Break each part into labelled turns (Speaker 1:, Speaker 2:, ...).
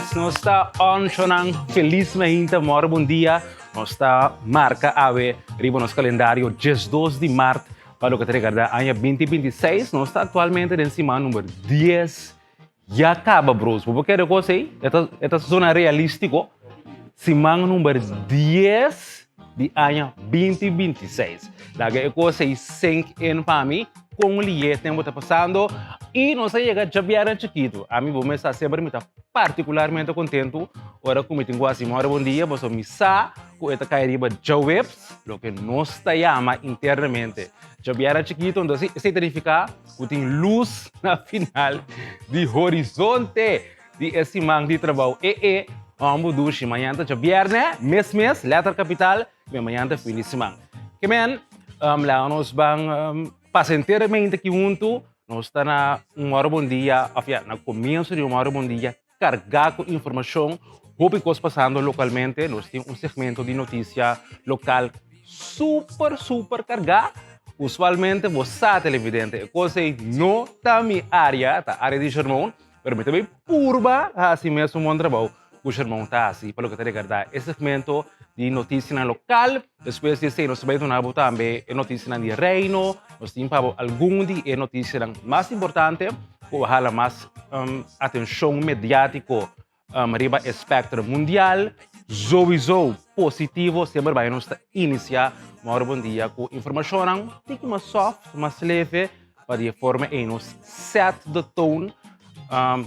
Speaker 1: Yes, nos ta on shonan feliz mainta, moro bon dia. Nos ta marca awe riba nos calendario 12 di maart pa loke ta regarda aña 2026. Nos ta actualmente den siman number 10. Ya caba bros, bo por kere cos ey? E ta e ta zona realistico. Siman number 10 di aña 2026. Laga e cos ey sink in pa mi. Kon lié tempo ta pasando y nos a yega djabièrnè chikitu. Ami bo mes sa semper mi ta particularmente contento ora cu mi tin cu haci mora bon dia pasobra mi sa cu e ta cay riba djaweps, loke nos ta yama internamente djabièrnè chikitu. Entonces esey ta nifica cu tin luz na final di horizonte di e siman di trabou. E e hombo dushi, mañana ta djabièrnè mes mes, letter capital. Mi mañana ta fin di siman. Ke men, laga nos ban pasa enteramente aki huntu. Nos ta na un ora bon dia, of ya, na komienso di un ora bon dia kargá ku informashon. Hopi kos pasando lokalmente. Nos tin un segmento di notisia lokal super, super kargá. Usualmente bo sa, televidente, e kos ei no ta mi área, ta área di Shermon. Pero mi ta bay purba haci mes un bon trabou cu Sherman ta haci pa loke ta regarda e segmento di noticianan local. Despues di esey nos ta bay duna bo tambe e noticianan di Reino. Nos tin pa bo algun di e noticianan mas importante cu a hala mas atencion mediatico riba e spectro mundial. Sowieso positivo semper bay nos ta inicia Mauro Bon Dia cu informacionnan tiki mas soft, mas leve. Pa di e forma ei nos set the tone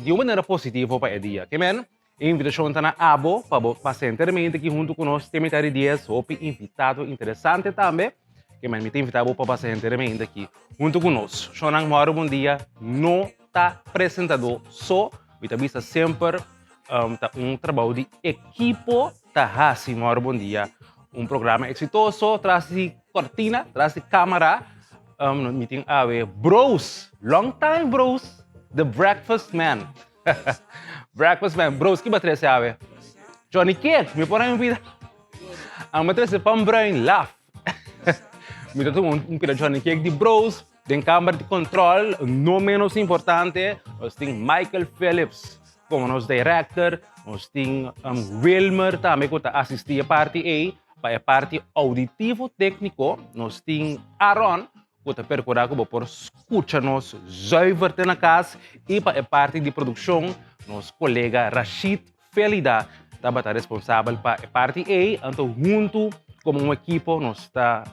Speaker 1: di un manera positivo pa e dia. Ke men, e invitashon ta na abo pa bo pasa enteramente aki huntu ku nos te mitad di dies. Hopi invitado interesante tambe. Ke men, mi ta invitá bo pa pasa enteramente aki huntu ku nos. Shonnan mòru bon dia no ta presentadó so. Mi ta bisa semper ta un trabou di ekipo ta hasi Mòru Bon Dia un programa eksitoso tras di kortina, tras di kamera. Mi tin awe Bros, long time Bros, the breakfast man. Breakfast man, Bros, ki bo a trese awe? Johnny Cake, mi por a invita. Amo a trese pan bruin laf. Mi ta tuma un pida Johnny Cake di Bros. Den kamber di control, no menos importante, nos tin Michael Phillips como nos director, nos tin Wilmer tambe cu ta asisti e parti ey, pa e parti auditivo tecnico, nos tin Aaron cu ta percura cu bo por scucha nos zuiver te na cas y pa e parti di produccion, nos colega Rashid Felida tabata responsabel pa e parti ei, anto huntu komo un ekipo nos ta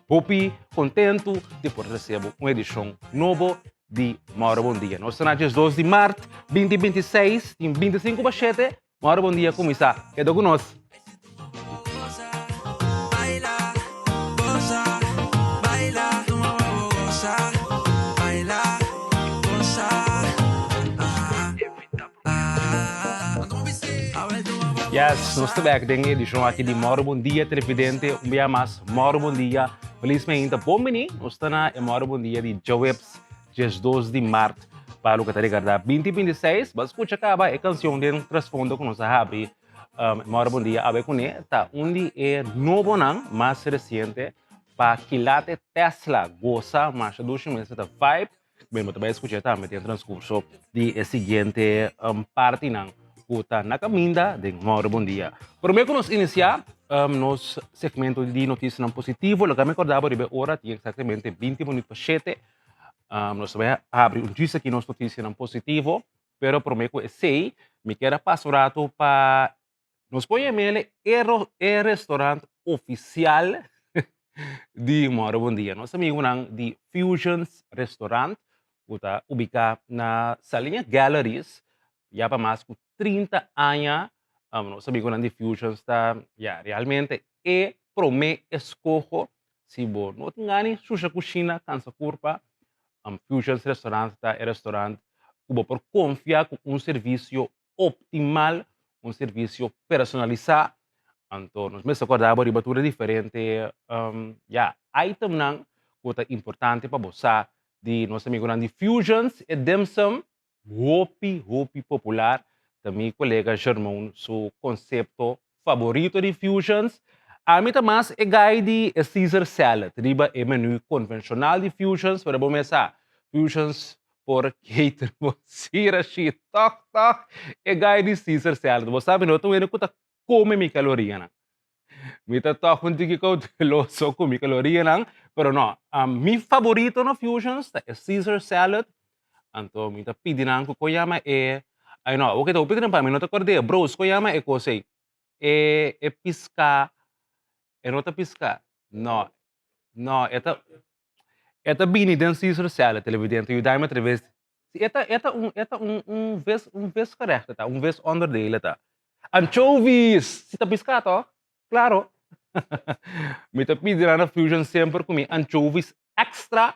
Speaker 1: hopi kontentu di por resibi un edishon nobo di Mauro Bon Dia. Nos ta na 12 di mart 2026, tin 25 pa 7, Mauro Bon Dia kuminsá. Keda ku nos! Yes, nos ta bek den e edishon aki di Mòru Bon Dia Televidente. Un bia mas, Mòru Bon Dia. Felis mainta, bon bini. Nos ta na e Mòru Bon Dia di djaweps 12 di mart pa loke ta regarda 2026. Bo a skucha kaba e kansion den trasfondo ku nos a habri Mòru Bon Dia awe kuné. Ta un di e nobonan mas resiente pa Kilate Tesla gosa masha dushi mester ta vibe. Bueno, bo ta bai escucha tambe den transcurso di e siguiente partinan cu ta na caminda den Mauro Bon Dia. Prome cu nos inicia nos segmento di noticianan positivo, loke mi acorda bo riba e ora tin exactamente 20 minuut pa shete. Nos ta bai habri un djis aki nos noticianan positivo, pero prome cu esey mi kier a pasa un rato pa Nos por yam'el e restaurant oficial di Moro Bon Dia. Nos amigunan di Fusions Restaurant ku ta ubiká na Saliña Galleries ya pa mas ku 30 aña. Nos amigunan di Fusions ta ya realmente e promé eskoho si bo no tin gana di susha kushina, kansa kurpa. Fusions Restaurant ta e restaurant ku bo por konfia ku un servisio optimal, un servisio personalisá. Anto nos mester kòrda bo riba tur e diferente ya itemnan ku ta importante pa bo sa di nos amigunan di Fusions. E dimsum hopi hopi popular ta mi kolega Germon su konsepto faborito di Fusions. Ami ta mas e guy di e Caesar salad riba e menu konvenshonal di Fusions, pero bo mes sa Fusions. por cater bo. Sí, Rashid, tòg tòg e guy di Caesar salad. Bo sabi no ta un hende ku ta kome mi kalorianan. Mi ta tòg un tiki kouteloso ku mi kalorianan, pero no, mi favorito na Fusions ta e Caesar salad. Anto mi ta pidi nan ku kon yama e, ay no, awor ke ta hopi trempa mi no ta kòrd'é, bros kon yama e kos ei? E e piská, e no ta piská, no, no, e ta e ta bini den Caesar salad, televidente, yuda mi atraves, si e ta e ta un e ta un un vis un visgerecht e ta, un visonderdeel e ta. Anchovies! Si ta piská tòg? Klaro! Mi ta pidi nan na Fusion semper ku mi anchovies extra,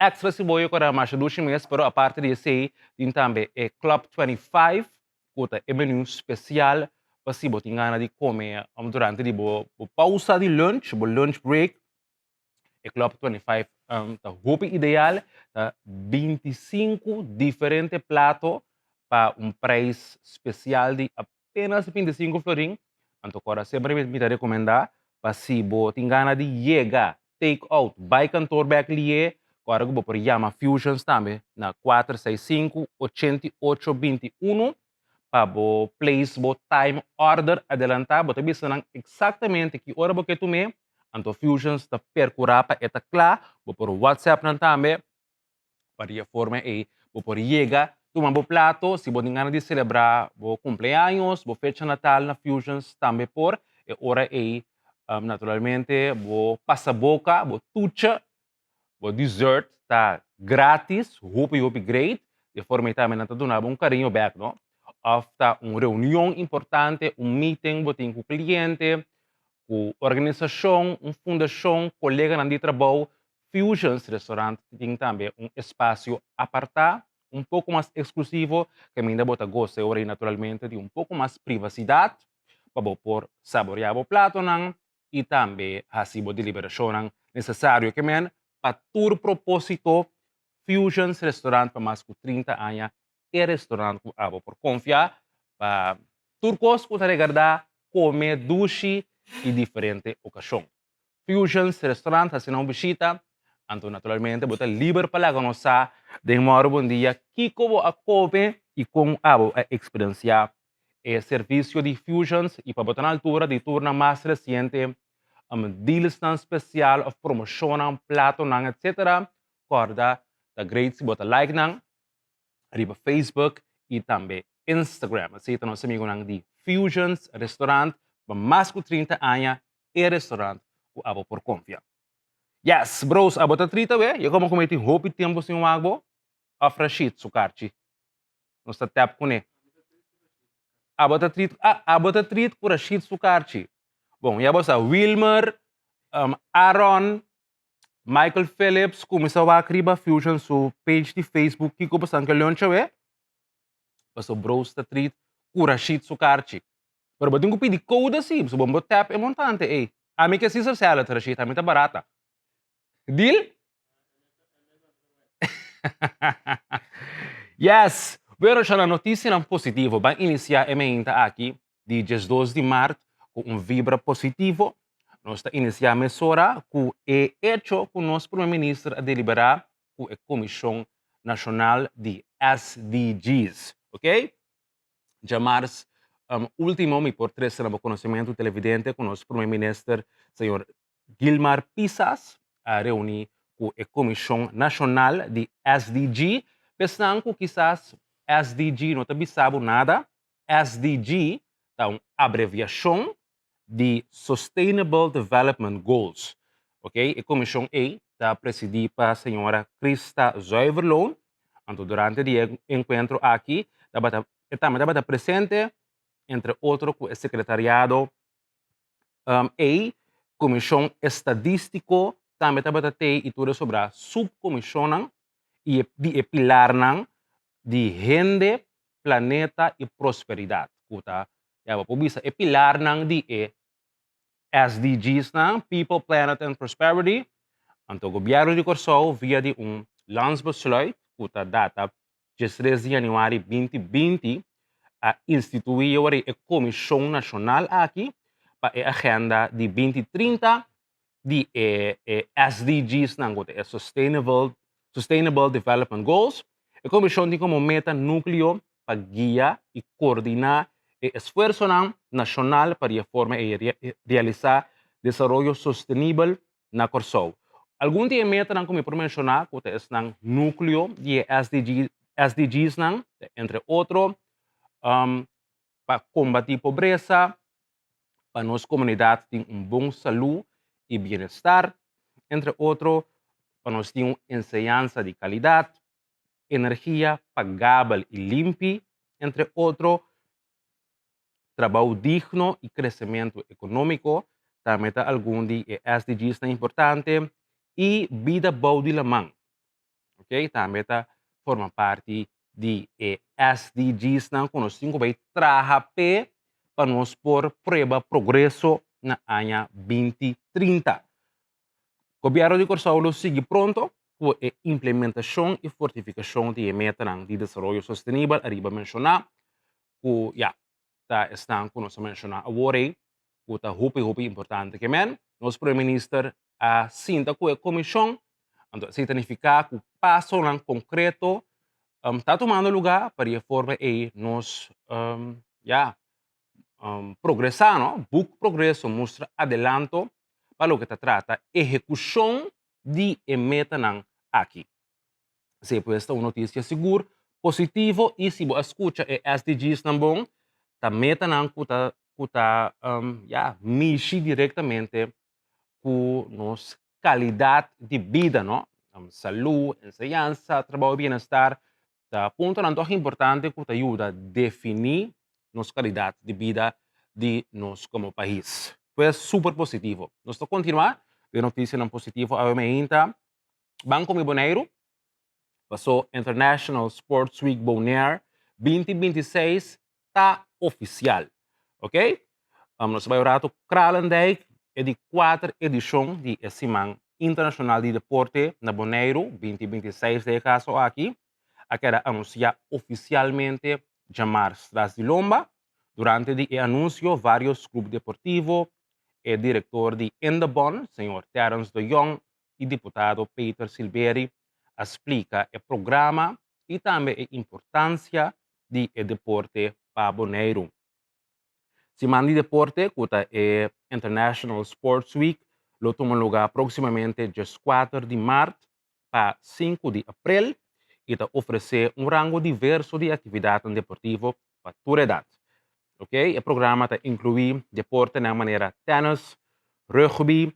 Speaker 1: extra siboyo ku a masha dushi mes, pero aparte di esei tin tambe e Club 25 ku ta e menu spesial pa si bo tin gana di kome durante di bo pausa di lunch, bo lunch break. E Club 25 ta hopi ideal, ta 25 diferente plato pa un prijs spesial di apenas 25 florin. Anto kora semper mi ta rekomendá pa si bo tin gana di yega take out bai kantor bek lié, kora ku bo por yama Fusions tambe na 465 88 21 pa bo place bo time order adelantá. Bo ta bisa nan eksaktamente ki ora bo ke tum'é, anto Fusions ta perkurá pa e ta kla. Bo por WhatsApp nan tambe pa di e forma ei bo por yega tuma bo plato. Si bo tin gana di selebrá bo kumpleaños, bo fecha natal na Fusions tambe por. E ora ei naturalmente bo pasaboka, bo tucha, bo dessert ta gratis, hopi hopi great. Di e forma ei tambe nan ta duna bo un kariño bèk no. Òf ta un reunion importante, un meeting bo tin ku kliente, ku organisashon, un fundashon, koleganan di trabou. Fusions Restaurant tin tambe un espasio apartá, un poko mas eksklusivo, kaminda bo ta gosa e ora ei naturalmente di un poko mas privasidat pa bo por saboreá bo platonan i tambe hasi bo deliberashonnan nesesario. Ke men, pa tur propósito, Fusions Restaurant pa mas ku 30 aña e restaurant ku abo por konfia pa tur kos ku ta regardá kome dushi i diferente okashon. Fusions Restaurant hasi nan un bishita, anto naturalmente bo ta liber pa laga nos sa den Mòru Bon Dia kiko bo a kome i kon abo a eksperensiá e servisio di Fusions i pa bo ta na altura di tur nan mas resiente dealsnan spesial òf promoshonnan, platonan etsetera. Kòrda ta great si bo ta like nan riba Facebook i tambe Instagram. Así ta nos amigunan di Fusions Restaurant pa mas ku 30 aña e restaurant ku abo por konfia. Yes, bros, abo ta trita we? Ya komo ku mi tin hopi tempu sin wak bo? Of Rashid su karchi? Nos ta tap kuné. Abo ta trit, ah, abo ta trit ku Rashid su karchi. Bon, ya bo sa Wilmer, um, Aaron, Michael Phillips kuminsá wak riba Fusion su page di Facebook kiko bo san ke leon chawe. Paso bros ta treat ku Rashid su karchi. Pero bo tin ku pidi code si, paso bo no por tap e montante ey. Ami ke Caesar salad Rashid, ami ta barata. Deal? Yes! Bueno shana, noticianan positivo. Ban inicia e meinta aki di 12 di maart cu un vibra positivo. Nos ta inicia mesora cu e hecho cu nos Prome Minister a delibera cu e Comision Nacional di SDGs. Ok? Djamars um, ultimo mi por trece na bo conocimento televidente cu nos Prome Minister señor Gilmar Pisas a reuni cu e Comision Nacional di SDG. P'esnan cu kisas SDG no ta bisa bo nada, SDG ta un abreviacion di Sustainable Development Goals. Ok, e comision ei ta presidi pa señora Christa Zuiverloon. Anto durante di e encuentro aki tabata e tambe tabata presente entre otro cu e secretariado um, ei, comision estadistico tambe tabata tei y tur e sobra subcomisionnan y e, di e pilarnan di hende, planeta y prosperidad cu ta Ya bo por bisa e pilarnan di e SDGsnan, People, Planet and Prosperity. Anto Gobièrnu di Kòrsou via di un landsbesluit ku ta data 13 di yanüari 2020 a instituí e ora e komishon nashonal aki pa e agenda di 2030 di e, e SDGsnan ku ta e Sustainable, Sustainable Development Goals. E komishon tin komo meta núkleo pa guia i koordiná e esfuersonan nashonal pa di e forma ei realisá desaroyo sostenibel na Kòrsou. Algun di e metanan ku mi por menshoná ku ta esnan núkleo di e SDG, SDGsnan, ta entre otro, pa kombatí pobresa, pa nos komunidat tin un bon salú i bienestar, entre otro, pa nos tin un enseñansa di kalidat, energia pagabel i limpi, entre otro, trabou digno i kresementu ekonómiko tambe ta algun di e SDGsnan importante i bida bou di laman, ok, tambe ta forma parti di e SDGsnan ku nos tin ku bai traha p'e pa nos por prueba progreso na aña 2030. Gobièrnu di Kòrsou lo sigui pronto ku e implementashon i fortifikashon di e metanan di desaroyo sostenibel ariba menshoná, ku ya, ta esnan ku nos a menshoná awor ei, ku ta hopi hopi importante. Ke men, nos Prome Minister a sinta ku e komishon, anto esei ta nifiká ku pasonan konkreto ta tumando lugá pa di e forma ei nos ya, progresá no, buk progreso, mustra adelanto pa loke ta trata ehekushon di e metanan aki. Esei pues ta un notisia sigur positivo i si bo a skucha e SDGsnan bon, ta metanan ku ta ku ta ya mishi direktamente ku nos kalidat di bida no, salú, enseñansa, trabou i bienestar Ta puntonan tog importante ku ta yuda definí nos kalidat di bida di nos komo pais. Pues super positivo. Nos ta kontinuá den notisianan positivo awe meinta. Ban komi Boneiru pasó International Sports Week Bonaire 2026 ta ofisial. Ok? Nos ta bai un ratu Kralendijk, e di kuater edishon di e Siman Internashonal di Deporte na Boneiru, 2026 den e kaso aki, a keda anunsiá ofisialmente djamars tras di lomba. Durante di e anunsio vários klup deportivo, e direktor di Indebon, señor Terence de Jong, i diputado Peter Silbery a splika e programa i tambe e importansia di e deporte pa Boneiru. Siman di Deporte, ku ta e International Sports Week, lo tuma lugá próksimamente djeskuater di mart pa sinku di aprel i ta ofresé un rango diverso di aktividatnan deportivo pa tur edat. Ok, e programa ta inkluí deportenan manera tènis, rugby,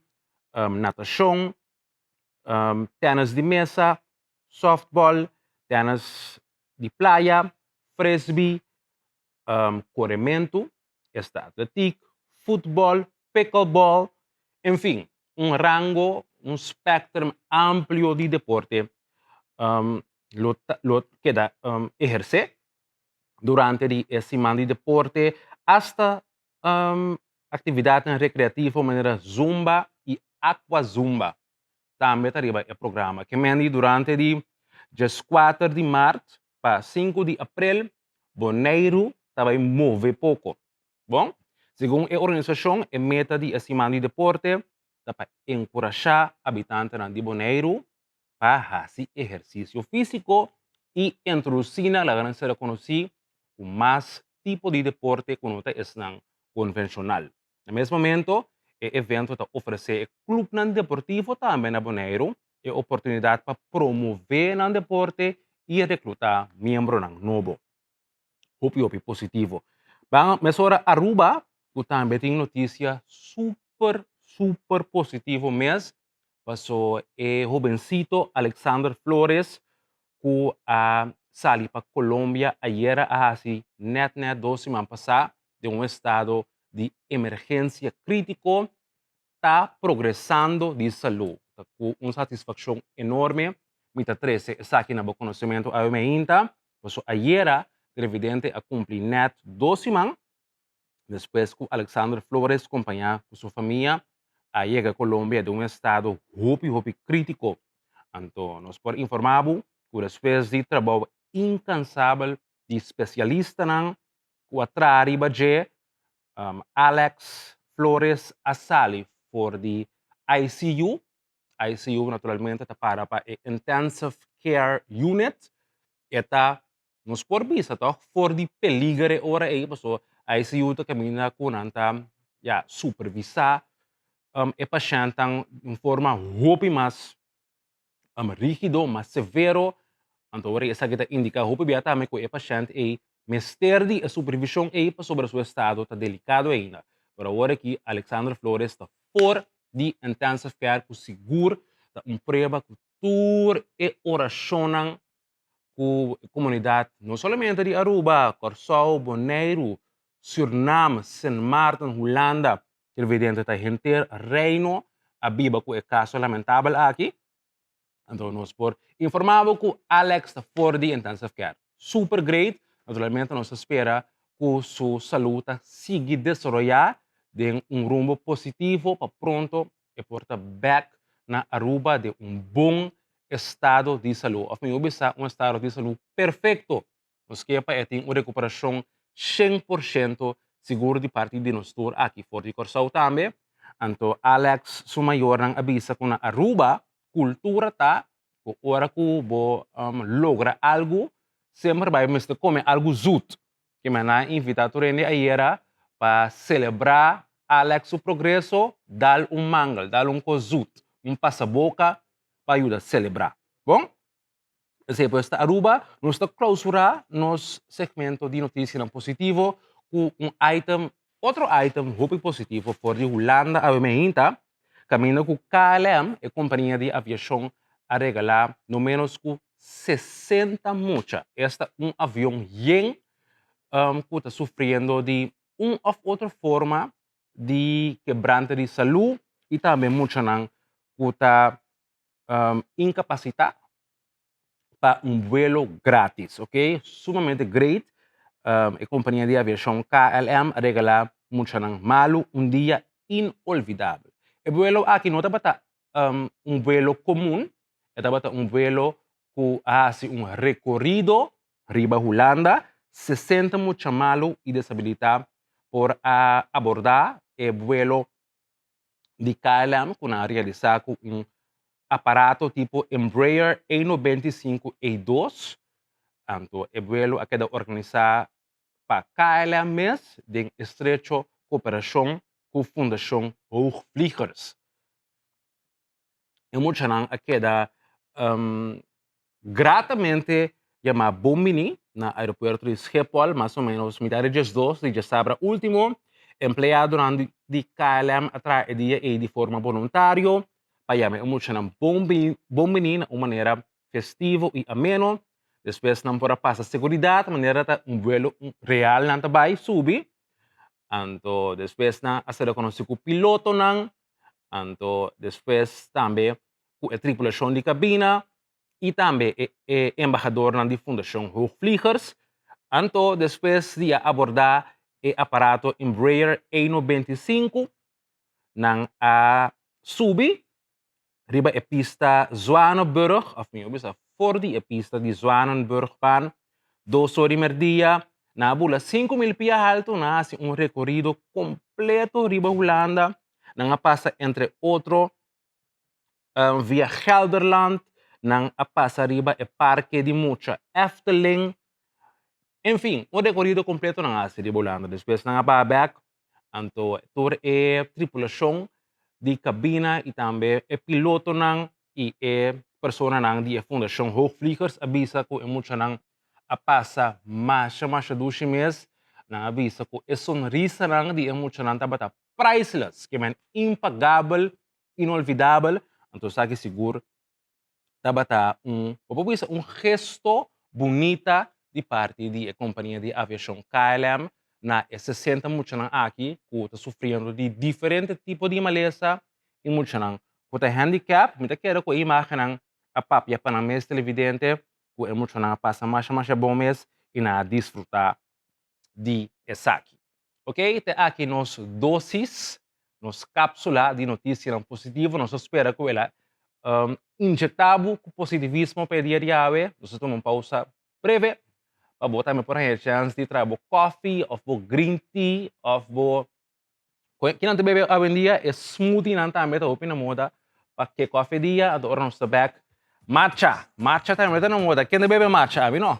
Speaker 1: natashon, tènis di mesa, sòftbòl, tènis di playa, frisbee, korementu, esta atletiek, futbòl, pickleball, en fin, un rango, un spectrum amplio di deporte lo ta lo keda ehersé durante di e siman di deporte hasta aktividatnan rekreativo manera zumba i aquazumba tambe ta riba e programa. Ke mendi durante di djeskuater di mart pa sinku di aprel Boneiru ta bai move poko. Bon, segun e organisashon e meta di e siman di deporte ta pa enkurashá abitantenan di Boneiru pa hasi ehersisio físiko i introdusí nan laga nan ser konosí ku mas tipo di deporte ku no ta esnan konvenshonal. Na mes momento, e evento ta ofresé e klupnan deportivo tambe na Boneiru e oportunidat pa promové nan deporte i reklutá miembronan nobo. Hopi hopi positivo. Ban mesora Aruba ku tambe tin notisia super super positivo mes paso e hobencito Alexander Flores ku a sali pa Colombia ayera a hasi net net dos siman pasá den un estado di emergensia krítiko ta progresando di salú. Ta ku un satisfakshon enorme mi ta trese esaki na bo konosementu awe meinta, paso ayera televidente a kumpli nèt dos siman despues ku Alexander Flores kompañá ku su famia a yega Colombia den un estado hopi hopi krítiko. Anto nos por informá bo ku despues di trabou inkansabel di spesialistanan ku a traha riba dje, Alex Flores a sali for di ICU. ICU naturalmente ta para pa e Intensive Care Unit. E ta, nos por bisa tòg, for di peliger e ora ei, pasobra ICU ta kaminda ku nan ta, ya, supervisá e pashèntnan di un forma hopi mas rígido, mas severo. Anto ora esaki ta indiká hopi bia tambe ku e pashènt ei mester di e supervishon ei pasobra su estado ta delikado ainda. Pero awor aki Alexander Flores ta for di intensive care ku sigur ta un prueba ku tur e orashonnan ku e komunidat no solamente di Aruba, Kòrsou, Boneiru, Sürnam, Sint Maarten, Hulanda, televidente ta henter Reino a biba ku e kaso lamentabel aki. Anto nos por informá bo ku Alex ta for di intensive care. Super great, naturalmente nos ta spera ku su salú ta sigui desaroyá den un rumbo positivo pa pronto e por ta bek na Aruba den un bon estado di salú òf mihó bisa un estado di salú perfekto. Nos ke pa e tin un rekuperashon 100% sigur di parti di nos tur aki for di Kòrsou tambe. Anto Alex su mayornan a bisa ku na Aruba kultura ta ku ora ku bo logra algu semper bai mester kome algu zut. Kimen a invita tur hende ayera pa celebra Alex su progreso, dal un mangel, dal un cos zoet, un pasaboca pa yuda celebra. Bon, esey pues ta Aruba. Nos ta clausura nos segmento di noticianan positivo cu un item, otro item hopi positivo for di Hulanda awe meinta, caminda cu KLM, e compania di aviacion, a regala no menos cu 60 mucha, esta un avion yen cu ta sufriendo di un of otro forma di kebrante di salú y tambe muchanan cu ta incapacita pa un vuelo gratis, ok, sumamente great. E compania di aviacion KLM a regala muchanan malu un dia inolvidabel. E vuelo aki no tabata un vuelo comun, e tabata un vuelo cu a haci un recorido riba Hulanda, 60 mucha malu y desabilita por a aborda e vuelo di KLM cu nan a realisa cu un aparato tipo Embraer E 95 E 2. Anto e vuelo a keda organisa pa KLM mes den estrecho cooperacion cu Fundacion Hoogvliegers. E muchanan a keda gratamente yamá bon bini na aeropuerto di Schiphol mas o menos mitad di 12 di djasabra ultimo. Empleadonan di KLM a traha e dia ei di forma boluntario pa yama e muchanan bon bini na un manera festivo i ameno. Despues nan por a pasa seguridat manera ta un vuelo real nan ta bai subi. Anto despues nan a ser konosí ku pilotonan. Anto despues tambe ku e tripulashon di kabina i tambe e e embahadornan di Fundashon Hoogvliegers. Anto despues di a abordá e aparato Embraer E 95, nan a subi riba e pista Zwanenburg, òf mihó bisa for di e pista di Zwanenburgbaan, 2 or di merdia, nan a bula 5000 pia haltu, nan a hasi un rekorido kompleto riba Hulanda, nan a pasa entre otro via Gelderland, nan a pasa riba e parke di mucha Efteling, en fin, un rekorido kompleto nan a hasi riba Hulanda. Despues nan a baha bèk, anto tur e tripulashon di kabina i tambe e pilotonan i e personanan di e Fundashon Hoogvliegers a bisa ku e muchanan a pasa masha masha dushi mes. Nan a bisa ku e sonrisanan di e muchanan tabata priceless, ke men impagabel, inolvidabel. Anto esaki sigur tabata un, bo por bisa un gesto bunita di parti di e kompania di aviashon KLM na e 60 muchanan aki ku ta sufriendo di diferente tipo di malesa i muchanan ku ta handicap. Mi ta kere ku e imagennan a papia pa nan mes televidente ku e muchanan a pasa masha masha bon mes i nan a disfruta di esaki. Ok, te aki nos dosis, nos kapsula di notisianan positivo. Nos ta spera ku el a um, injektá bo ku positivismo pa e dia di awe. Nos ta tuma un pausa breve pa bo tambe por haña chèns di traha bo kòfi òf bo green tea òf bo Kinan ta bebe awendia e smoothie nan tambe ta hopi na moda pa kick off e dia. Anto ora nos ta bek. Matcha, matcha tambe ta na moda. Ken ta bebe matcha? Abi no.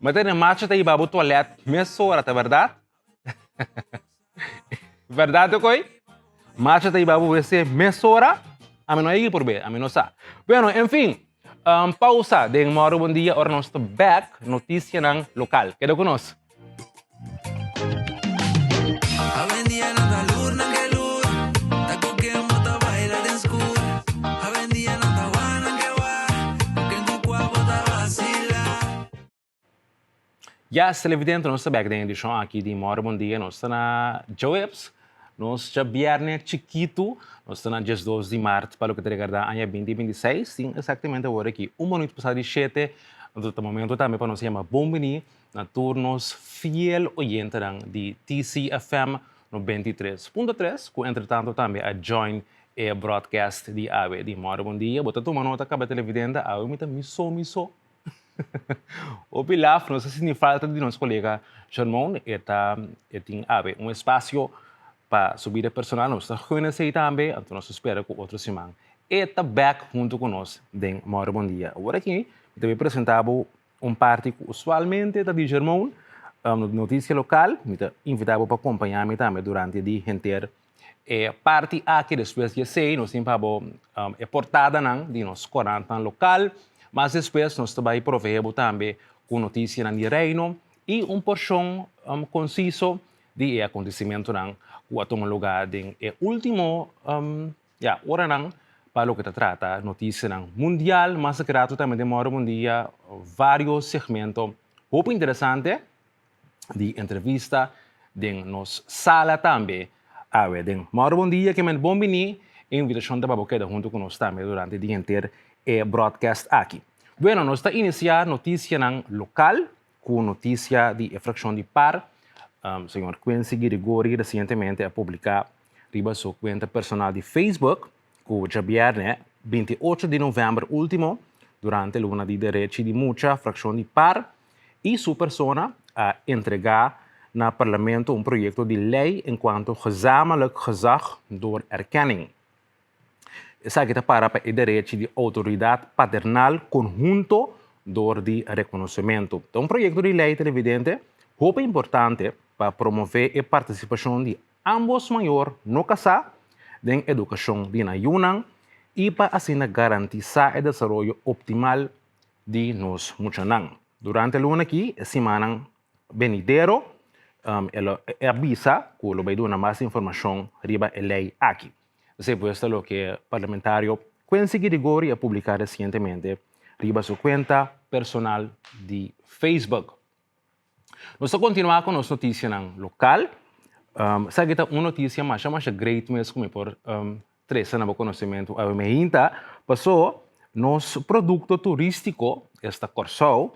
Speaker 1: Ma tene matcha ta hiba bo toilet mesora, ta berdad? Berdad okoi? Matcha ta hiba bo wc mesora? Ami no a yegi por be, ami no sa. Bueno, en fin, um, pausa den Moro Bon Dia, ora nos ta back, noticianan local. Keda cu nos. Yes, televidente, nos ta bek den edishon aki di Mòrdu Bon Dia. Nos ta na djaweps, nos djabièrnè chikitu, nos ta na diesdos di mart pa loke ta regardá aña binti binti seis. Tin eksaktamente awor aki un minuut pasá di shete, anto ta momento tambe pa nos yama bon biní na tur nos fiel oyentenan di TCFM 93.3 ku entretanto tambe a join e broadcast di awe di Mòrdu Bon Dia. Bo ta tuma nota kaba televidente, awe mi ta mi so mi so. Hopi laf, nos a sinti falta di nos kolega Shermon, e ta e tin awe un espasio pa su bida personal, nos ta gun esei tambe, anto nos ta spera ku otro siman e ta bèk huntu ku nos den Mòrdu Bon Dia. Awor aki mi ta bai presentá bo un parti ku usualmente ta di Shermon, notisia lokal, mi ta invitá bo pa kompañá mi tambe durante di henter E parti aki despues di esei nos tin pa bo e portadanan di nos korantnan lokal. Mas despues nos ta bai proveé bo tambe ku notisianan di Reino i un porshon konsiso di e akontesimentunan ku a tuma lugá den e último ya oranan pa loke ta trata notisianan mundial. Mas akrato tambe den Mòrdu Bon Dia vários segmento hopi interesante. di entrevista den nos sala tambe awe den Mauro Bon Dia ke men bon bini e invitacion ta pa bo keda hunto ku nos tambe durante di henter e broadcast aki. Bueno, nos ta inicia noticianan local ku noticia di e fraccion di par. Señor Quincy Girigori recientemente a publica riba su cuenta personal di Facebook ku djabierne 28 di november ultimo durante luna di derechi di mucha fraccion di par i su persona a entregá na Parlamento un proyekto di lei enkuanto gezamenlijk gezag door erkenning. Esaki ta para pa e derechi di outoridat paternal konhunto dor di rekonosementu. Ta un proyekto di lei televidente hopi importante pa promové e partisipashon di ambos mayor no kasá den edukashon di nan yunan i pa asina garantisá e desaroyo optimal di nos muchanan. Durante e luna aki, e simannan benidero, e lo e a bisa ku lo bai duna mas informashon riba e lei aki. Esei pues ta loke parlamentario Quincy Girigorie a publiká resientemente riba su kuenta personal di Facebook. Nos ta kontinuá ku nos notisianan lokal. Esaki ta un notisia masha masha great mes ku mi por trese na bo konosementu awe meinta. Pasó nos produkto turístiko, esta Kòrsou,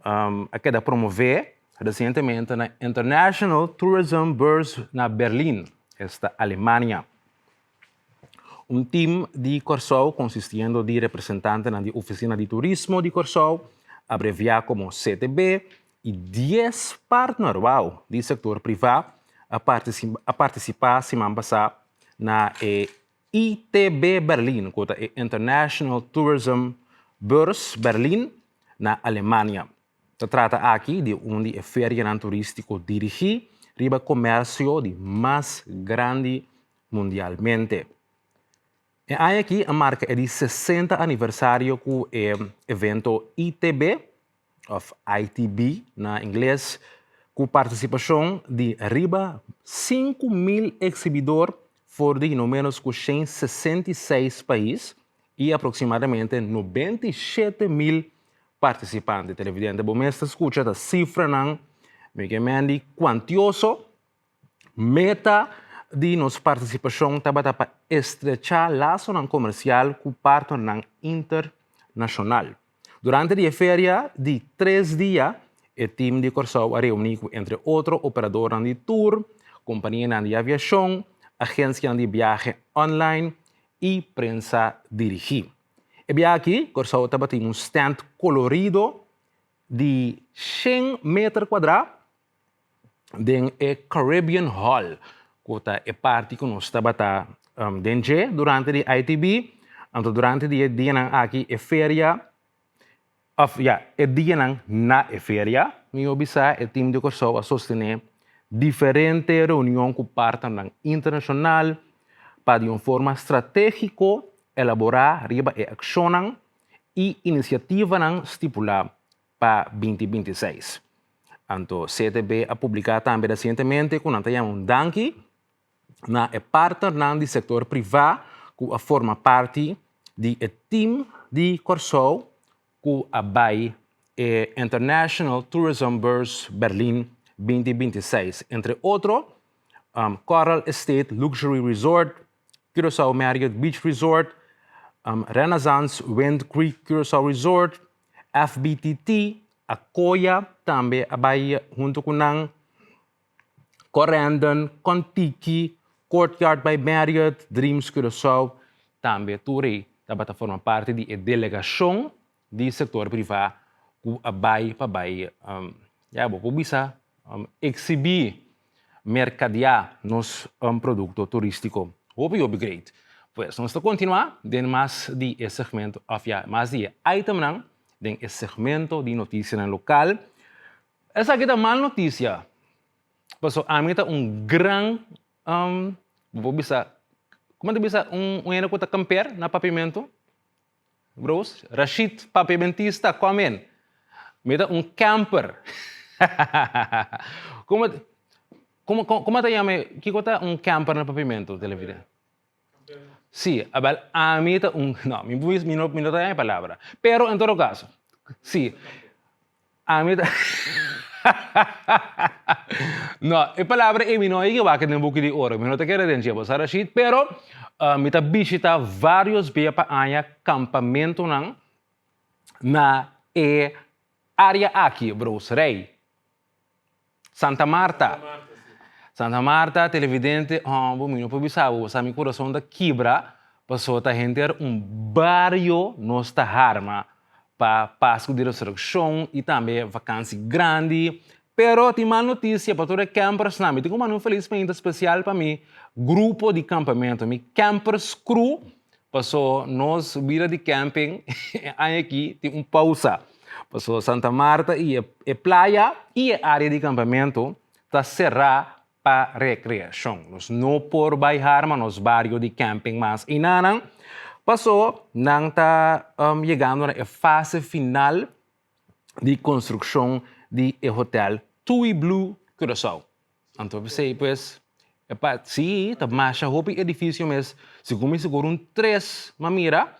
Speaker 1: a keda promové resientemente na International Tourism Beurs na Berlin, esta Alemania. Un tim di Kòrsou konsistiendo di representantenan di Ofisina di Turismo di Kòrsou, abreviá komo CTB, i dies partner, wow, di sektor privá a a partisipá siman pasá na e ITB Berlin, ku ta e International Tourism Beurs Berlin na Alemania. Ta trata aki di un di e ferianan turístiko dirigí riba komersio di mas grandi mundialmente. E aña aki a marka e di 60 aniversario ku e evento ITB, òf ITB na ingles, ku partisipashon di riba 5.000 eksibidor for di no ménos ku 166 pais i aproksimadamente 97.000 partisipante. Televidente, bo mes ta skucha ta sifranan mi ke men di kuantioso. Meta di nos partisipashon tabata pa estrechá lasonan komersial ku partnernan internashonal. Durante di e feria di tres dia, e tim di Kòrsou a reuní ku entre otro operadornan di tur, kompanianan di aviashon, agensianan di biahe online i prensa dirigí. E biaha aki Kòrsou tabatin un stènt kolorido di shen meter kuadrá den e Caribbean Hall, ku ta e parti ku nos tabata den dje durante di ITB. Anto durante di e dianan aki e feria òf ya e dianan na e feria, mihó bisa e tim di Kòrsou a sostené diferente reunion ku partnernan internashonal pa di un forma stratégiko elaborá riba e akshonnan i inisiativanan stipulá pa 2026. Anto CTB a publiká tambe resientemente ku nan ta yama un danki na e partnernan di sektor privá ku a forma parti di e tim di Kòrsou ku a bai e International Tourism Beurs Berlin 2026, entre otro Coral Estate Luxury Resort, Curaçao Marriott Beach Resort, Renaissance Wind Creek Curaçao Resort, FBTT, Akoya tambe a bai huntu ku nan, Corendon, Kontiki, Courtyard by Marriott, Dreams Curaçao, tambe tur ei tabata forma parti di e delegashon di sektor privá ku a bai pa bai ya bo por bisa eksibí, merkadiá nos produkto turístiko. Hopi hopi great. Pues nos ta kontinuá den mas di e segmento òf ya mas di e itemnan den e segmento di notisianan lokal. Esaki ta mal notisia pasobra ami ta un gran bo por bisa kuma ta bisa un hende ku ta kamper na papiamentu? Bros, Rashid papiamentista come in. Mi ta un camper. Como como como ta yama e kiko ta un camper na papiamento televidente? Si, abel ami ta un no mi mi no mi no ta yama e palabra pero en todo caso si Ami ta No, e palabra ei mi no a yega wak den buki di oro, mi no ta kere den dje, bo sa Rashid, pero mi ta bishita varios bia pa aña kampamentunan na e área aki, Broos Rey, Santa Marta. Santa Marta, televidente, hòmber, mi no por bisa bo, bo sa mi kurason ta kibra pasobra ta henter un bario nos ta harma pa Pasku di Resurekshon i tambe vakansi grandi. Pero tin mal notisia pa tur e campersnan. Mi tin ku manda un felis mainta spesial pa mi grupo di kampamentu, mi campers crew, paso nos bida di camping e aña aki tin un pousa. Paso Santa Marta i e playa i e área di kampamentu ta será pa rekreashon. Nos no por bai harma nos bario di camping mas einanan, paso nan ta yegando na e fase final di konstrukshon di e hotel Tui Blue Curaçao. Anto p'esei pues e pa si ta masha hopi edifisio mes, segun mi sigur un tres m'a mira,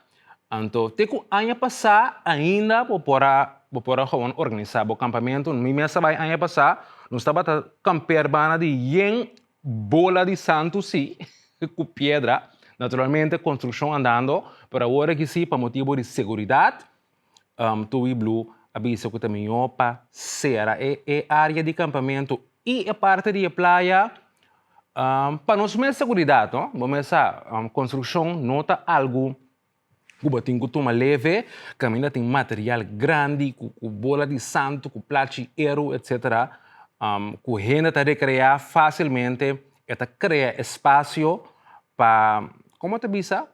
Speaker 1: anto te ku aña pasá ainda bo por a bo por a gewoon organisá bo kampamentu. Mi mes a bai aña pasá, nos tabata kamper banda di yen bola di santu si ku piedra, naturalmente konstrukshon andando, pero awor aki si pa motibu di seguridat Tui Blue a bisa ku ta mihó pa sera e área di kampamentu i e parti di e playa pa nos mes seguridat no. Bo mes sa konstrukshon no ta algu ku bo tin ku tuma leve, kaminda tin material grandi ku bola di santu, ku plachi eru etsetera ku hende ta rekreá fásilmente e ta krea espasio pa komo ta bisa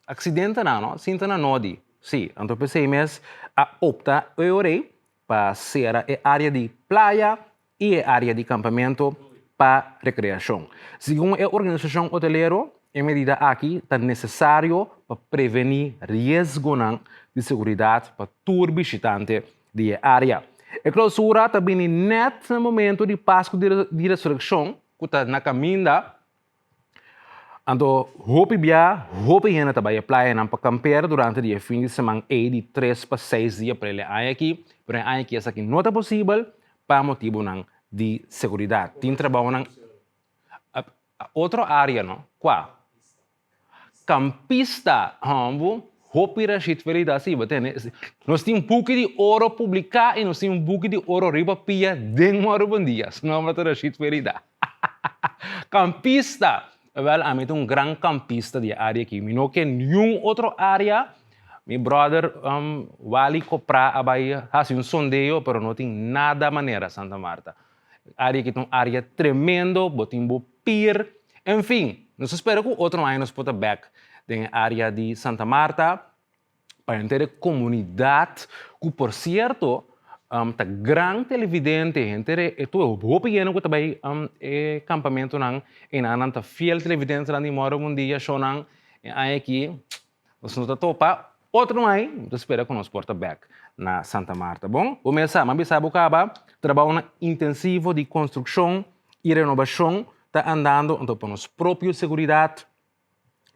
Speaker 1: aksidentenan no sinta na nodi. Sí, anto p'esei mes a opta e ora ei pa sera e área di playa i e área di kampamentu pa rekreashon. Segun e organisashon hotelero, e medida aki ta nesesario pa prevení riesgonan di seguridat pa tur bishitante di e área. E klousura ta bini nèt na momentu di Pasku di Resurekshon ku ta na kaminda. Anto hopi bia, hopi hende ta bai e playanan pa kamper durante di e fin di siman ei di tres pa seis di aprel e aña aki, pero e aña aki esaki no ta posibel pa motibunan di seguridat. Tin trabounan otro area no, kua? Kampista, hombu, hopi Rashid Felida si bo tene. Nos tin buki di oro publiká i nos tin un buki di oro riba pia den Mòru Bon Dia. Su nòmber ta Rashid Felida. Kampista! Wèl, ami ta un gran kampista di e área aki. Mi no ke niun otro área. Mi bròder Wally Koprá a bai hasi un sondeo, pero no tin nada manera Santa Marta. Área aki ta un área tremendo, bo tin bo pir. En fin, nos ta spera ku otro aña nos por ta bèk. den e área di Santa Marta, pa henter e komunidat ku por sierto ta gran televidente, henter e tur hopi hende ku ta bai e kampamentunan einan nan ta fiel televidentenan di Mòrgo Bon Dia shownan e aña aki nos no ta topa otro mai mi ta spera ku nos por ta bèk na Santa Marta bon bo mes sa mi a bisa bo kaba trabounan intensivo di konstrukshon i renobashon ta andando anto pa nos propio seguridat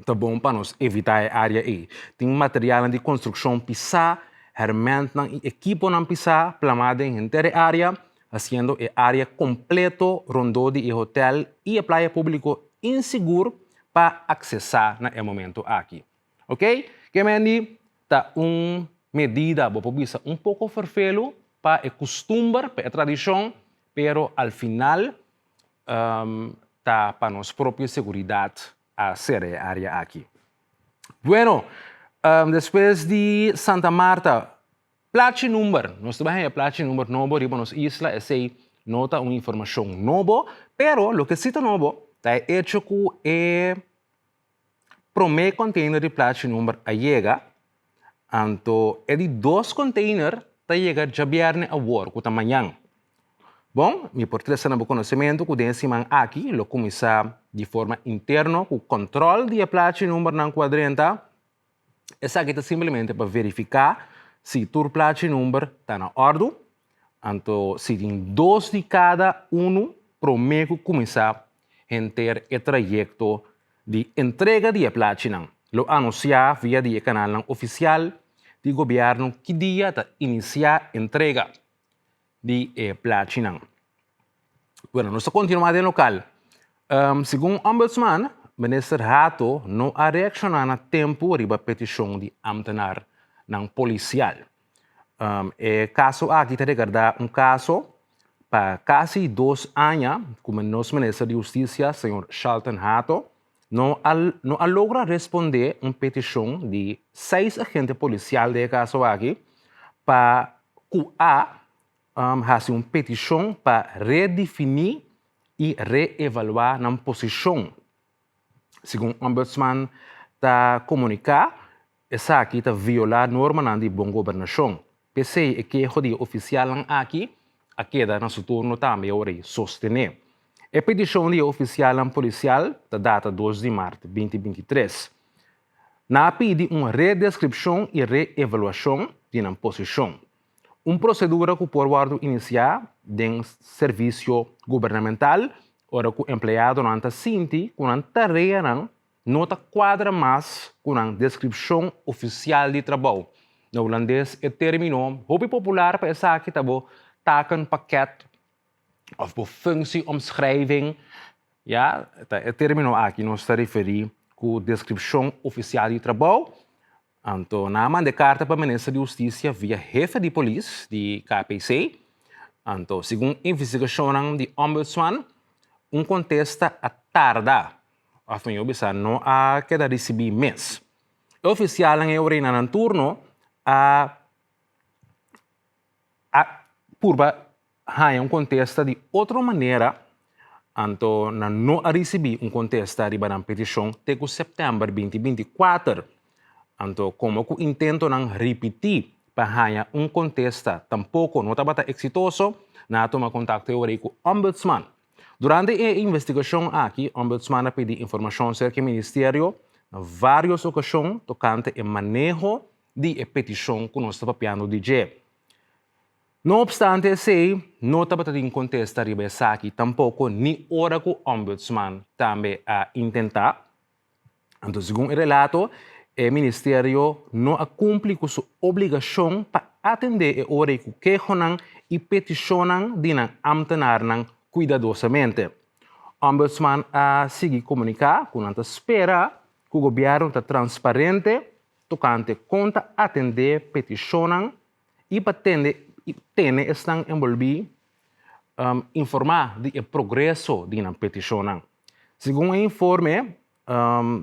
Speaker 1: Ta bon pa nos evitá e área ei. Tin materialnan di konstrukshon pisá, hèrmèntnan i ekiponan pisá plamá den henter e área, hasiendo e área kompleto rondó di e hotèl i e playa públiko insigur pa aksesá na e momentu aki. Oké, ke mendi ta un medida, bo por bisa un poko ferfelu pa e kustumber, pa e tradishon, pero al final ta pa nos propio seguridad a cera e area aki. Bueno, despues di Santa Marta, plachi number, nos ta bay haya plachi number nobo riba nos isla, esey no ta un informacion nobo, pero loke si ta nobo ta e hecho cu e prome container di plachi number a yega, anto e di dos container ta yega djabierne awor, cu ta mañan. Bon, mi por trese na bo konosementu ku den e siman aki lo kuminsá di forma interno ku kòntròl di e plachi numbernan ku a drenta. Esaki ta simplemente pa verifiká si tur plachi number ta na òrdu. Anto si tin dos di kada unu promé ku kuminsá henter e trayekto di entrega di e plachinan. Lo anunsiá via di e kanalnan ofisial di gobièrnu ki dia ta inisiá entrega. di e plachinan. Bueno, nos ta kontinuá den lokal. Segun Ombudsman, Minister Hato no a reakshoná na tempu riba petishon di ámtenarnan polisial. E kaso aki ta regardá un kaso pa kasi dos aña ku nos Minister di Hustisia, señor Shalton Hato, no a no a logra respondé un petishon di seis agente polisial den e kaso aki pa ku a hasi un petishon pa redefiní i reevaluá nan posishon. Segun Ombudsman ta komuniká, esaki ta violá normanan di bon gobernashon. P'esei e keho di e ofisialnan aki a keda na su turno tambe ora i sostené. E petishon di e ofisialnan polisial ta data 2 di mart 2023. Nan a pidi un redeskripshon i reevaluashon di nan posishon. Un prosedura ku por wòrdu inisiá den servisio gubernamental ora ku empleadonan ta sinti ku nan tareanan no ta kuadra mas ku nan deskripshon ofisial di trabou. Na hulandes e término hopi popular pa esaki ta bo takenpakket òf bo functieomschrijving. Ya, ta e término aki nos ta referí ku deskripshon ofisial di trabou. Anto nan a manda e karta pa Minister di Hustisia via hefe di polis di KPC. Anto segun investigashonnan di Ombudsman, un kontesta a tarda, òf mihó bisa no a keda risibí mes. E ofisialnan e ora ei na nan turno a a purba haña un kontesta di otro manera, anto nan no a risibí un kontesta riba nan petishon te ku sèptèmber 2024. Anto komo ku intentonan ripití pa haña un kontesta tampoko no tabata eksitoso, nan a tuma kontakto e ora ei ku Ombudsman. Durante e investigashon aki, Ombudsman a pidi informashon serka e ministerio na vários okashon tokante e maneho di e petishon ku nos ta papiando di dje. No opstante esei, no tabata tin kontesta riba esaki tampoko ni ora ku Ombudsman tambe a intentá. Anto segun e relato, e ministerio no a kumpli ku su obligashon pa atendé e ora ei ku kehonan i petishonnan di nan ámtenarnan kuidadosamente. Ombudsman a sigui komuniká ku nan ta spera ku gobièrnu ta transparente tokante kon ta atendé petishonnan i pa tende i tene esnan enbolbí informá di e progreso di nan petishonnan. Segun e informe,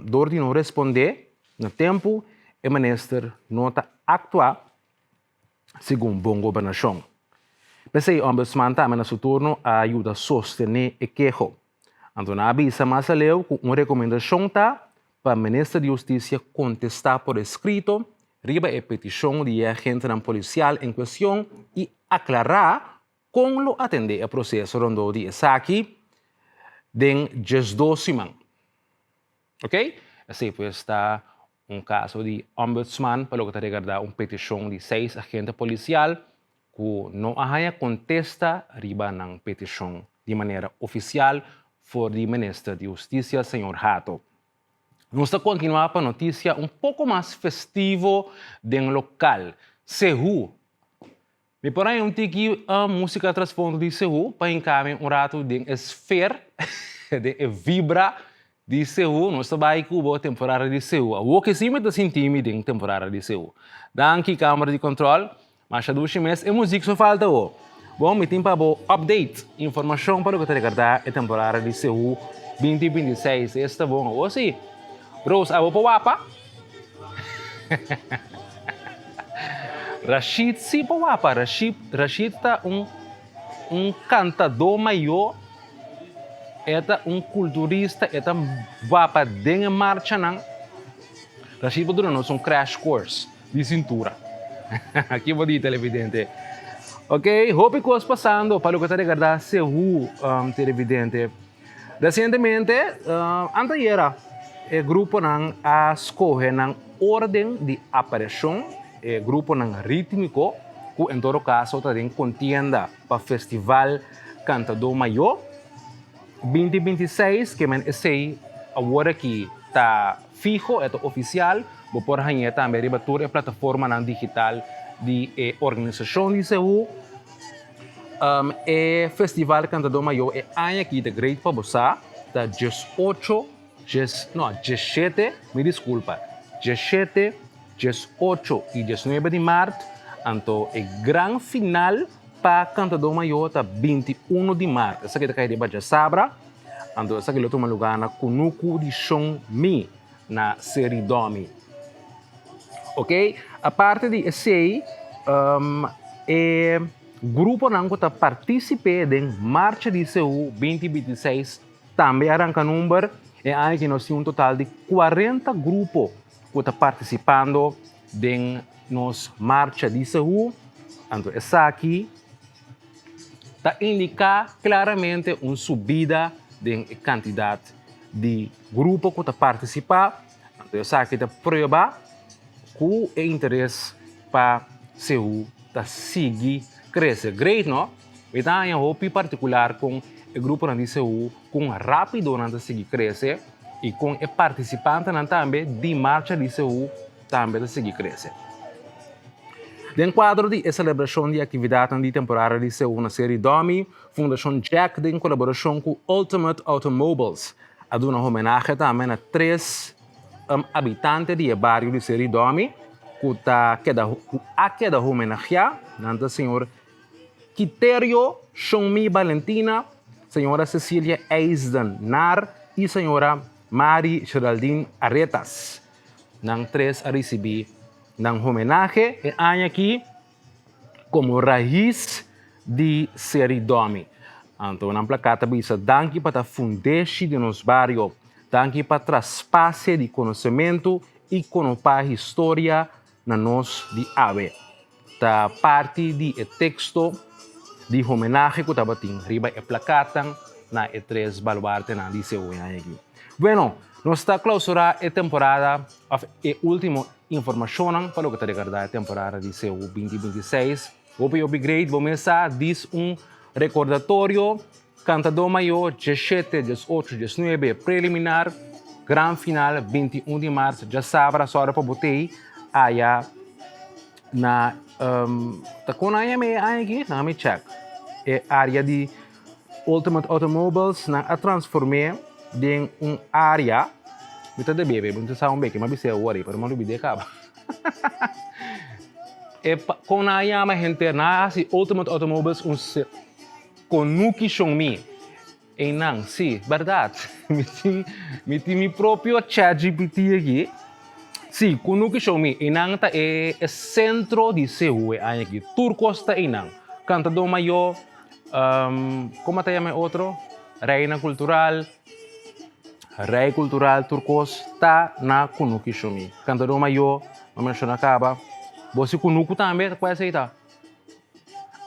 Speaker 1: dor di no respondé na tempu, e minister no ta aktua segun bon gobernashon. P'esei Ombudsman tambe na su turno a yuda sostené e keho. Anto nan a bisa mas aleu ku un rekomendashon ta. pa Minister di Hustisia kontestá por eskrito riba e petishon di e agentenan polisial en kuestion i aklará kon lo atendé e proseso rondó di esaki den 12 siman. Ok, esei pues ta un kaso di Ombudsman pa loke ta regardá un petishon di seis agente polisial ku no a haña kontesta riba nan petishon di manera ofisial for di Minister di Hustisia señor Hato. Nos ta kontinuá pa notisia un poko mas festivo den lokal. Sehu Mi por haña un tiki músika trasfondo di Seú pa hinká mi un ratu den e sfer, den e vibra di Seú. Nos ta bai ku bo temporada di Seú. Awor ke si mi ta sinti mi den temporada di Seú. Danki Kámara di Kòntròl. Masha dushi mes. E muzik so falta awor. Bon, mi tin pa bo update, informashon pa loke ta rekordá e temporada di Seú 2026. Esta bon awor si. Rose, abo por wapa? Rashid sí por wapa. Rashid, Rashid ta un, un kantadó mayó. E ta un kulturista, e ta wapa den e marchanan. Rashid por duna nos un crash course di sintura. Aki bo di televidente. Ok, hopi kos pasando pa loke ta regardá Sehu, um, televidente. Resientemente, anteayera, e gruponan a skohe nan órden di apareshon, e gruponan rítmiko ku en todo kaso ta den kontienda pa Festival Kantadó Mayó 2026, ke men esei awor aki ta fiho, e ta ofisial, bo por hañ'é tambe riba tur e plataformanan digital di e organisashon di Seú. E festival Cantador Mayor e aña aki ta great pa bo sa, ta 18, djes, no, 17, mi disculpa, 17, 18 y 19 di maart, anto e gran final pa Cantador Mayor ta 21 di maart, esaki ta kai riba djasabra, anto esaki lo tuma lugar na Kunuku di Shon Mi na Seri Domi. Ok, aparte di esei, e gruponan ku ta partisip'é den Marcha di Seú 2026 tambe a ranka number. E aña aki nos tin un total di 40 grupo ku ta partisipando den nos Marcha di Seú. Anto esaki ta indiká klaramente un subida den e kantidat di grupo ku ta partisipá. Anto esaki ta prueba ku e interes pa Seú ta sigui krese. Great no? Mi ta haña hopi partikular kon e gruponan di Seú kon rápido nan ta sigui krese i kon e partisipantenan tambe di marcha di Seú tambe ta sigui krese. Den kuadro di e selebrashon di aktividatnan di temporada di Seú na Seri Domi, Fundashon Jack den kolaborashon ku Ultimate Automobiles A duna homenahe tambe na tres habitante di e bario di Seri Domi ku ta keda ku a keda homenageá. Nan ta señor Quiterio Shonmi Balentina, señora Cecilia Eisden Naar i señora Mari Geraldine Aretas. Nan tres a risibí nan homenahe e aña aki. Komo rais di Seri Domi. Anto nan plakat ta bisa, Danki pa ta fundeshi di nos bario. Danki pa traspase di konosementu i konopá historia na nos di awe. Ta parti di e teksto di homenahe ku tabatin riba e plakatnan na e tres baluartenan di Seú e aña aki. Bueno, nos ta klausurá e temporada òf e último Informashonnan pa loke ta regardá e temporada di CU 2026. Hopi hopi great, bo mes sa dis un rekordatorio, Kantadó Mayó 17, 18, 19 preliminar, gran final 21 di mars djasabra sòru pa bo tei aya na ta kon aña mi e aña aki? Laga mi check e area di Ultimate Automobiles nan a transform'é den un área, mi ta debé mi ta sa un beke, mi a bis'é awor ei, pero mi a lubid'é kaba. E kon nan a yama henter, nan a hasi Ultimate Automobiles un konuki shon mi. Einan, sí, bèrdat, mi tin mi tin mi propio ChatGPT aki. Sí, kunuki shon mi, einan ta e sentro di Sehu e aña aki, tur kos ta einan. Kantadó mayó. Como ta yama e otro? Reina Cultural. Rei kultural tur kos ta na kunuku Shumi. Kantadó mayó, mi a menshoná kaba. Bo si kunuku tambe, ta kua esei ta?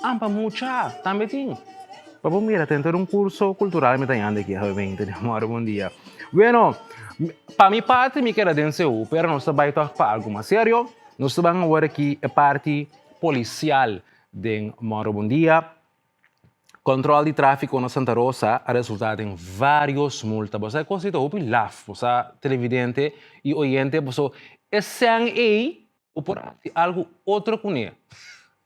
Speaker 1: Ampa mucha tambe tin. Pa bo mira ta enter un curso cultural mi ta yanda aki awe di amor bon dia. Bueno, pa mi parti mi keda den CU, pero nos ta bai tog pa algo mas serio. Nos ta ban awor aki e parti policial den Moro Bon Dia. Control di trafico na Santa Rosa a resulta den varios multa. Bo sa e cos ei ta hopi laf, bo sa televidente y oyente, paso e sèn ei Bo por hasi algu otro kuné,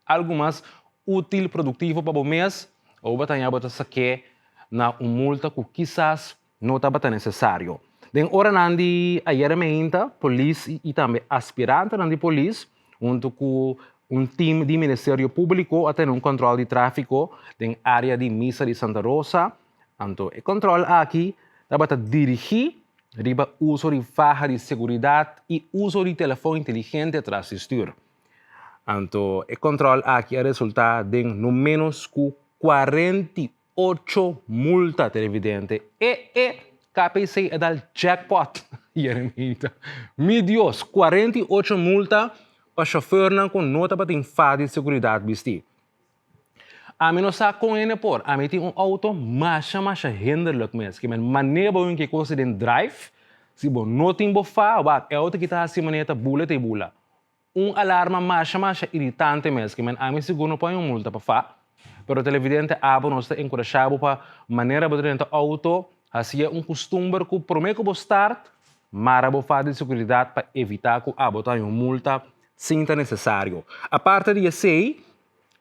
Speaker 1: algu mas útil, produktivo pa bo mes, o bo ta haña bo ta sak'é na un multa ku kisas no tabata nesesario. Den oranan di ayera meinta, polis i tambe aspirantenan di polis huntu ku un tim di Ministerio Públiko a tene un kòntròl di tráfiko den área di Misa di Santa Rosa. Anto e kòntròl aki tabata dirigí riba uso di faha di seguridat i uso di telefòn inteligente tras di stür. Anto e kòntròl aki a resultá den no ménos ku 48 multa televidente. E e KPC a dal jackpot, Jeremita. Mi Dios, 48 multa pa shofèrnan ku no tabatin faha di seguridat bistí. Ami no sa kon hende por. Ami tin un auto masha masha hinderlijk mes. Ke men manera bo yunke kos den drive, si bo no tin bo fa, wak, e auto ki ta hasi manera ta bula ta e bula. Un alarma masha masha iritante mes. Ke men ami sigur no pon un multa pa fa. Pero televidente abo nos ta enkurashá bo pa manera bo ta drenta auto, hasié un kustumber ku promé ku bo start, mara bo fa di seguridat pa evitá ku abo ta haña un multa sin ta nesesario. Aparte di esei,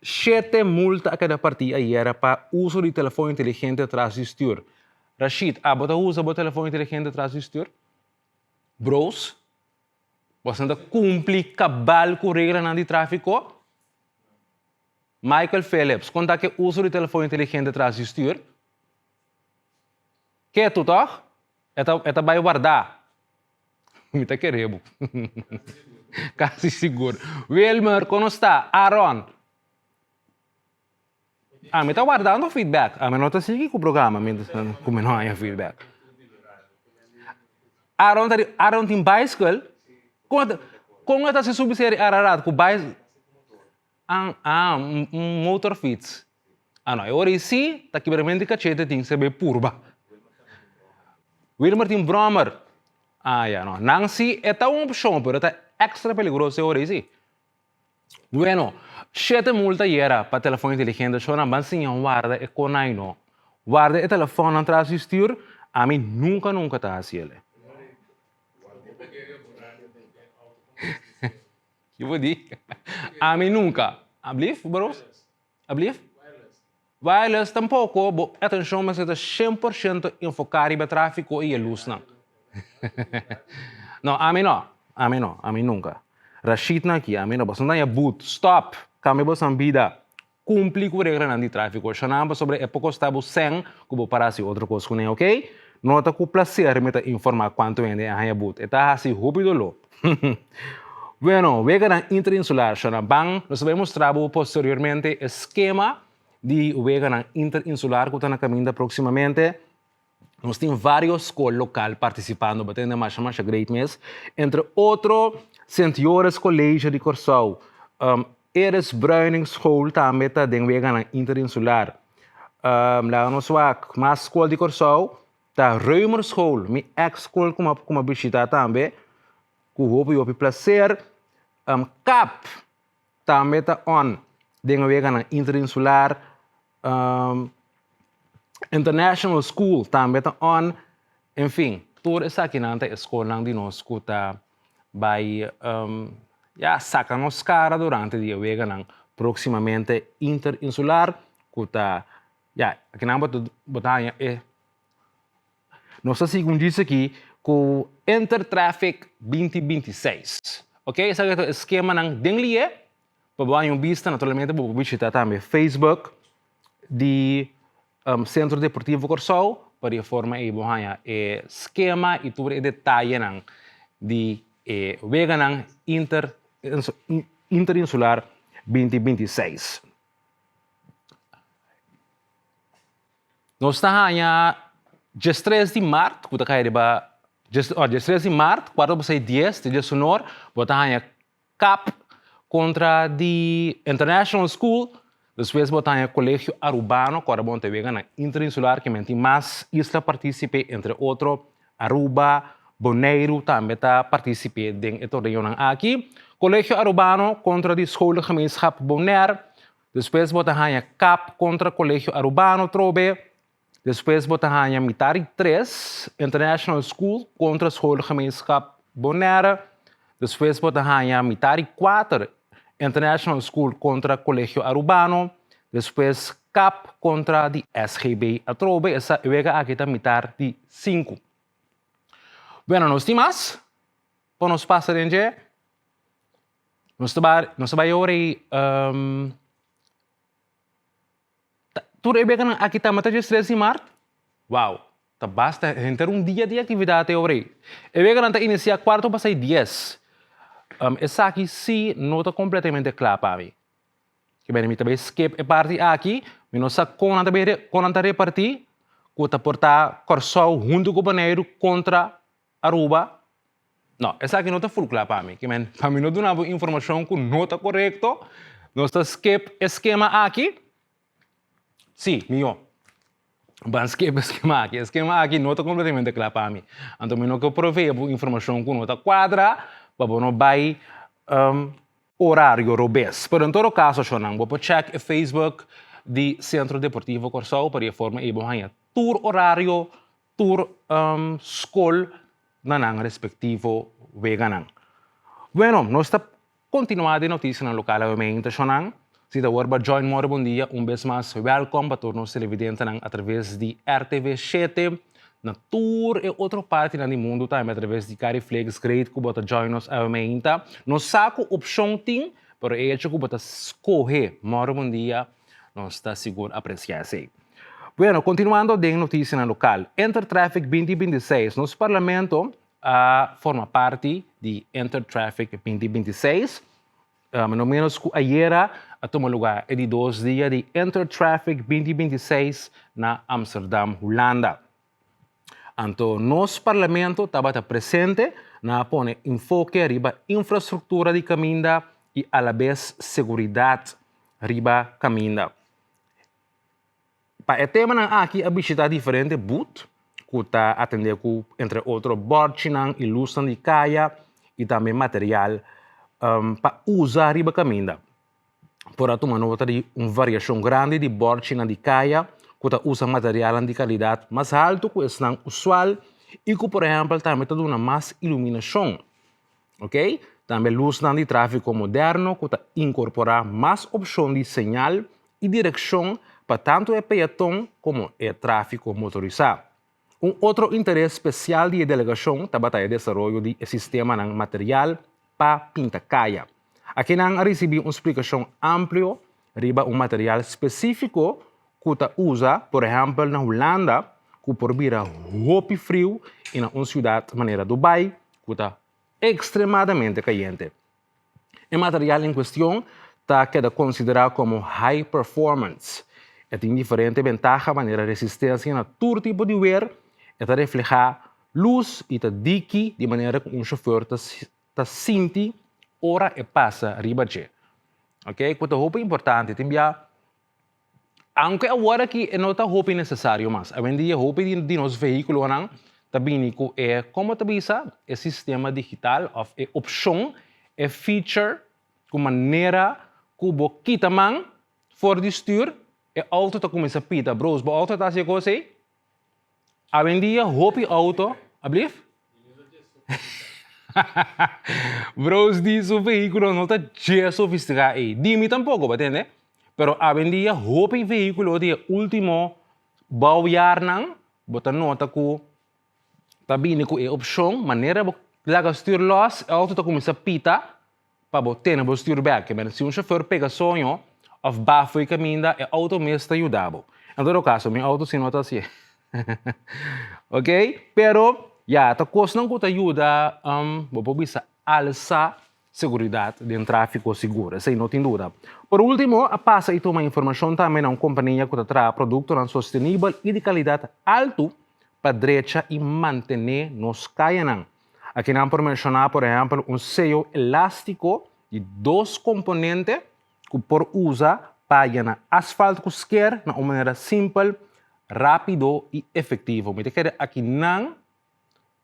Speaker 1: Shete multa a keda partí ayera pa uso di telefon inteligente tras di stür. Rashid, abo ta usa bo telefon inteligente tras di stür? Bros, boso ta kumpli kabal ku reglanan di tráfiko? Michael Phillips, kon ta ke uso di telefon inteligente tras di stür? Ketu, tòg? E ta, e ta bai wardá. Mi ta kere bo. Kasi sigur. Wilmer, kon nos ta? Aaron. Ami ta wardando feedback. Ami no ta sigui ku programa mientras ku mi no haña feedback. Aaron ta di, Aaron tin bicycle? Kon e ta, kon e ta hasi subi seri Ararat ku bicycle? Ah, ah, un motorfiets. Ah no, e ora ei sí ta kibramentu di kachete tin sebe purba. Wilmer tin brommer. Ah ya no, nan sí e ta un opshon pero e ta extra peligroso e ora ei sí. Bueno, shete multa yera pa telefon inteligente shornan ban siña warda e konai no. Warda e telefonnan tras di stuur, ami nunka nunka ta hasi ele. Ki bo di? Ami nunka. Ablief, bros? Ablief? Wireless tampoko, bo atenshon mester ta 100% enfoká riba e tráfiko i e lusnan. No, ami no. Ami no. Ami nunka. Rashidnan aki, ami no. Boso no ta haña but. Stòp! Kambia boso bida. Kumpli ku reglanan di tráfiko. Shonnan pasobra e por kosta bo sèn ku bo para hasi otro kos kuné, oke? No ta ku plaser mi ta informá kuantu hende a haña but. E ta hasi hopi doló. Bueno, weganan interinsular, shonnan. Ban, nos ta bai mustra bo posteriormente e skema di weganan interinsular ku ta na kaminda próksimamente. Nos tin varios skol lokal partisipando, bo ta hende masha masha great mes. Entre otro Sint Joris College di Kòrsou, Eris Bruining School tambe ta den weganan interinsular. Laga nos wak mas skol di Kòrsou ta Römer School, mi ex skol ku mi a bishita tambe ku hopi hopi plaser. Kap tambe ta on den weganan interinsular. International School tambe ta on. En fin, tur esakinan ta e skolnan di nos ku ta bai ya saka nos kara durante di e weganan próksimamente interinsular ku ta ya akinan bo ta bo ta haña e nos ta sigui un djis aki ku Intertraffic 2026 ok esaki ta e skemanan den lié. Pa bo haña un bista, naturalmente bo por bishita tambe Facebook di Sentro Deportivo Kòrsou pa di e forma ei bo haña e skema i tur e detayenan di e weganan interinsular 2026. Nos ta haña. 13 di mart, ku ta kai riba 13 di mart, kuarto pasai dies, te diesunor, bo ta haña Cap kontra di International School, despues bo ta haña Colegio Arubano, ku ora bo ta wega na Interinsular, ke men tin mas isla partisipe, entre otro Aruba, Boneiru tambe ta partisipe den e torneonan aki. Colegio Arubano kontra di Scholengemeenschap Bonaire, despues bo ta haña Cap kontra Colegio Arubano trobe, Despues bo ta haña mitar di tres, International School kontra Schoolgemeenschap Bonaire. Despues bo ta haña mitar di kuater, International School kontra Colegio Arubano. Despues cap kontra di SGB atrobe. Esa wega aki ta mitar di sinku. Bueno, nos tin mas pa nos pasa den dje. Nos ta bai, nos ta bai ora ei. Tur e becanan aki ta mata dje tres di mart? Wow! Ta basta henter un dia di actividad e ora ei. E weganan ta inicia cuarto pasai dies. Esaki si no ta completamente cla pa mi. Ke bene mi ta bay skip e parti aki, mi no sa con nan ta bay con nan ta reparti cu ta por ta Corsou hunto cu Boneiru contra Aruba. No, esaki no ta full cla pa mi. Ke men pa mi no duna bo informacion cu no ta corecto, nos ta skip e skema aki. Sí, mihó. Ban skip e skema aki. E skema aki no ta completamente cla pa mi. Anto mi no ke provee bo informacion cu no ta cuadra pa bo no bay horario robes. Pero en todo caso, shornan, bo por check e Facebook di Centro Deportivo Corsou pa di e forma ei bo haña tur horario tur skol na nan respektivo weganan. Bueno, nos ta kontinuá den notisianan lokal awemente, shonnan. Si ta wor ba join More Bon Dia, un bes mas wèlkòm pa tur nos televidentenan atraves di RTV shete, na tur e otro partinan di mundu tambe atraves di Cariflix. Great ku bo ta join nos awemente. Nos sa ku opshon tin, pero e hecho ku bo ta skohe More Bon Dia, nos ta sigur apresiá esei. Bueno, continuando den noticianan local. Intertraffic 2026, nos Parlamento a forma parti di Intertraffic 2026. No menos cu ayera a tuma lugar e di dos dia di Intertraffic 2026 na Amsterdam, Hulanda. Anto nos Parlamento tabata presente na a pone enfoke riba infrastructura di caminda y alabes seguridad riba caminda. Pa e temanan aki a bishita diferente booth ku ta atendé ku entre otro bòrchinan i lusnan di kaya i tambe material pa usa riba kaminda. Por a tuma nota di un variashon grandi di bòrchinan di kaya ku ta usa materialnan di kalidat mas haltu ku esnan usual i ku por ehèmpel tambe ta duna mas iluminashon. Ok, tambe lusnan di tráfiko moderno ku ta inkorporá mas opshon di señal i direkshon pa tantu e peaton komo e tráfiko motorisá. Un otro interes spesial di e delegashon tabata e desaroyo di e sistemanan material pa pinta kaya. Aki nan a risibí un splikashon amplio riba un material spesífiko ku ta usa, por ehèmpel na Hulanda, ku por bira hopi friu i na un siudat manera Dubai, ku ta ekstremadamente kayente. E material en kuestion ta keda konsiderá komo high performance. E tin diferente bentaha manera resistensia na tur tipo di wer, e ta reflehá lus i ta diki di manera ku un shofèr ta ta sinti ora e pasa riba dje. Oke, ku ta hopi importante. Tin bia Aunke awor aki e no ta hopi necesario mas. Awendia hopi di di nos vehiculonan ta bini cu e, como ta bisa, e sistema digital of e opcion, e feature cu manera cu bo kita man for di stuur, e auto ta cuminsa pita. Bros, bo auto ta haci e cos ey? Awendia hopi auto, ablief? Bros di su vehiculo no ta dje sofistica ey. Di mi tampoco, bo tende? Pero awendia hopi vehiculo di e ultimo bouwjaarnan bo ta nota cu ta bini cu e opcion manera bo laga stuur los e auto ta cuminsa pita pa bo tene bo stuur bek. Ke si un chauffeur pega soño of ba fo'i caminda e auto mes ta yuda bo. En todo caso mi auto si no ta hacié. Ok, pero ya ta cosnan cu ta yuda bo por bisa alsa seguridad den trafico sigur, esey no tin duda. Por ultimo, a pasa y tuma informacion tambe na un compania cu ta traha productonan sostenibel y di calidad alto. pa drecha i mantené nos kayanan. Aki nan por menshoná por ehèmpel un seyo elástiko di dos komponente ku por usa pa yena asfalt ku sker na un manera simpel, rápido i efektivo. Mi ta kere aki nan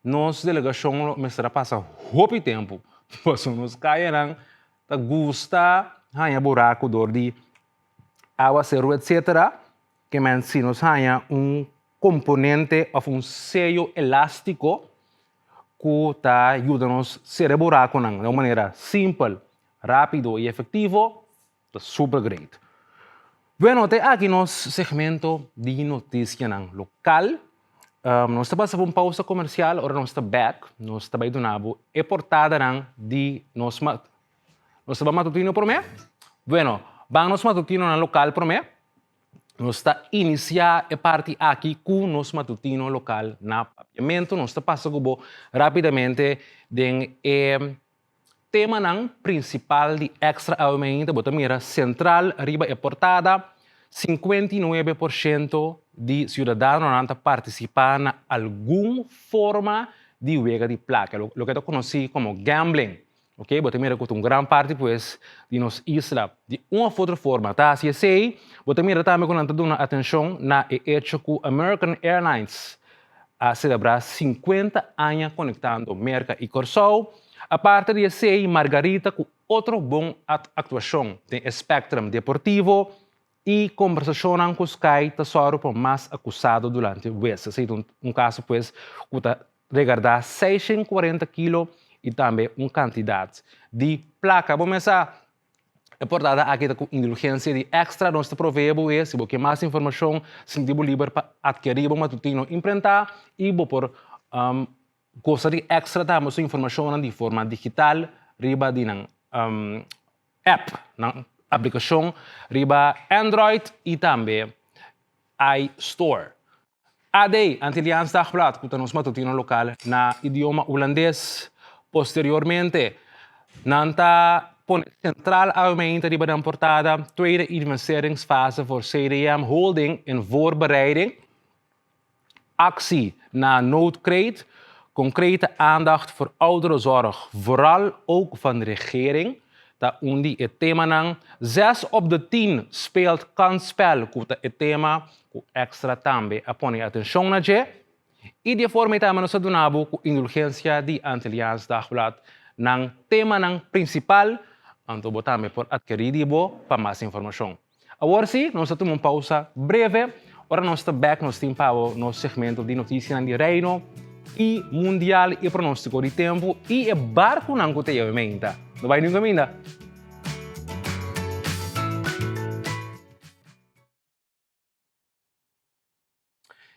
Speaker 1: nos delegashon lo mester a pasa hopi tempu pasobra nos kayanan ta gusta haña buraku dor di awaseru etsetera. Ke men si nos haña un komponente òf un seyo elástiko ku ta yuda nos sera e burakunan na un manera simpel, rápido i efektivo, ta super great. Bueno, te aki nos segmento di notisianan lokal. Nos ta pasa pa un pausa komersial, ora nos ta bèk nos ta bai duna bo e portadanan di nos Nos ta bai matutino promé? Bueno, ban nos matutinonan lokal promé. Nos ta inisiá e parti aki ku nos matutino lokal na Papiamentu. Nos ta pasa ku bo rápidamente den e temanan prinsipal di Extra Awe Mainta. Bo ta mira sentral riba e portada, 59% di siudadanonan ta partisipá na algun forma di wega di plaka, loke ta konosí komo gambling. Ok, bo ta mira ku ta un gran parti pues di nos isla di un of otro forma ta hasi esei. Bo ta mira tambe ku nan ta duna atenshon na e echo ku American Airlines a selebrá 50 aña konektando Merka i Kòrsou. Aparte di esei, Margarita ku otro bon aktuashon den e spectrum deportivo i kombersashonnan ku Sky ta sòru pa mas akusado durante wes. Esei ta un kaso pues ku ta regardá 640 kilo i tambe un kantidat di plaka. Bo mesa e portada aki ta ku indulgensia di Extra. Nos ta proveé bo e si bo ke mas informashon, sinti bo liber pa atkerí bo matutino imprentá i bo por gosa di Extra tambe su informashonnan di forma digital riba di nan app, nan aplikashon riba Android i tambe iStore. AD, Antilliaans Dagblad, ku ta nos matutino lokal na idioma hulandes. Posteriormente, nan ta pone sentral awe riba nan portada Tweede investeringsfase voor CDM Holding in voorbereiding. Actie na noodkreet, concrete aandacht voor ouderenzorg, vooral ook van regering, ta un di e temanan. 6 op de 10 speelt kansspel, ku ta e tema ku Extra tambe a pone atenshon na dje. I di e forma ei tambe nos a duna bo ku indulgensia di Antilliaans Dagblad nan temanan prinsipal, anto bo tambe por atkerí di bo pa mas informashon. Awor sí, nos ta tuma un pausa breve. Ora nos ta bèk nos tin pa bo nos segmento di notisianan di Reino i mundial i pronóstiko di tempu i e barkunan ku ta yega meinta. No bai niun kaminda.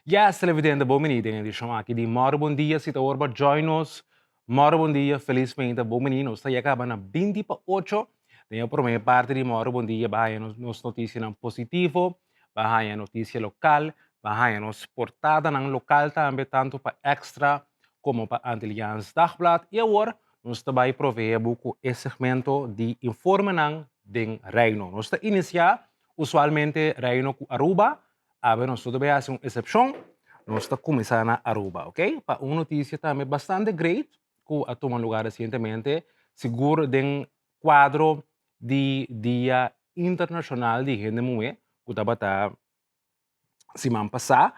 Speaker 1: Yes, televidente, bon bini den edishon aki di Mòru Bon Dia. Si ta ora bo join nos, Mòru Bon Dia, felis meinta, bon bini. Nos ta ya kaba na binti pa ocho. Den e promé parti di Mòru Bon Dia bo haña nos nos notisianan positivo, bo haña notisia lokal, bo haña nos portadanan lokal tambe, tantu pa Extra komo pa Antilliaans Dagblad. I awor nos ta bai proveé bo ku e segmento di informenan den Reino. Nos ta inisiá Usualmente Reino ku Aruba, awe nos ta bay hasi un excepcion, nos ta cuminsa na Aruba, ok? Pa un noticia tambe bastante great cu a tuma lugar recientemente, sigur den cuadro di Dia Internacional di Hende Muhe, cu tabata siman pasá,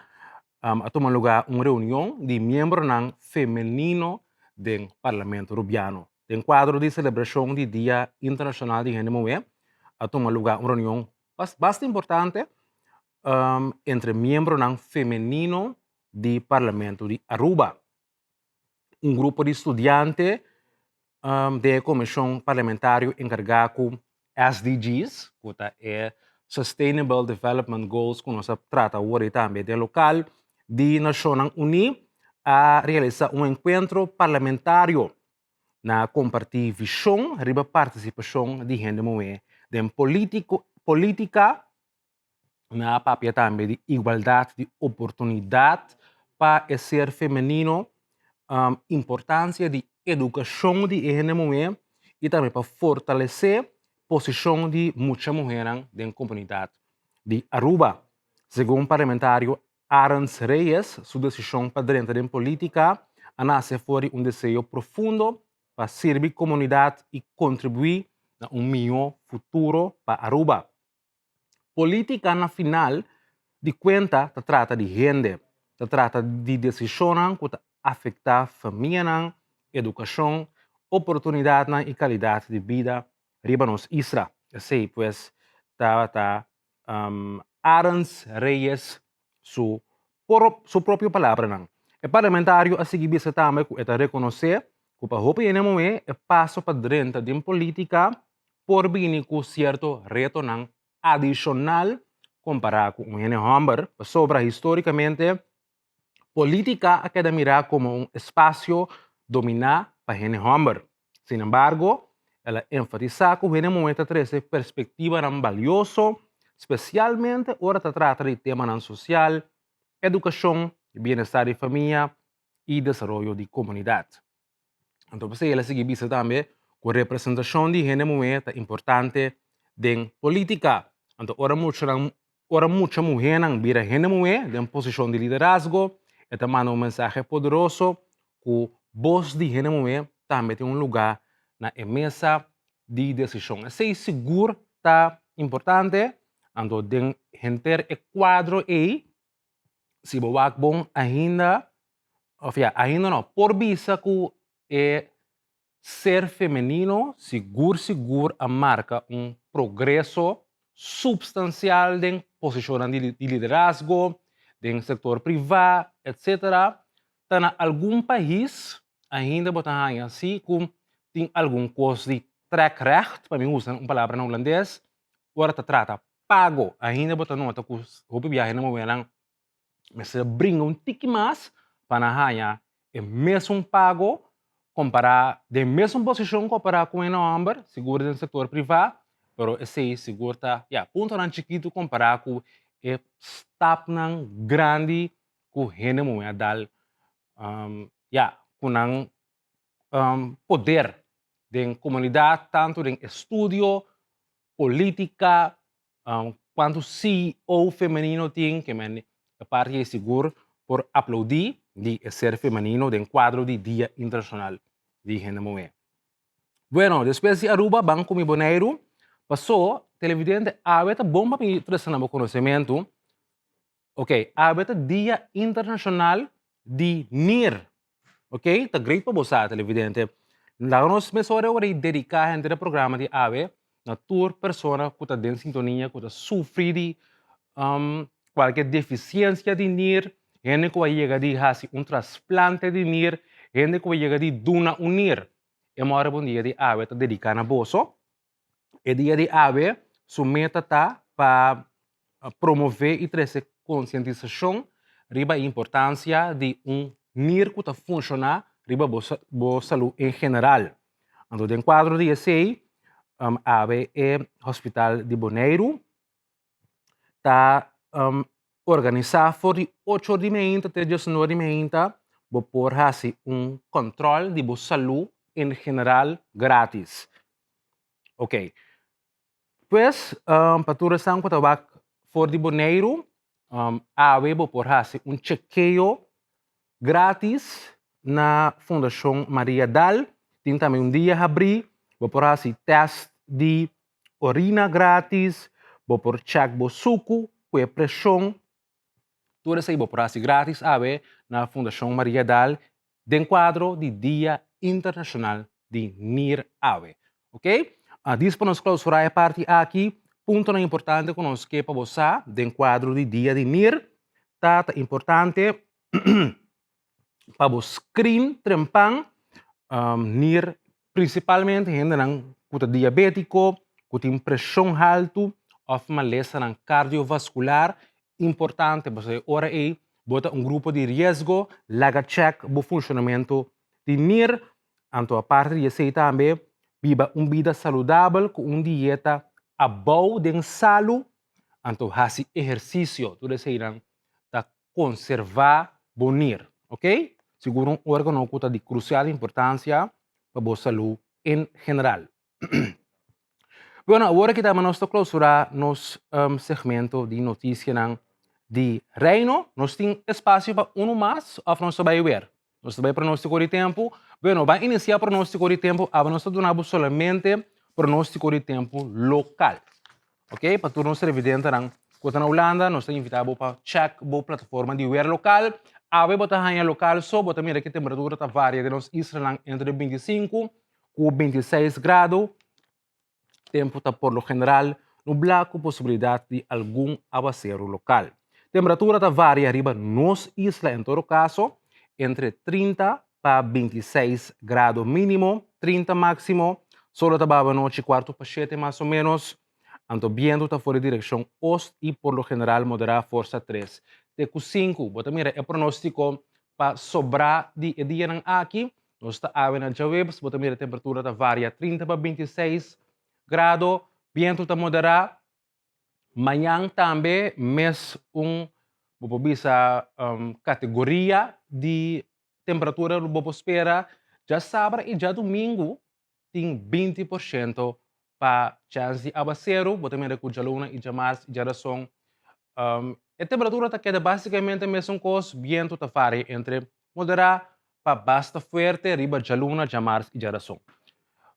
Speaker 1: a tuma lugar un reunion di miembronan femenino den Parlamento Rubiano. Den kuadro di selebrashon di Dia Internashonal di Hende Muhé a tuma lugá un reunion basta importante entre miembronan femenino di Parlamento di Aruba. Un grupo di studiante den e komishon parlamentario enkargá ku SDG's, ku ta e Sustainable Development Goals ku nos a trata awor ei tambe den lokal di Nashonnan Uní, a realisá un enkuentro parlamentario na kompartí vishon riba partisipashon di hende muhé den polítika. Na papia tambe di igualdat di oportunidat pa e ser femenino, importansia di edukashon di e hende muhé i tambe pa fortalesé posishon di mucha muhénan den komunidat di Aruba, segun parlamentario. Arends Reyes su desishon pa drenta den polítika a nase for di un deseo profundo pa sirbi komunidat i kontribuí na un mihó futuro pa Aruba. Polítika na final di kuenta ta trata di hende, ta trata di desishonnan ku ta afektá famianan, edukashon, oportunidatnan i kalidat di bida riba nos isla. Esei pues tabata Arends Reyes su su propio palabranan. E parlamentario a sigui bisa tambe ku e ta rekonosé ku pa hopi hende muhé e paso pa drenta den polítika por bini ku sierto retonan adishonal kompará ku un hende hòmber, pasobra histórikamente Polítika a keda mirá komo un espasio dominá pa hende hòmber. Sin embargo, el a enfatisá ku hende muhé ta trese perspektivanan balioso, spesialmente ora ta trata di temanan sosial, edukashon, bienestar di famia i desaroyo di komunidat. Anto p'esei el a sigui bisa tambe ku representashon di hende muhé ta importante den polítika. Anto ora muchanan ora mucha muhénan bira hende muhé den posishon di liderazgo, e ta manda un mensahe poderoso ku bos di hende muhé tambe tin un lugá na e mesa di desishon. Esei sigur ta importante, anto den henter e kuadro ei si bo wak bon ainda, of ya, ainda no, por bisa ku e ser femenino sigur sigur a marka un progreso supstansial den posishonnan di di liderazgo, den sektor privá, etsetera. Ta na algun pais ainda bo ta haña si ku tin algun kos di trek recht, pa mi usa un palabra na hulandes, ora ta trata pago. Ainda bo ta nota ku hopi biahe na movenan mester bringa un tiki mas pa nan haña e mesun pago kompará den mesun posishon kompará ku hende hòmber, sigur den sektor privá, pero esei sigur ta, ya, puntonan chikitu kompará ku e stapnan grandi ku hende muhé a dal, ya, ku nan poder den komunidat, tantu den estudio, polítika, kuantu CEO femenino tin, ke men e parti ei sigur por aplaudí di e ser femenino den kuadro di Dia Internashonal di Hende Muhé. Bueno, despues di Aruba ban ku mi Boneiru, pasó televidente awe ta bon pa mi trese na bo konosementu, ok, awe ta Dia Internashonal di Nir. Ok, ta great pa bo sa, televidente. Laga nos mesora ora i dediká henter e programa di awe na tur persona ku ta den sintonia, ku ta sufri di kualke defisiensia di nir, hende ku a yega di hasi un trasplante di nir, hende ku a yega di duna un nir. E mòrè bon dia di awe ta dediká na boso. E dia di awe su meta ta pa promové i trese konsientisashon riba e importansia di un nir ku ta funshoná riba bo bo salú en general. Anto den kuadro di esei awe e hospital di Boneiru ta organisá for di ocho or di meinta te diesnuebe or di meinta bo por hasi un kòntròl di bo salú en general gratis. Oké. Pues, pa tur esnan ku ta wak for di Boneiru, awe bo por hasi un chekeo gratis na Fundashon Maria Dal. Tin tambe un dia habrí, bo por hasi tèst di orina gratis, bo por chèk bo suku ku e preshon. Tur esei bo por hasi gratis awe na Fundashon Maria Dal den kuadro di Dia Internashonal di Nir awe. Ok? Dis pa nos klausurá e parti aki, puntonan importante ku nos ke pa bo sa den kuadro di Dia di Nir ta ta importante pa bo screen trempan nir prinsipalmente hendenan ku ta diabétiko, ku tin preshon haltu òf malesanan kardiovaskular importante pasobra e ora ei bo ta un grupo di riesgo, laga chèk bo funshonamentu di nir, anto aparte di esei tambe biba un bida saludabel ku un dieta abou den salu, anto hasi ehersisio, tur eseinan ta konservá bo nir, ok? Sigur un órgano ku ta di krusial importansia pa bo salú en general. Bueno, awor aki tambe nos ta klausurá nos segmento di notisianan. Di Reino, nos tin espacio pa uno mas of nos ta bay weer? Nos ta bay pronostico di tempo? Bueno, ban inicia pronostico di tempo, aba nos ta duna bo solamente pronostico di tempo local. Ok, pa tur nos televidentenan cu ta na Hulanda, nos ta invita bo pa check bo plataforma di weer local. Awe bo ta haya local so, bo ta mira ki temperatura ta varia den nos islanan entre 25 cu 26 grado. Tempu ta por lo general nublá ku posibilidat di algun awaseru lokal. Temperatura ta varia riba nos isla en todo kaso entre 30 pa 26 grado mínimo, 30 máksimo. Solo ta baba anochi kuartu pa shete mas o ménos. Anto bientu ta for di direkshon ost i por lo general moderá forsa 3 te ku 5. Bo ta mira e pronóstiko pa sobrá di e dianan aki. Nos ta awe na djaweps, bo ta mira temperatura ta varia 30 pa 26 grado, bientu ta moderá. Mañan tambe mes un, bo por bisa, kategoria di temperatura lo bo por spera. Djasabra i djadumingu tin 20% pa chèns di awaseru, bo ta mira ku djaluna i djamars i djarason e temperatura ta keda básikamente mesun kos, bientu ta varia entre moderá pa basta fuerte riba djaluna, djamars i djarason.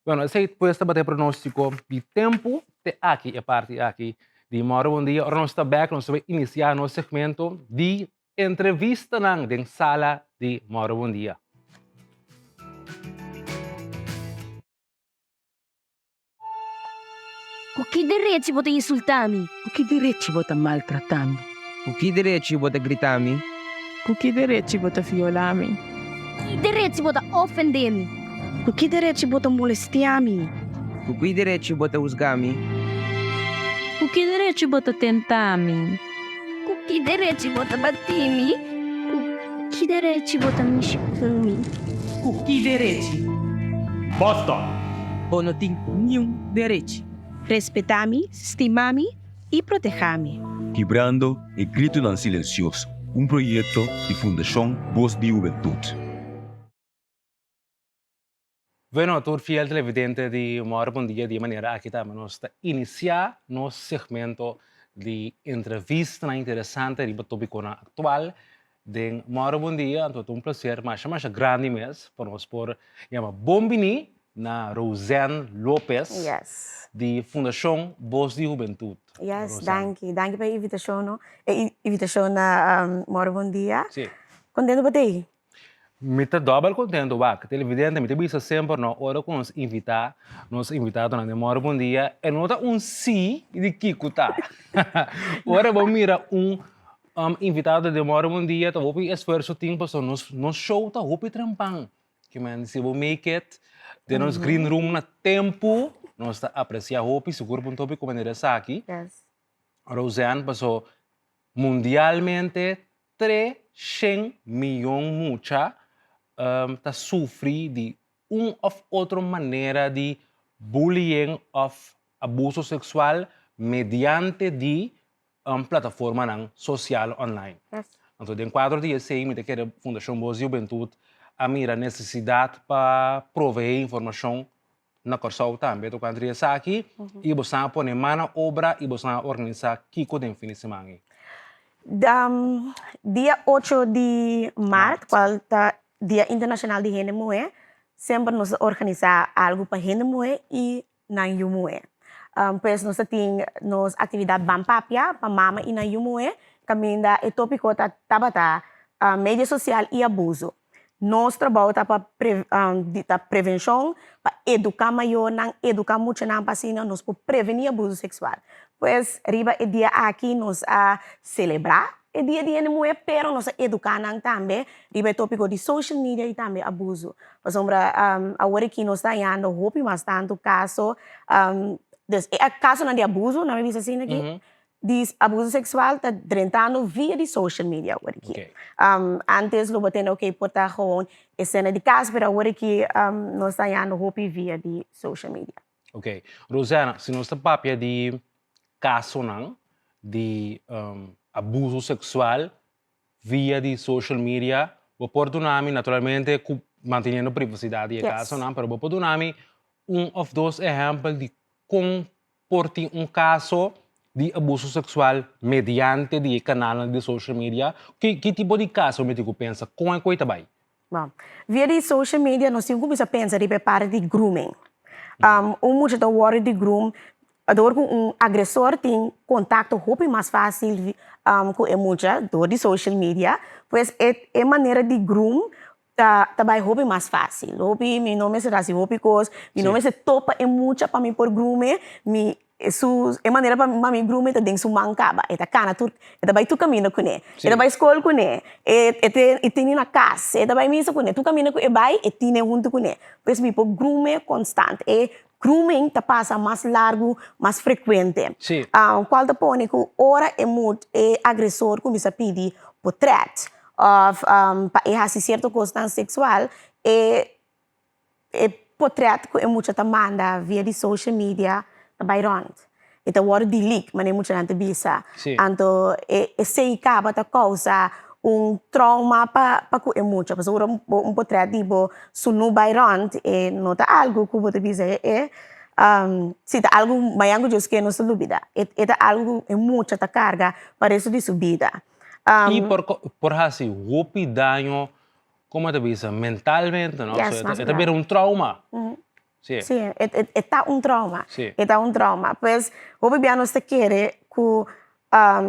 Speaker 1: Bueno, esei pues tabata e pronóstiko di tempu te aki, e parti aki di Mòrgo Bon Dia. Ora nos ta bèk nos ta bai inisiá nos segmento di entrevistanan den sala di Mòrgo Bon Dia.
Speaker 2: Ku ki derechi bo ta insultá mi?
Speaker 3: Ku ki derechi bo ta maltratá mi?
Speaker 4: Ku ki derechi bo ta gritá mi?
Speaker 5: Ku ki derechi bo ta violá mi?
Speaker 2: Ku ki derechi bo ta ofendé mi?
Speaker 6: Ku ki derechi bo ta molestiá mi?
Speaker 4: Ku ki derechi bo ta husgá mi?
Speaker 7: Ku ki derechi bo ta tentá mi?
Speaker 2: Ku ki derechi bo ta batí mi? Ku ki derechi bo ta mishi ku mi?
Speaker 3: Ku ki derechi?
Speaker 8: Basta!
Speaker 3: Bo no tin niun derechi.
Speaker 6: Respetá mi, stima mi i protehá mi.
Speaker 9: Kibrando e gritonan silensioso, un proyekto di Fundashon Bos di Hubentut.
Speaker 1: Bueno, tur fiel televidente di Mòrgo Bon Dia, di e manera aki tambe nos ta inisiá nos segmento di entrevistanan interesante riba tópikonan aktual den Mòrgo Bon Dia. Anto ta un plaser masha masha grandi mes pa nos por yama bon biní na Roseanne Lopez di Fundashon Bos di Hubentut.
Speaker 10: Yes, danki. Danki pa e invitashon no. E invitashon na Mòrgo Bon Dia. Kontento pa ta ei?
Speaker 1: Mi ta dòbel kontentu wak. Televidente, mi ta bisa semper no, ora ku nos invitá nos invitadonan den Mòrgo Bon Dia, e no ta un sí di kiko ta. Ora bo mira un invitado den Mòrgo Bon Dia ta hopi esfuerso tin pasobra nos nos show ta hopi trempan. Ke men si bo make it den nos green room na tempu, nos ta apresiá hopi, sigur pa un tópiko manera esaki. Roseanne, paso mundialmente 300 miyon mucha ta sufri di un of otro manera di bullying of abuso seksual mediante di plataformanan sosial online. Anto den kuadro di esei mi ta kere Fundashon Bos di Hubentut a mira nesesidat pa proveé informashon na Kòrsou tambe tokante di esaki i boso a pone man na obra i boso a organisá kiko den fin di siman ei?
Speaker 10: Dia ocho di mart kual ta Dia Internashonal di Hende Muhé semper nos ta organisá algu pa hende muhé i nan yu muhé. Pues nos ta tin nos aktividat Ban Papia pa mama i nan yu muhé kaminda e tópiko ta tabata media sosial i abuso. Nos trabou ta pa ta prevenshon, pa eduká mayornan, eduká muchanan pa asina nos por prevení abuso seksual. Pues riba e dia aki nos a selebrá e dia di hende muhé pero nos a eduká nan tambe riba e tópiko di social media i tambe abuso. Pasobra awor aki nos ta hañando hopi mas tantu kaso, dus e kasonan di abuso, nan mi bisa asina aki, Di abuso sexual ta drentando via di social media awor aki. Antes lo bo tende ok por ta gewoon escena di cas pero awor aki nos ta hañando hopi via di social media.
Speaker 1: Ok. Rosanna, si nos ta papia di casonan di abuso sexual via di social media, bo por duna mi naturalmente cu manteniendo privacidad di e casonan, pero bo por duna mi un of dos ehempel di con por tin un caso. di abuso seksual mediante di e kanalnan di social media? Ki ki tipo di kaso mi tin ku pensa? Kon e koi ta bai?
Speaker 10: Bon, via di social media nos tin ku kuminsá pensa riba e parti di grooming. Un mucha ta wòrdu di groom dor ku un agresor tin kontakto hopi mas fásil ku e mucha dor di social media, pues e e manera di groom ta ta bai hopi mas fásil. Hopi mi no mester hasi hopi kos, mi no mester topa e mucha pa mi por groom-e, mi su e manera pa mi groom e ta den su man kaba, e ta kana tur e ta bai tur kaminda kuné, e ta bai skol kuné, e e tene na kas, e ta bai misa kuné, tur kaminda ku e bai e tene huntu kuné. Pues mi por groom e konstant. E grooming ta pasa mas largu, mas frekuente. Kual ta pone ku ora e mut e agresor kuminsá pidi potrèt òf pa e hasi sierto kosnan seksual, e e potrèt ku e mucha ta manda via di social media ta bai rònt. E ta wòrdu di leak, manera e muchanan ta bisa. Anto e esei kaba ta kousa un trauma pa pa ku e mucha. Pasobra ora un potrèt di bo sunú bai rònt e no ta algu ku bo ta bisa e e si ta algu mañan ku Dios ke nos ta lubida. E e ta algu ku e mucha ta karga pa resto di su bida.
Speaker 1: I por por hasi hopi daño Como ta bisa mentalmente no
Speaker 10: Yes, mas
Speaker 1: e ta bira un trauma.
Speaker 10: Si. Si, e ta un trauma.
Speaker 1: Si.
Speaker 10: E ta un trauma. Pues hopi bia nos ta kere ku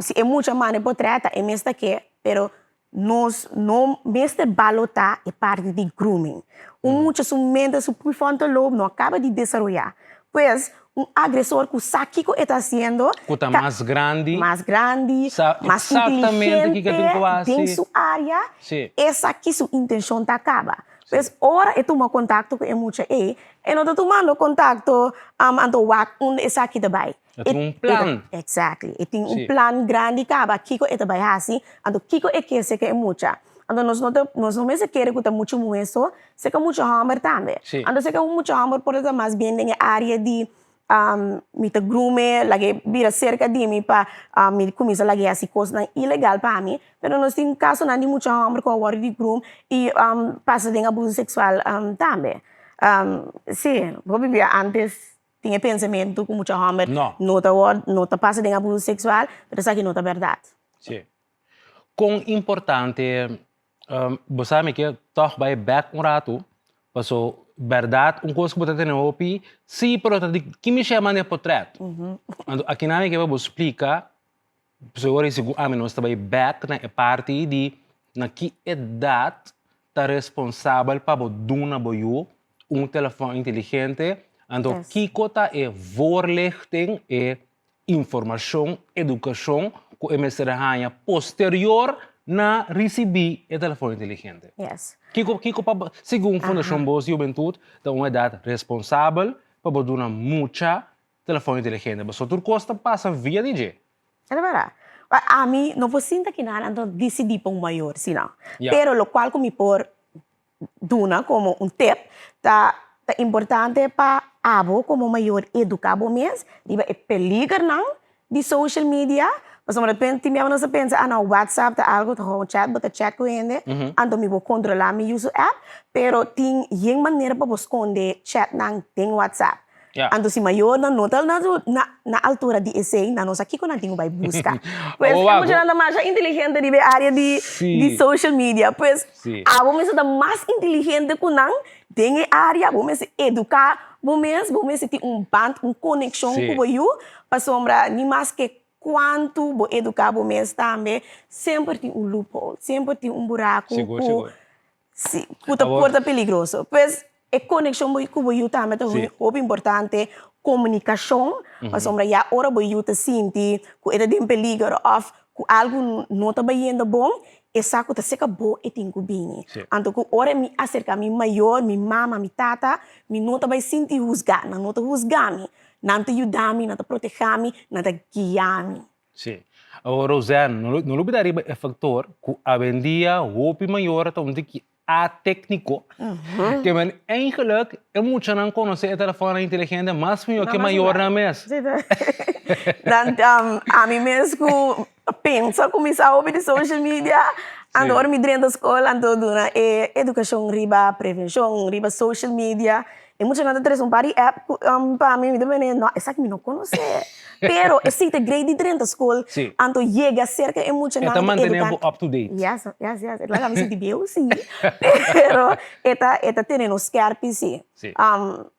Speaker 10: si e mucha manda e potrèt ta e mes ta ke, pero nos no mester balotá e parti di grooming. Un mucha su mente, su prefrontal lobe no a kaba di desaroyá. Pues un agresor ku sa kiko e ta hasiendo.
Speaker 1: Ku ta mas grandi.
Speaker 10: Mas grandi, mas inteligente den su área, e sa ki su intenshon ta kaba. Pues ora e tuma kontakto ku e mucha ei, e no ta tumando kontakto anto wak unda esaki ta bai.
Speaker 1: E tin un plan.
Speaker 10: Exactly. E tin un plan grandi kaba kiko e ta bai hasi, anto kiko e ke seka e mucha. Anto nos no ta, nos no mester kere ku ta mucha muhé so, seka mucha hòmber tambe. Anto seka un mucha hòmber por ta mas bien den e área di mi ta grume, lag'é bira serka di mi pa mi kuminsá lag'é hasi kosnan ilegal pa mi. Pero nos tin kasonan di mucha hòmber ku a wòrdu di grum i pasa den abuso seksual tambe. Sí, hopi bia ántes tin e pensamentu ku mucha hòmber no ta wòrdu, no ta pasa den abuso seksual, pero esaki no ta bèrdat.
Speaker 1: Sí. Kon importante, bo sa mi ke tòg bai bèk un ratu, paso bèrdat un kos ku bo ta tene hopi, sí, pero ta di ki mi shema den potrèt. Anto akinan mi ke pa bo splika, pasobra ora sigur ami nos ta bai bèk na e parti di na ki edat ta responsabel pa bo duna bo yu un telefòn inteligente, anto kiko ta e voorlichting, e informashon, edukashon ku e mester haña posterior na risibí e telefòn inteligente. Kiko kiko pa segun Fundashon Bos di Hubentut ta un edat responsabel pa bo duna mucha telefòn inteligente pasobra tur kos ta pasa via di dje.
Speaker 10: E ta bèrdat. Ami no por sinta kinan anto disidí pa un mayor si no. Pero lokual ku mi por duna komo un tip ta ta importante pa abo komo mayor eduká bo mes riba e peligernan di social media pasobra de tin biaha nos ta pensa ah no whatsapp ta algu ta gewoon chat bo ta chat ku hende anto mi por kontrolá mi uso app pero tin yen manera pa bo skonde chatnan den whatsapp Anto si mayornan no ta na altura di esei, nan no sa kiko nan tin ku bai buska. Pues e muchanan ta masha inteligente riba e área di social media. Pues abo mester ta mas inteligente ku nan den e área, bo mester eduká bo mes, bo mester tin un band, un konekshon ku bo yu, pasobra ni maske kuantu bo eduká bo mes tambe, semper tin un loophole, semper tin un buraku ku Sí, ku ta por ta peligroso. Pues e konekshon bo ku bo yu tambe ta hopi importante, komunikashon, pasobra ya ora bo yu ta sinti ku e ta den peliger òf ku algu no ta bayendo bon, e sa ku ta serka bo e tin ku bini. Anto ku ora mi aserka mi mayor, mi mama, mi tata, mi no ta bai sinti husgá, nan no ta husgá mi, nan ta yuda mi, nan ta protegá mi, nan ta guia mi.
Speaker 1: Sí. Awor Roseanne, no no lubida riba e factor cu awendia hopi mayor ta un tiki atécnico, ke men eigenlijk e muchanan conoce e telefoonnan inteligente mas mihor ke mayornan mes.
Speaker 10: Sí ta. Dan ami mes cu pensa cu mi sa hopi di social media, anto ora mi drenta scol anto duna e educacion riba prevencion, riba social media. E muchanan ta trese un par di app ku pa mi, mi ta bini, no, esaki mi no konosé. Pero esei ta great di drenta skol, anto yega serka e muchanan,
Speaker 1: E ta mantené
Speaker 10: eduká.
Speaker 1: bo up to date.
Speaker 10: Yes, yes, yes. E ta laga mi sinti bieu sí, pero e ta e ta tene nos skèrpi sí.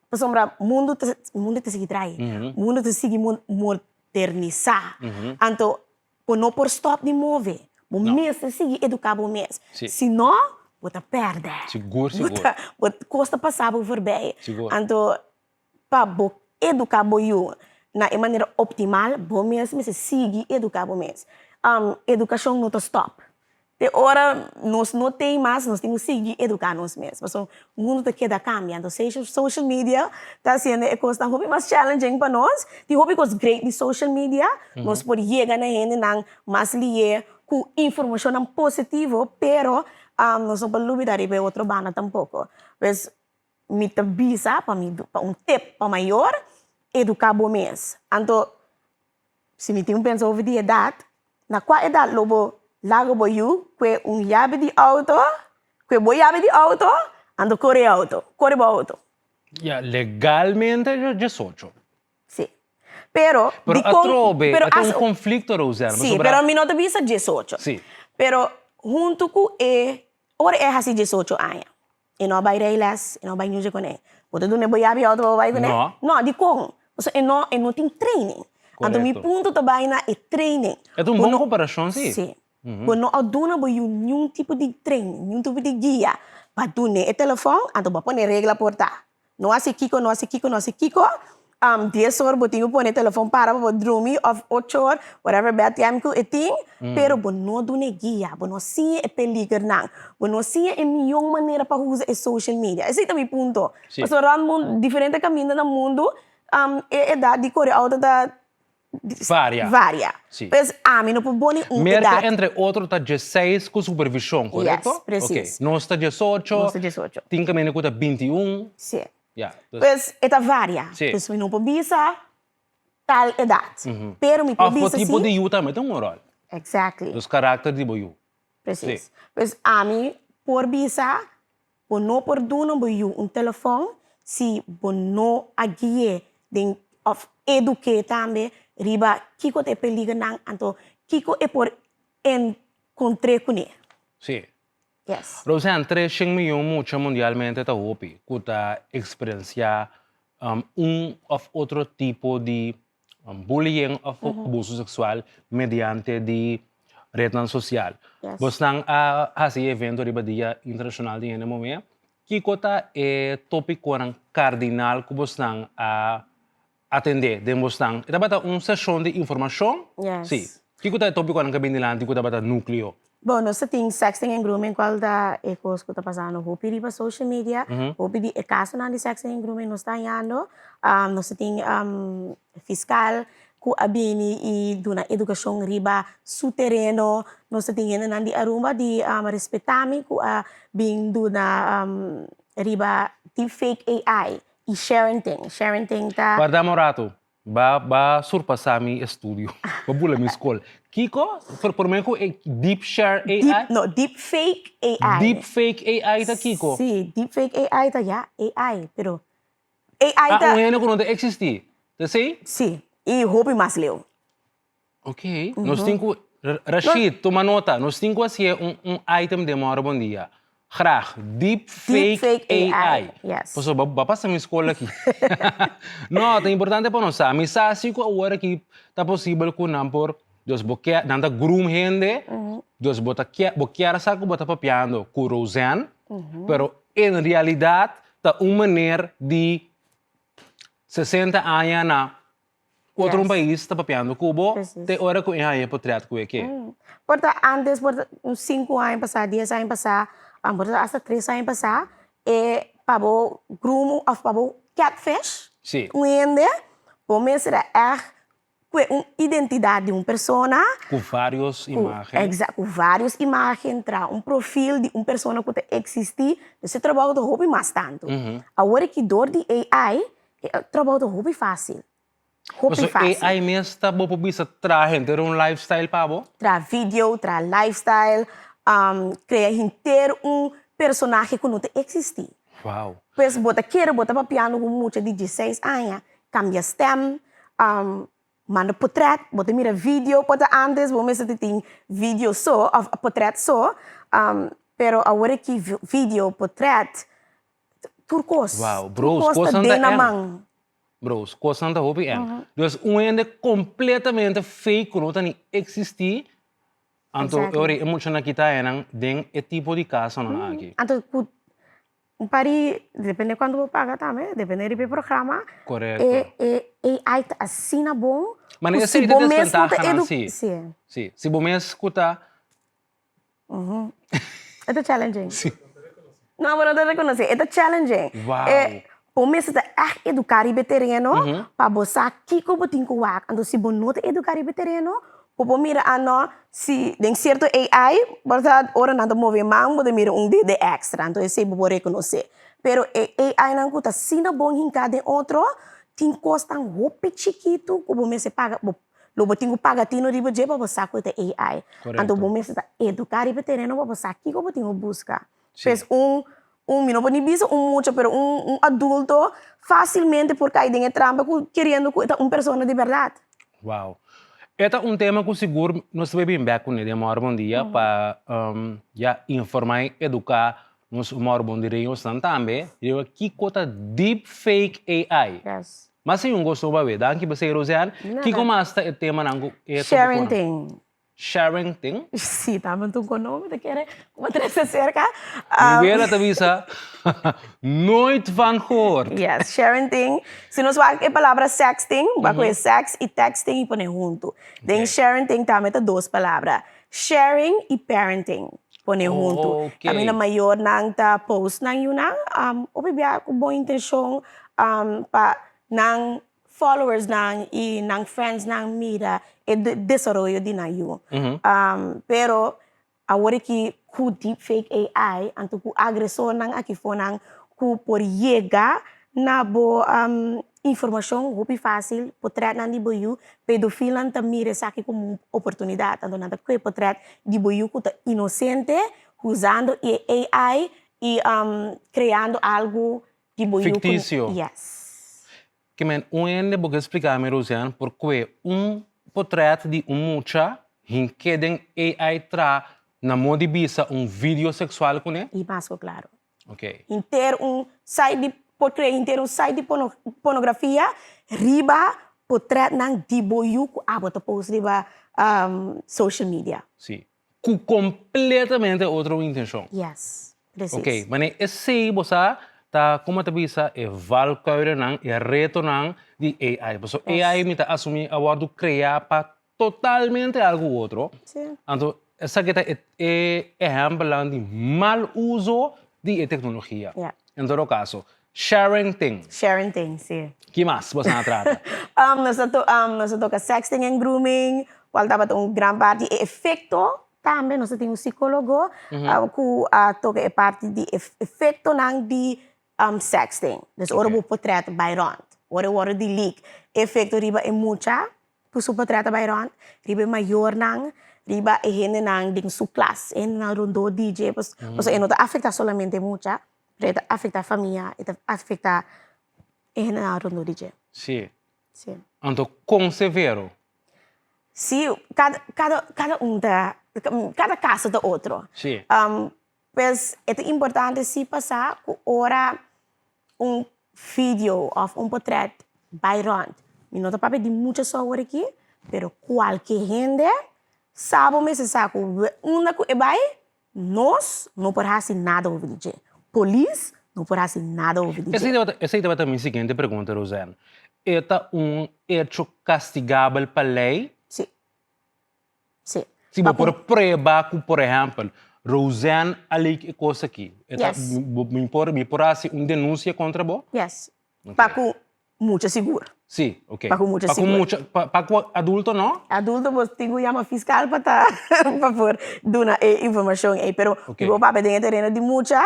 Speaker 10: Pasobra mundu ta mundu ta sigui trai, mundu ta sigui modernisá. Anto Bo no por stop di move. Bo mester sigui educa bo mes. Si no, bo ta perde.
Speaker 1: Sigur, sigur.
Speaker 10: Bo ta, bo, cos ta pasa bo voorbij.
Speaker 1: Sigur.
Speaker 10: Anto, pa bo educa bo yu na e manera optimal, bo mes mester sigui educa bo mes. Educacion no ta stop. Te ora nos no tei mas, nos tin ku sigui eduká nos mes, pasobra mundu ta keda kambia. Anto social media ta hasiendo e kosnan hopi mas challenging pa nos. Tin hopi kos great di social media, nos por yega na hendenan mas lié ku informashonnan positivo, pero nos no por lubida riba e otro banda tampoko. Pues mi ta bisa pa mi pa un tip pa mayor, eduká bo mes. Anto Si mi tin un pensa over di edat, na kua edat lo bo laga bo yu kue un yabi di outo, kue bo yabi di outo, anto kore e outo, kore bo outo.
Speaker 1: Ya, legalmente diesocho.
Speaker 10: Si. Pero,
Speaker 1: Pero
Speaker 10: dikon,
Speaker 1: atrobe,
Speaker 10: pero
Speaker 1: e ta un
Speaker 10: as,
Speaker 1: konflikto, Roseanne,
Speaker 10: si,
Speaker 1: pasobra.
Speaker 10: pero mi no ta bisa diesocho.
Speaker 1: Si.
Speaker 10: Pero huntu ku e, ora e hasi diesocho aña, E no a bai rijles, e no a bai ñushi kuné. Bo ta duna e bo yabi outo pa bo bai kuné?
Speaker 1: No.
Speaker 10: No, dikon? Pasobra e no, e no tin training. Anto mi
Speaker 1: Korekto.
Speaker 10: punto ta bai na e training.
Speaker 1: E ta un
Speaker 10: Bo
Speaker 1: bon
Speaker 10: no,
Speaker 1: komparashon, si.
Speaker 10: si. Bo no a duna bo yu niun tipo di training, niun tipo di guia pa dun'é e telefòn, anto bo a pone regla por ta. No hasi kiko, no hasi kiko, no hasi kiko. Dies or bo tin ku pone e telefon para pa bo drumi òf ocho or, whatever bedtime ku e tin, pero bo no duna e guia, bo no siña e peligernan, bo no siña e mion manera pa usa e social media. Esei ta mi punto. Pasobra rònt mundu, diferente kaminda na mundu, e edat di kore outo ta
Speaker 1: Varia.
Speaker 10: Varia.
Speaker 1: Sí.
Speaker 10: Pues ami no por boni un
Speaker 1: Merca
Speaker 10: edad.
Speaker 1: entre otro ta dieseis cu supervision, correcto?
Speaker 10: Yes, precies.
Speaker 1: Ok, nos ta diesocho.
Speaker 10: Nos ta diesocho.
Speaker 1: Tin caminda cu ta bintiun.
Speaker 10: Sí.
Speaker 1: Ya, dus.
Speaker 10: Pues e ta varia.
Speaker 1: Sí.
Speaker 10: Pues mi no por bisa tal edad. Pero mi por
Speaker 1: Of bo
Speaker 10: bisa
Speaker 1: tipo
Speaker 10: si.
Speaker 1: di yu tambe ta un rol.
Speaker 10: Exactly.
Speaker 1: Dus karakter di bo yu.
Speaker 10: Precies.
Speaker 1: Sí.
Speaker 10: Pues ami por bisa Bo no por duna bo yu un telefòn si bo no a gui'é den òf eduk'é tambe riba kiko ta e peligernan anto kiko e por enkontr'é kuné.
Speaker 1: Sí.
Speaker 10: Yes.
Speaker 1: Roseanne, 300 miyon mucha mundialmente ta hopi ku ta eksperensiá un òf otro tipo di bullying of abuso sexual mediante di rednan social. Bosnan a hasi e evento riba Dia Internacional di Hende Muhé. Kiko ta e topiconan cardinal cu bosnan a atende den bosnan? E tabata un sesion di informacion? Si. Kiko ta e topiconan cu a bini dilanti cu tabata nucleo?
Speaker 10: Bon, nos ta tin sexting en grooming cual ta e cos cu ta pasando hopi riba social media, hopi di e casonan di sexting en grooming nos ta hañando. Nos ta tin fiscal cu a bini y duna educacion riba su tereno. Nos ta tin hendenan di Aruba di Respetami cu a bin duna riba deepfake AI y sharenting. Sharenting ta.
Speaker 1: Guarda un rato. Ba ba surpasá mi estudio. Ba bula mi skol. Kiko? Por promé ku e deep share AI?
Speaker 10: Deep, no, deep fake AI.
Speaker 1: Deep fake AI ta kiko?
Speaker 10: Sí, deep fake AI ta ya AI, pero AI ta.
Speaker 1: Ah, un hende ku no ta eksistí. Ta esei?
Speaker 10: Sí, i hopi mas leu.
Speaker 1: Ok, nos tin ku, Rashid, tuma nota, nos tin ku hasié un un item den Mòrò Bon Dia. Graag, deep fake AI.
Speaker 10: Yes.
Speaker 1: Pasobra bo a pasa mi skol aki. No, ta importante pa nos sa. Mi sa si ku awor aki ta posibel ku nan por, dus bo ke, nan ta groom hende, dus bo ta ke, bo kier sa ku bo ta papiando ku Roseanne, pero en realidat ta un meneer di sesenta aña na Otro un pais ta papiando ku bo te ora ku e haña potret ku e ke.
Speaker 10: Por ta antes, por ta un sinku aña pasá, dies aña pasá, por ta asta tres aña pasá, e pa bo groom òf pa bo catfish un hende, bo mester a ègt kue un identidat di un persona.
Speaker 1: Ku vários imágen.
Speaker 10: Exacto, ku vários imágen, traha un profil di un persona ku ta eksistí. Entonces e trabou ta hopi mas tantu. Awor aki dor di AI, E trabou ta hopi fácil. Hopi
Speaker 1: Pasobra
Speaker 10: fácil.
Speaker 1: AI mes ta bo por bisa traha henter un lifestyle pa bo?
Speaker 10: Traha video, traha lifestyle, crea henter un personahe cu no ta existi.
Speaker 1: Wow.
Speaker 10: Pues bo ta kere bo ta papiando ku mucha di dieseis aña, kambia stem, manda potret, bo ta mira video por ta antes bo mester ta tin video so of potret so, pero awor aki video, potret, tur kos,
Speaker 1: Wow,
Speaker 10: tur
Speaker 1: bros,
Speaker 10: kos ta
Speaker 1: kosnan ta
Speaker 10: den nan
Speaker 1: eng.
Speaker 10: man.
Speaker 1: Bros, kosnan ta hopi eng. Dus un hende kompletamente fake ku no ta ni eksistí, anto e ora e muchanan kita enan den e tipo di kasonan aki.
Speaker 10: Anto ku un par di, depende kuantu bo paga tambe, depende riba e programa,
Speaker 1: Korekto.
Speaker 10: e e AI ta asina bon
Speaker 1: Ma
Speaker 10: ku
Speaker 1: esei
Speaker 10: si
Speaker 1: ta
Speaker 10: bo mes no ta
Speaker 1: desventahanan
Speaker 10: edu,
Speaker 1: si.
Speaker 10: si.
Speaker 1: Si, si bo mes ku ta
Speaker 10: E ta challenging.
Speaker 1: Si.
Speaker 10: No, bo no ta rekonosé. E ta challenging.
Speaker 1: Wow.
Speaker 10: E, bo mester ta ègt eduká riba e tereno pa bo sa kiko bo tin ku wak. Anto si bo no ta eduká riba e tereno, bo por mira a no si den sierto AI, bo ta ora nan ta move e man bo ta mira un dede èkstra, anto esei bo por rekonosé. Pero e AI-nan ku ta asina bon hinká den otro, tin kosnan hopi chikitu ku bo mester paga, bo Lo bo tin ku paga tino riba dje pa bo sa ku e ta AI. Anto bo mester ta eduká riba e tereno pa bo sa kiko bo tin ku buska. Pues un, un, mi no por ni bisa un mucha, pero un, un adulto fásilmente por kai den e trampa ku keriendo ku e ta un persona di bèrdat.
Speaker 1: Wow. E ta un tema ku sigur nos ta bay bin bèk kuné den Mòrgo Bon Dia pa ya informá i eduká nos Mòrgo Bon Direñosnan tambe riba kiko ta deep fake AI.
Speaker 10: Yes.
Speaker 1: Mas sin un gosto ba be. Danki p'esei Roseanne.
Speaker 10: Nada.
Speaker 1: Kiko mas ta e temanan ku e
Speaker 10: Sharing
Speaker 1: tópikonan?
Speaker 10: ting.
Speaker 1: Sharing ting?
Speaker 10: Si, tambe un kono mi ta kere ku bo trese serka.
Speaker 1: Mi wela ta bisa, Nooit van gehoord.
Speaker 10: Yes, sharing ting. Si nos wak e palabra sexting, bo a kohe sex i texting i pone huntu. Den sharing ting tambe ta dos palabra. Sharing i parenting pone huntu. Kaminda mayornan ta post nan yunan, hopi bia ku bon intenshon pa nan followersnan i nan friendsnan mira e desaroyo di nan yu. Pero awor aki ku deepfake AI anto ku agresornan aki fonan ku por yega na bo informashon hopi fásil, potretnan di bo yu, pedofilnan ta mira esaki komo un oportunidat, anto nan ta kohe potret di bo yu ku ta inosente usando e AI i kreando algu di bo yu ku.
Speaker 1: Fiktisio.
Speaker 10: Yes.
Speaker 1: Ke men un hende bo ke splika mi Rosianne por kohe un potret di un mucha hink'é den AI tra na modo di bisa un video seksual kuné?
Speaker 10: I mas ku klaro.
Speaker 1: Ok.
Speaker 10: Henter un site di por krea henter un site di pornografia riba potretnan di bo yu ku abo ta post riba social media.
Speaker 1: Si. Ku kompletamente otro intenshon.
Speaker 10: Yes, presis.
Speaker 1: Ok, mane esei bo sa ta komo ta bisa e valkuilennan, e retonan di AI. Pasobra AI mi ta asumí a wòrdu kreá pa totalmente algu otro.
Speaker 10: Sí.
Speaker 1: Anto esaki ta e e ehèmpelnan di mal uso di e teknologia.
Speaker 10: Ja.
Speaker 1: En todo kaso, sharing ting.
Speaker 10: Sharing ting, sí.
Speaker 1: Ki mas boso a trata?
Speaker 10: Nos a to nos a toka sexting en grooming, kual tabata un gran parti. E efekto tambe, nos a tin un sikólogo ku a toka e parti di efektonan di sexting. Dus ora bo portret bai rònt, ora e wòrdu di leak, efekto riba e mucha ku su portret a bai rònt, riba e mayornan, riba e hendenan den su klas, e hendenan rondó di dje, pasobra e no ta afektá solamente e mucha, pero e ta afektá famia, e ta afektá e hendenan rondó di dje.
Speaker 1: Sí.
Speaker 10: Sí.
Speaker 1: Anto kon severo?
Speaker 10: Sí, kada, kada, kada un ta, kada kaso ta otro.
Speaker 1: Sí.
Speaker 10: Pues e ta importante si pa sa ku ora un video òf un potrèt bai rònt, mi no ta papia di mucha so awor aki, pero kualke hende sa bo mester sa ku unda ku e bai nos no por hasi nada over di dje, polis no por hasi nada over di
Speaker 1: Esei
Speaker 10: dje.
Speaker 1: tabata esei tabata mi siguiente pregunta Roseanne, e ta un echo kastigabel pa lei?
Speaker 10: Si. Sí.
Speaker 1: Si bo por prueba ku, por ehèmpel, Roseanne a leak e kos aki, e ta,
Speaker 10: Yes.
Speaker 1: mi por, mi por hasi un denunsia kontra bo?
Speaker 10: Yes.
Speaker 1: Ok.
Speaker 10: Pa ku mucha sigur.
Speaker 1: Sí, ok.
Speaker 10: Pa ku mucha
Speaker 1: Pa ku
Speaker 10: sigur.
Speaker 1: mucha, pa, pa ku adulto no?
Speaker 10: Adulto bo tin ku yama fiskal pa ta, pa por duna e informashon ei. Pero
Speaker 1: Ok.
Speaker 10: mi por papia den e tereno di mucha,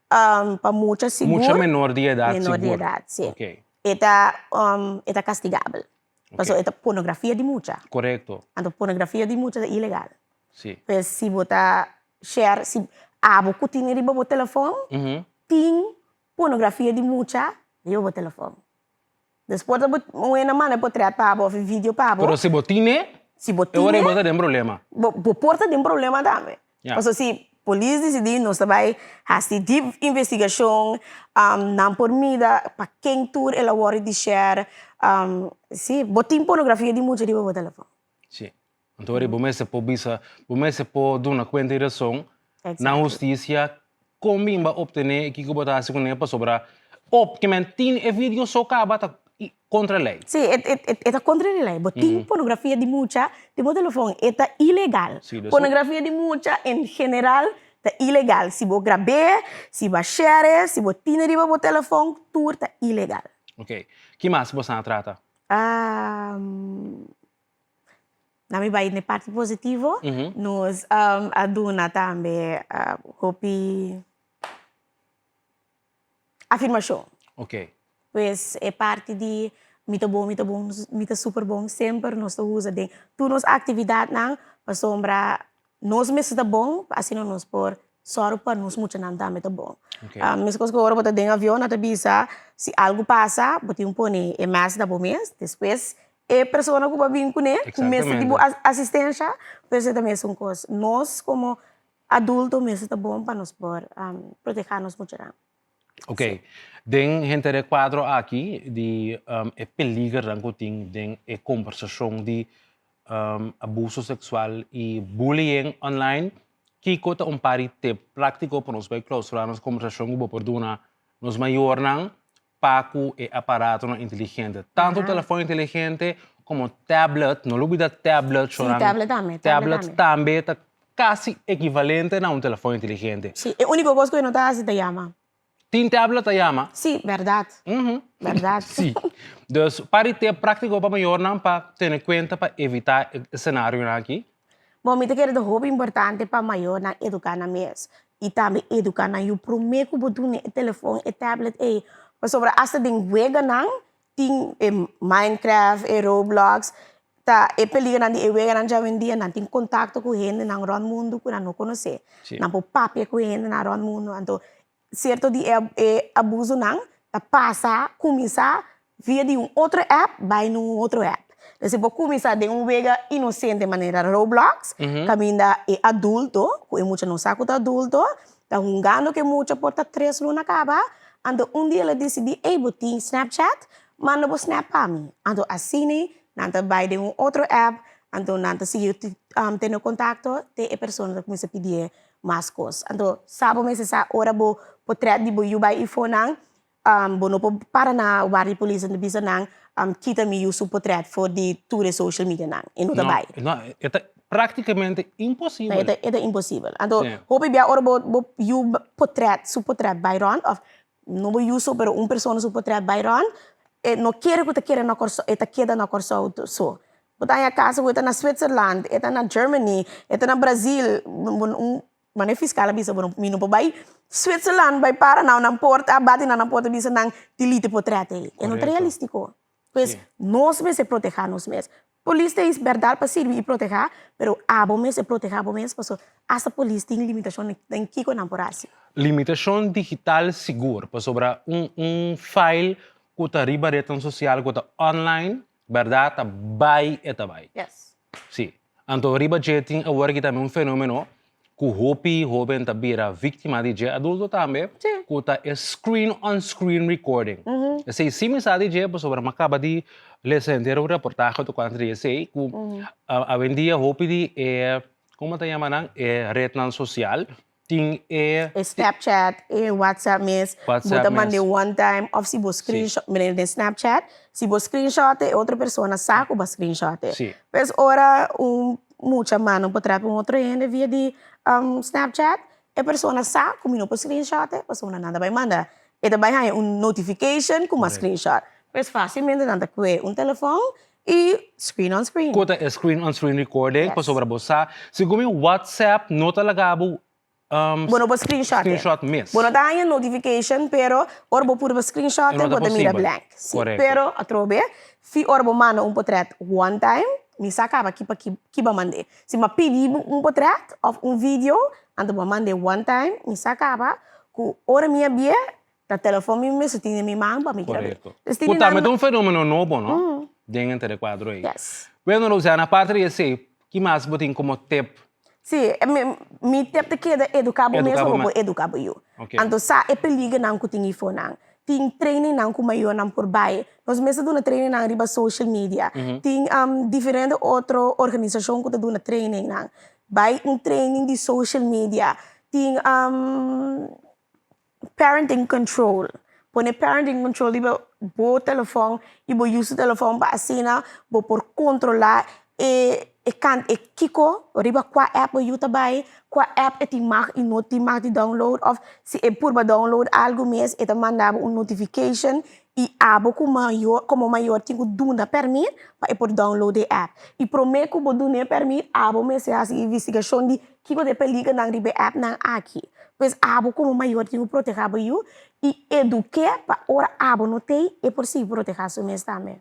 Speaker 10: pa mucha sigur.
Speaker 1: Mucha menor di edat sigur.
Speaker 10: Menor di edat, sí.
Speaker 1: Ok.
Speaker 10: E ta, e ta kastigabel. Pasobra e ta pornografia di mucha.
Speaker 1: Korekto.
Speaker 10: Anto pornografia di mucha ta ilegal.
Speaker 1: Si.
Speaker 10: Pues si bo ta share, si abo ku tene riba bo telefòn tin. pornografia di mucha riba bo telefòn. Despues ta bo un hende manda e potrèt pa bo òf e video pa bo.
Speaker 1: Pero si bo tine,
Speaker 10: Si bo
Speaker 1: e ora
Speaker 10: tine,
Speaker 1: bo ta den problema.
Speaker 10: bo bo por ta den problema tambe.
Speaker 1: Ya.
Speaker 10: Pasobra si polis disidí nos ta bai hasi diep investigashon, nan por mira pa ken tur el a wòrdu di share. Si, bo tin pornografia di mucha riba bo telefòn.
Speaker 1: Si. Anto ora bo mester por bisa, bo mester por duna kuenta i rason na hustisia kon bin bo a optené i kiko bo ta hasi kuné pasobra op ke men tin e video so kaba ta kontra lei.
Speaker 10: Si, e ta kontra di lei. Bo tin pornografia di mucha den bo telefon, e ta ilegal. Pornografia di mucha en general ta ilegal. Si bo grab'é, si bo a share, si bo tine riba bo telefon, tur ta ilegal.
Speaker 1: Oke. Ki mas bo sa trata?
Speaker 10: Na mi bai n'e parti positivo, nos a duna tambe hopi afirmashon. Pues e parti di mi ta bon, mi ta bon, mi ta super bon semper nos ta usa den tur nos aktividatnan pasobra nos mester ta bon pa asina nos por sòru pa nos muchanan tambe ta bon. Meskos ku ora bo ta den avion nan ta bisa si algu pasa bo tin pone e mask na bo mes, despues e persona ku bo a bin kuné ku mester di bo asistensha, pues e ta mesun kos. Nos komo adulto mester ta bon pa nos por protehá nos muchanan.
Speaker 1: Ok, den henter e kuadro aki di e peligernan ku tin den e kombersashon di abuso seksual i bullying online, kiko ta un par di tip práktiko pa nos bai klousurá nos kombersashon ku bo por duna nos mayornan pa ku e aparatonan inteligente? Tantu telefòn inteligente komo tablet, no lubida tablet,
Speaker 10: Sí, tablet tambe,
Speaker 1: tablet tambe ta kasi ekivalente na un telefòn inteligente.
Speaker 10: Sí, e úniko kos ku e no ta hasi ta yama.
Speaker 1: Tin tablet ta yama.
Speaker 10: Sí, bèrdat. Bèrdat.
Speaker 1: Sí. Dus par di tep práktiko pa mayornan pa tene kuenta pa evitá e senarionan aki.
Speaker 10: Bon, mi ta kere ta hopi importante pa mayornan eduká nan mes i tambe eduká nan yu promé ku bo duna e telefòn, e tablet ei. Pasobra asta den weganan tin e Minecraft, e Roblox, ta e peligernan di e weganan djawendia, nan tin kontakto ku hendenan rònt mundu ku nan no konosé. Nan por papia ku hendenan rònt mundu. Anto sierto di e e abusonan ta pasa, kuminsá via di un otro app bai na un otro app. Entonces bo kuminsá den un wega inosente manera Roblox, kaminda e adulto, ku e mucha no sa ku ta adulto, Ta hungando ku e mucha por ta tres luna kaba, anto un dia el a disidí, ey bo tin Snapchat? Manda bo snap pa mi. Anto asina nan ta bai den un otro app, anto nan ta sigui tene kontakto te e persona ta kuminsá pidié mas kos. Anto sa bo mester sa ora bo potrèt di bo yu bai ifo nan, bo no por para na warda di polis en ta bisa nan kita mi yu su potret for di tur e social media nan, e no ta bai.
Speaker 1: No, e ta praktikamente imposibel.
Speaker 10: E ta imposibel. Anto hopi bia ora bo bo yu potret, su potret bai rond of no bo yu so pero un persona su potret bai rond, e no kere ku ta kere na Kòrsou, e ta keda na Kòrsou so. Bo ta haña kaso ku e ta na Switzerland, e ta na Germany, e ta na Brazil, un Mane fiscal a bisa bo mi no por bai Switzerland bai para na nan porta a bati na nan porta bisa nan delete potret ei. E no ta realistico. Pues nos mester proteha nos mes. Polis ta is berdad pa sirbi y proteha pero abo mester proteha bo mes pasobra hasta polis tin limitacion den kico nan por haci.
Speaker 1: Limitacion digital sigur pasobra un un file cu ta riba rednan social cu ta online berdad ta bai e ta bai.
Speaker 10: Yes.
Speaker 1: Si. Anto riba dje tin awor aki tambe un fenomeno ku hopi hoben ta bira víktima di dje, adulto tambe, ku ta e screen on screen recording. Esei si mi sa di dje pasobra mi a kaba di lesa henter un reportahe tokante di esei ku awendia hopi di e, komo ta yama nan, e retnan sosial Tin e.
Speaker 10: E Snapchat, e WhatsApp mes.
Speaker 1: WhatsApp
Speaker 10: Bo ta
Speaker 1: mes.
Speaker 10: mand'e one time of si bo screenshot, mira den Snapchat, si bo screenshot e otro persona sa ku bo a screenshot e.
Speaker 1: Sí.
Speaker 10: Pues ora un mucha manda un potrèt pa un otro hende via di Snapchat, e persona sa ku mi no por screenshot e pasobra nan ta bai manda, e ta bai haña un notification ku mi a screenshot. Pues fácilmente nan ta kue un telefòn i screen on screen.
Speaker 1: Ku ta e screen on screen recording pasobra bo sa segun mi WhatsApp no ta laga bo
Speaker 10: Bo no por screenshot e.
Speaker 1: Screenshot mes.
Speaker 10: Bo no ta haña notification pero ora bo purba screenshot e bo ta mira blank. Si pero atrobe fi ora bo manda un potret one time mi sa kaba ki pa ki bo a mand'e. Si bo a pidi bo un potret of un video anto bo a mand'e one time mi sa kaba ku ora mi a bie. Na telefon mi mester tin den mi man pa mi grab'é.
Speaker 1: Korekto.
Speaker 10: Dus tin
Speaker 1: Ku
Speaker 10: di
Speaker 1: tambe
Speaker 10: nan.
Speaker 1: ta un fenomeno nobo, no? Den henter e kuadro ei.
Speaker 10: Yes.
Speaker 1: Bueno, Roseanne, aparte di esei, ki mas bo tin komo tip?
Speaker 10: Sí, mi mi tip ta keda eduká bo mes
Speaker 1: Eduká
Speaker 10: pa
Speaker 1: bo
Speaker 10: bo por
Speaker 1: mes.
Speaker 10: eduká bo yu.
Speaker 1: Oké.
Speaker 10: Anto sa e peligernan ku tin ifonan. Tin trainingnan ku mayornan por bai. Nos mes ta duna trainingnan riba social media. Tin diferente otro organisashon ku ta duna trainingnan. Bai un training di social media. Tin parenting control. Pone parenting control riba bo telefòn i bo yu su telefòn pa asina bo por kontrolá e e kan e kiko riba kua app bo yu ta bai, kua app e tin mag i no tin mag di download òf si e purba download algu mes e ta manda bo un notification i abo ku mayor komo mayor tin ku duna pèrmit pa e por download e app. I promé ku bo duna e pèrmit abo mester hasi investigashon di Kiko ta e peligernan riba e appnan aki? Pues abo komo mayor tin ku protehá bo yu i eduk'é pa ora abo no t'ei e por sigui protehá su mes tambe.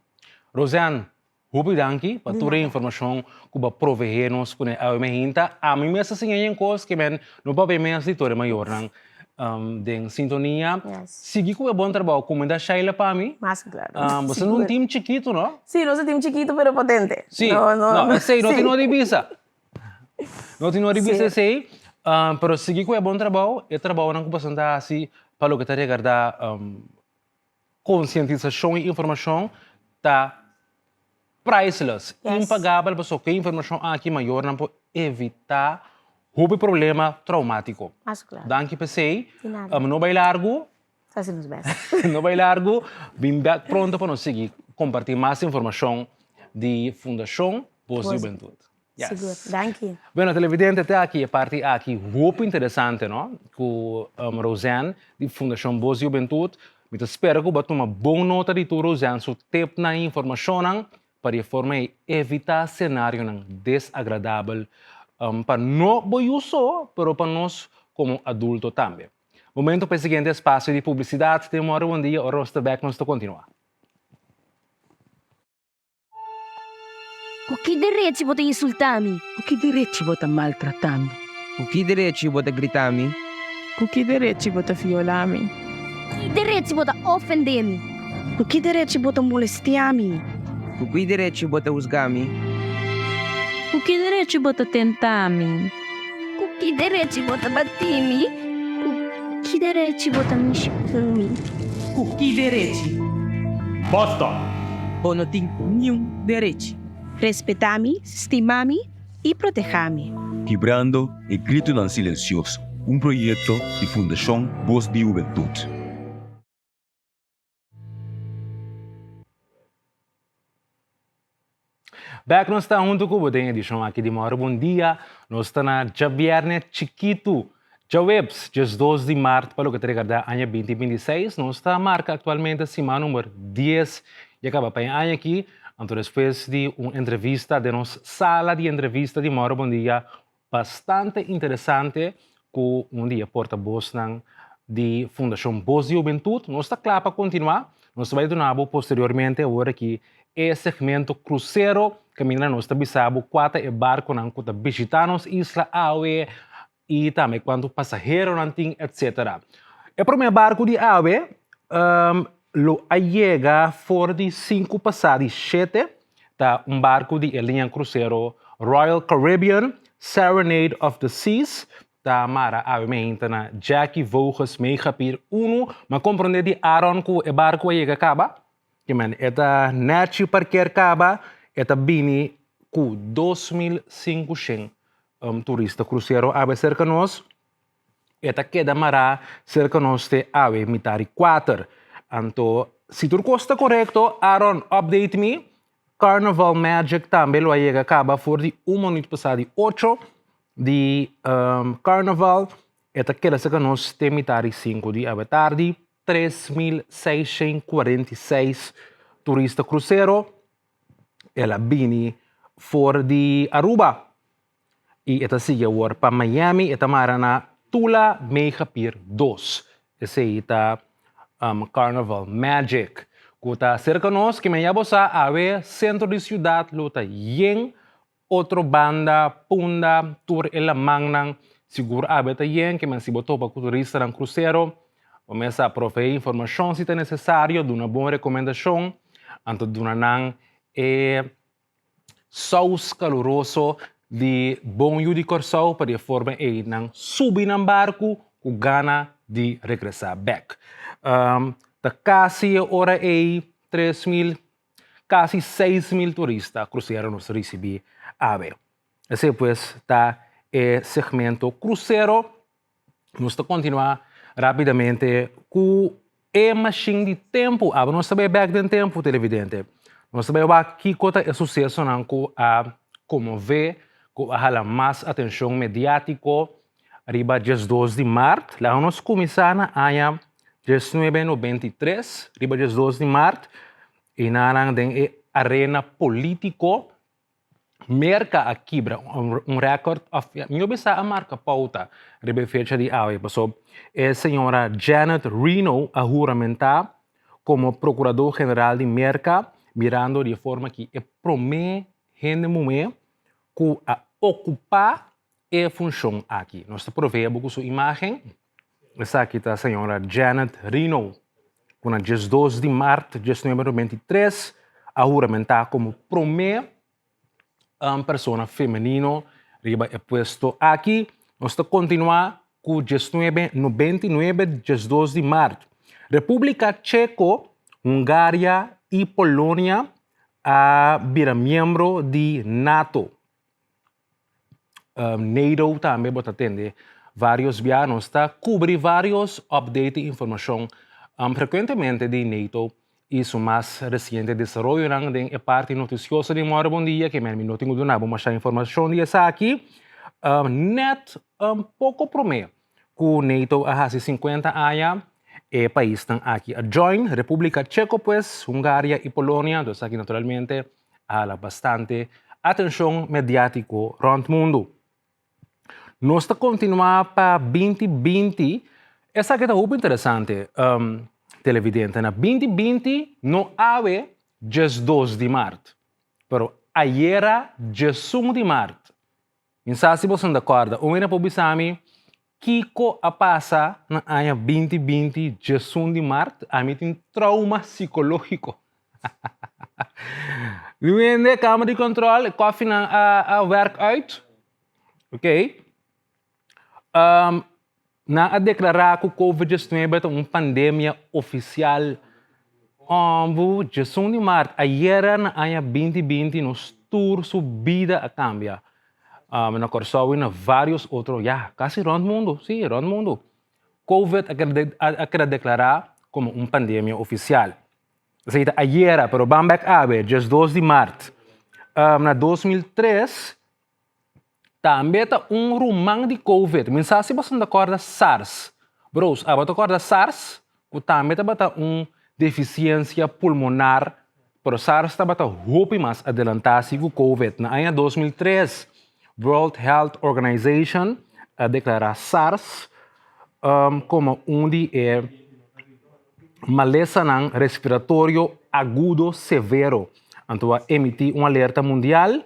Speaker 1: Roseanne, hopi danki pa tur e informashon ku bo a proveé nos kuné awe mehinta. Ami mes a siña yen kos ke men no papia mes di tur e mayornan den sintonia. Sigui ku e bon trabou. Kumindá Shaila pa mi.
Speaker 10: Mas ku klaro.
Speaker 1: Boso ta un team chikitu, no?
Speaker 10: Sí, nos ta team chikitu pero potente.
Speaker 1: Sí, no, esei no tin no di bisa. No tin ora di bisa esei, pero sigui ku e bon trabou, e trabounan ku boso ta hasi pa loke ta regardá konsientisashon i informashon ta priceless, impagabel pasobra ku e informashon aki mayornan por evitá hopi problema traumátiko. Danki pa esei. No bai largu.
Speaker 10: Ta hasi nos best.
Speaker 1: No bai largu, bin bek pronto pa nos sigui kompartí mas informashon di Fundashon Bos di Hubentut.
Speaker 10: Yes. Sigur, danki.
Speaker 1: Bueno, televidente, te aki e parti aki hopi interesante, no? Ku Roseanne di Fundashon Bos di Hubentut. Mi ta spera ku bo a tuma bon nota di tur Roseanne su tipnan i informashonnan pa di e forma ei evitá senarionan desagradabel pa no bo yu so, pero pa nos komo adulto tambe. Momento pa e siguiente espacio di publicidad. Tin un mora bon dia, ora nos ta bek nos ta continua.
Speaker 2: Ku ki derechi bo ta insultá mi?
Speaker 3: Ku ki derechi bo ta maltratá mi?
Speaker 4: Ku ki derechi bo ta gritá mi?
Speaker 5: Ku ki derechi bo ta violá mi?
Speaker 2: Ki derechi bo ta ofendé mi?
Speaker 6: Ku ki derechi bo ta molestiá mi?
Speaker 4: Ku ki derechi bo ta husgá mi?
Speaker 7: Ku ki derechi bo ta tentá mi?
Speaker 2: Ku ki derechi bo ta batí mi? Ku ki derechi bo ta mishi ku mi?
Speaker 3: Ku ki derechi?
Speaker 8: Basta!
Speaker 3: Bo no tin niun derechi.
Speaker 6: Respetá mi, stimá mi i protehá mi.
Speaker 9: Kibrando e gritonan silensioso, un proyekto di Fundashon Bos di Hubentut.
Speaker 1: Bek nos ta huntu ku bo den edishon aki di Mòru Bon Dia. Nos ta na djabièrnè chikitu, djaweps, 12 di mart pa loke ta rekordá aña 2026. Nos ta marka aktualmente siman number 10 ya kaba pa e aña aki. Anto despues di un entrevista den nos sala di entrevista di Mòru Bon Dia bastante interesante ku un di e portabosnan di Fundashon Bos di Hubentut. Nos ta kla pa kontinuá. Nos ta bai duna bo posteriormente awor aki e segmento krusero kaminda nos ta bisa bo kua ta e barkonan ku ta bishitá nos isla awe i tambe kuantu pasaheronan tin etsetera. E promé barku di awe lo a yega for di sinku pasá di shete. Ta un barku di e liña krusero Royal Caribbean Serenade of the Seas ta mara awe meinta na Jackie Voges Megapier Uno. Mi a komprondé di Aaron ku e barku a yega kaba. Ke men e ta nèchi parker kaba, e ta bini ku 2500 turista krusero awe serka nos. E ta keda mará serka nos te awe mitar di kuater. Anto, si tur kos ta korekto, Aaron, update mi, Carnival Magic tambe lo a yega kaba for di un minuut pasá di ocho di Carnival. E ta keda serka nos te mitar di sinku di awe tardi. 3646 turista krusero el a bini for di Aruba. I e ta sigui awor pa Miami, e ta mara na Tula Mega Pier 2. Esei ta Carnival Magic ku ta serka nos. Kimen ya bo sa awe sentro di siudat lo ta yen, otro banda, Punda, tur e lamannan sigur awe ta yen. Kimen si bo topa ku turistanan krusero. Bo mester a proveé informashon si ta nesesario, duna bon rekomendashon, anto duna nan e sous kaluroso di bon yu di Kòrsou pa di e forma ei nan subi nan barku ku gana di regresá bèk. Ta kasi e ora ei 3000, kasi 6000 turista krusero nos ta risibí awe. Esei pues ta e segmento krusero. Nos ta kontinuá rápidamente ku e mashin di tempu. Abo nos ta bai bèk den tempu, televidente. Nos ta bai wak kiko ta e susesonan ku a konmové, ku a hala mas atenshon mediátiko riba 12 di mart. Laga nos kuminsá na aña 1993, riba 12 di mart, i nan den e arena polítiko. Merka a kibra un record of mi lo bisa a marka pouta riba e fecha di awe paso e señora Janet Reno a huramentá komo prokurador general di Merka mirando di e forma ki e promé hende muhé ku a okupá e funshon aki. Nos ta provee bo ku su imágen. Esaki ta señora Janet Reno, ku na 12 di mart 1993 a huramentá komo promé um, persona femenino riba e puesto aki. Nos ta kontinuá ku 1999, 12 di mart. Repúblika Cheko, Hungaria i Polonia a bira miembro di NATO. NATO tambe bo ta tende varios bia. Nos ta kubri varios update di informashon frekuentemente di NATO i su mas resiente desaroyonan den e parti notisioso di Mòre Bon Dia, ke mi no tin ku duna bo masha informashon di esaki. Nèt poko promé ku NATO a hasi 50 aña, e paisnan aki a join, Repúblika Cheko pues, Hungaria i Polonia, dus esaki naturalmente a hala bastante atenshon mediátiko rònt mundu. Nos ta kontinuá pa 2020. Esaki ta hopi interesante, televidente. Na 2020 no awe 12 di mart, pero ayera 11 di mart. Mi sa si boso ta kòrda. Un hende por bisa mi kiko a pasa na aña 2020 11 di mart? Ami tin trauma sikológiko. Mi hende, kamer di kòntròl, e kòfinan a wèrk uit. Oké. Nan a deklará ku Covid 19 ta un pandemia ofisial. Òmbu, 11 di mart, ayera na aña 2020 nos tur su bida a kambia. Na Kòrsou i na vários otro, ya, kasi rònt mundu, sí, rònt mundu. Covid a keda deklará komo un pandemia ofisial. Esei ta ayera, pero ban bèk awe, 12 di mart. Na 2003 tambe ta un ruman di Covid. Mi sa si boso ta kòrda SARS. Bros, abo ta kòrda SARS? Ku tambe tabata un defisiensia pulmonar, pero SARS tabata hopi mas adelantá si ku Covid. Na aña 2003, World Health Organization a deklará SARS komo un di e malesanan respiratorio agudo severo. Anto a emití un alerta mundial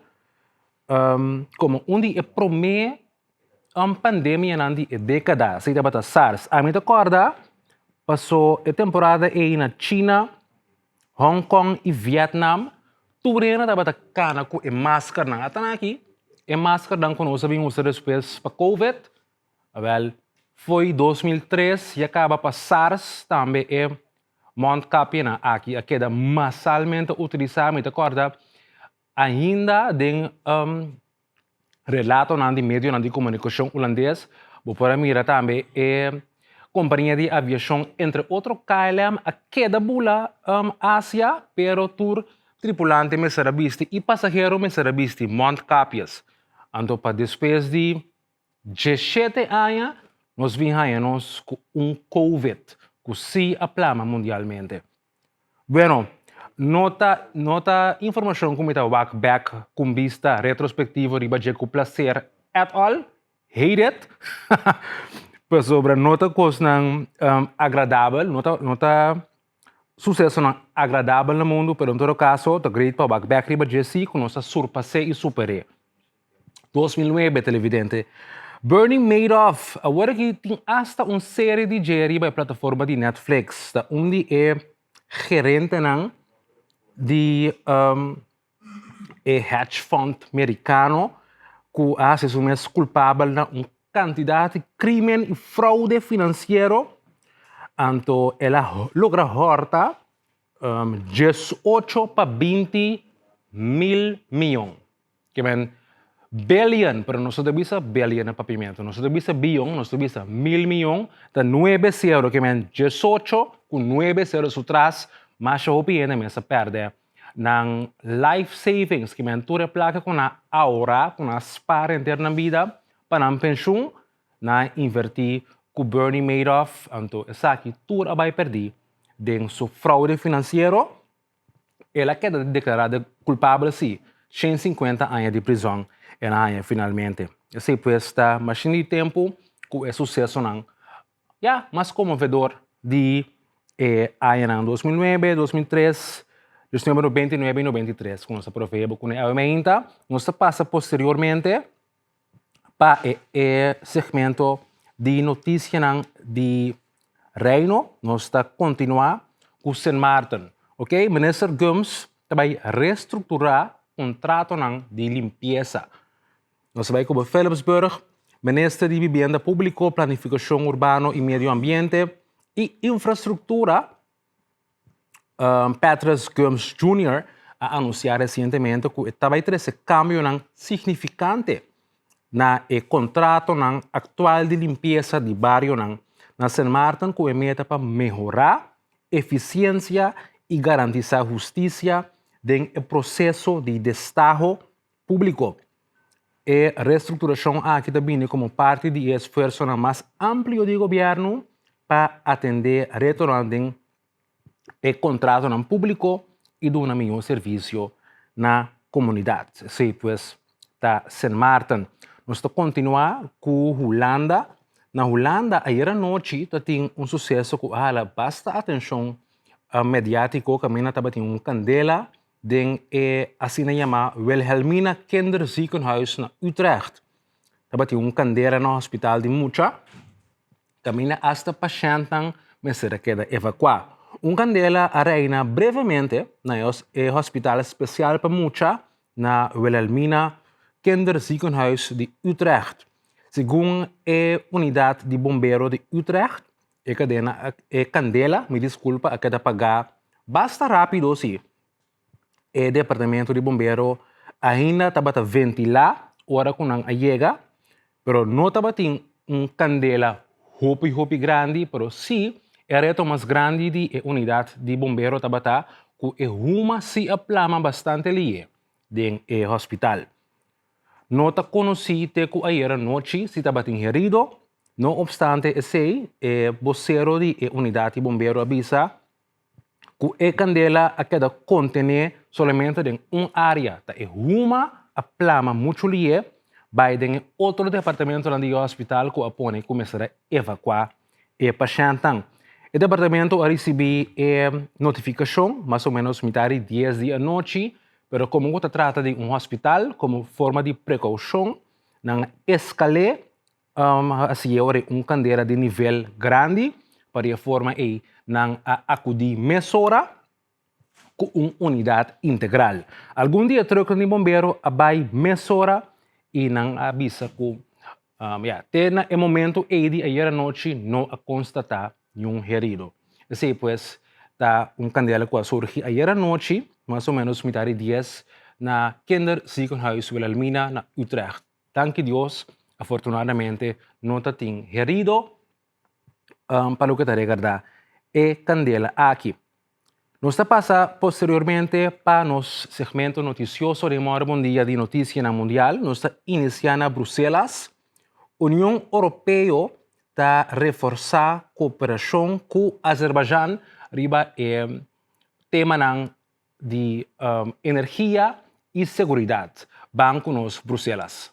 Speaker 1: komo un di e promé pandemianan di e dékada. Esei tabata SARS. Ami ta kòrda paso e temporada ei na China, Hong Kong i Vietnam tur hende tabata kana ku e maskernan. Ata nan aki e maskernan ku nos a bin usa despues pa covid. Awèl, fo'i 2003 ya kaba pa SARS tambe e mondkapjenan aki a keda masalmente utilisá. Mi ta kòrda ainda den relatonan di medionan di komunikashon hulandes bo por a mira tambe e kompania di aviashon entre otro KLM a keda bula Asia pero tur tripulante mester a bisti i pasahero mester a bisti mondkapjes. Anto pa despues di 17 aña nos bin haña nos ku un covid ku sí a plama mundialmente. Bueno, no ta no ta informashon ku mi ta wak bèk ku un bista retrospektivo riba dje ku plaser at all, hate it, pasobra no ta kosnan agradabel, no ta no ta susesonan agradabel na mundu, pero en todo kaso ta great pa wak bèk riba dje sí ku nos a surpas'é i super'é. 2009, televidente. Bernie Madoff, awor aki tin asta un serie di dje riba e plataforma di Netflix. Ta un di e gerentenan di e hedge fund merikano ku a hasi su mes kulpabel na un kantidat di krimen i froude finansiero. Anto el a logra hòrta 18 pa 20 mil mion. Ke men billion, pero nos no ta bisa billion na papiamentu. Nos no ta bisa bion, nos ta bisa mil mion, ta nuebe sero, ke men 18 ku nuebe sero su tras, masha hopi hende mes a pèrdè nan life savings, ke men tur e plaka ku nan a ahorá, ku nan a spar henter nan bida pa nan penshun, nan a invertí ku Bernie Madoff, anto esaki tur a bai pèrdí den su fraude finansiero. El a keda deklará de kulpabel sí, 150 aña di prizòn el a haña finalmente. Esei pues ta mashin di tempu ku e susesonan ya mas konmovedor di e añanan 2009, 2003, 1999 i 93 ku nos a provee bo kuné awe mainta. Nos ta pasa posteriormente pa e e segmento di notisianan di Reino. Nos ta kontinuá ku Sint Maarten. Ok, Minister Gumbs ta bai restrukturá kontratonan di limpiesa. Nos ta bai ku Philipsburg, Minister di Bibienda Públiko, Planifikashon Urbano i Medio Ambiente i Infrastruktura, Petrus Gumbs Junior a anunsiá resientemente ku e ta bai trese kambionan signifikante na e kontratonan aktual di limpiesa di barionan na Sint Maarten ku e meta pa mehorá efisiensia i garantisá hustisia den e proseso di destaho públiko. E restrukturashon aki ta bini komo parti di e esfuersonan mas amplio di gobièrnu pa atendé retonan den e kontratonan públiko i duna mihó servisio na komunidat. Esei pues ta Sint Maarten. Nos ta kontinuá ku Hulanda. Na Hulanda ayer anochi ta tin un suseso ku a hala basta atenshon mediátiko kaminda tabatin un kandela den e asina yamá Wilhelmina Kinderziekenhuis na Utrecht. Tabatin un kandela na hospital di mucha, kaminda asta pashèntnan mester a keda evakuá. Un kandela a reina brevemente na e hospital spesial pa mucha na Wilhelmina Kinderziekenhuis di Utrecht. Segun e unidat di bombero di Utrecht, E kadena, e kandela, mi diskulpa, a keda pagá basta rápido sí. E departamento di bombero ainda tabata ventilá ora ku nan a yega, pero no tabatin un kandela hopi hopi grandi, pero sí e reto mas grandi di e unidat di bombero tabata ku e huma sí a plama bastante lihe den e hospital. No ta konosí te ku ayera nochi si tabatin herido. No opstante esei, e bosero di e unidat di bombero a bisa ku e kandela a keda kontené solamente den un área. Ta e huma a plama muchu lié bai den e otro departamentonan di e hospital ku a pone ku mester a evakuá e pashèntnan. E departamento a risibí e notifikashon mas o ménos mitar di dies di anochi, pero komo ku ta trata di un hospital, komo forma di prekoushon nan a eskal'é hasi e ora un kandela di nivel grandi, pa di e forma ei nan a akudí mesora ku un unidat integral. Algun di e trùknan di bombero a bai mesora i nan a bisa ku ya, te na e momento ei di ayer anochi no a konstatá niun herido. Esei pues ta un kandela ku a surgi ayer anochi, mas o ménos mitar di dies, na Kinderziekenhuis Wilhelmina na Utrecht. Danki Dios, afortunadamente no ta tin herido. pa loke ta regardá e kandela aki. Nos ta pasa posteriormente pa nos segmento notisioso den Mòre Bon Dia di Notisianan Mundial. Nos ta inisiá na Bruselas. Union Oropeo ta reforsá kooperashon ku Azerbaijan riba e temanan di energia i seguridat. Ban ku nos Bruselas.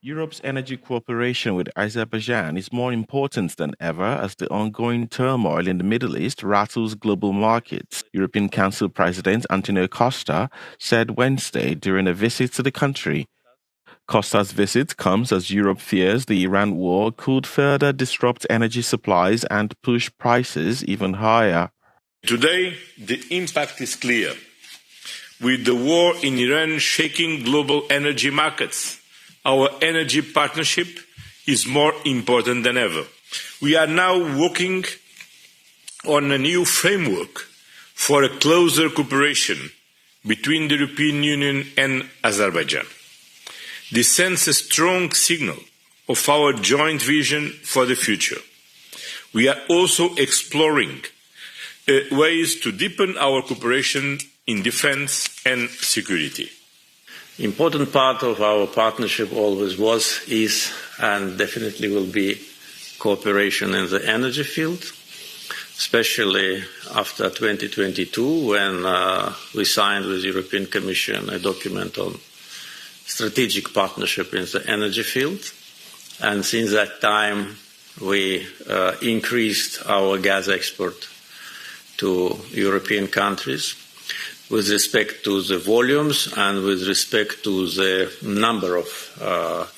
Speaker 8: Europe's energy cooperation with Azerbaijan is more important than ever as the ongoing turmoil in the Middle East rattles global markets, European Council President Antonio Costa said Wednesday during a visit to the country. Costa's visit comes as Europe fears the Iran war could further disrupt energy supplies and push prices even higher.
Speaker 11: Today, the impact is clear. With the war in Iran shaking global energy markets, our energy partnership is more important than ever. We are now working on a new framework for a closer cooperation between the European Union and Azerbaijan. This sends a strong signal of our joint vision for the future. We are also exploring ways to deepen our cooperation in defense and security.
Speaker 12: Important part of our partnership always was, is, and definitely will be cooperation in the energy field, especially after 2022 when we signed with the European Commission a document on strategic partnership in the energy field. And since that time, we increased our gas export to European countries with respect to the volumes and with respect to the number of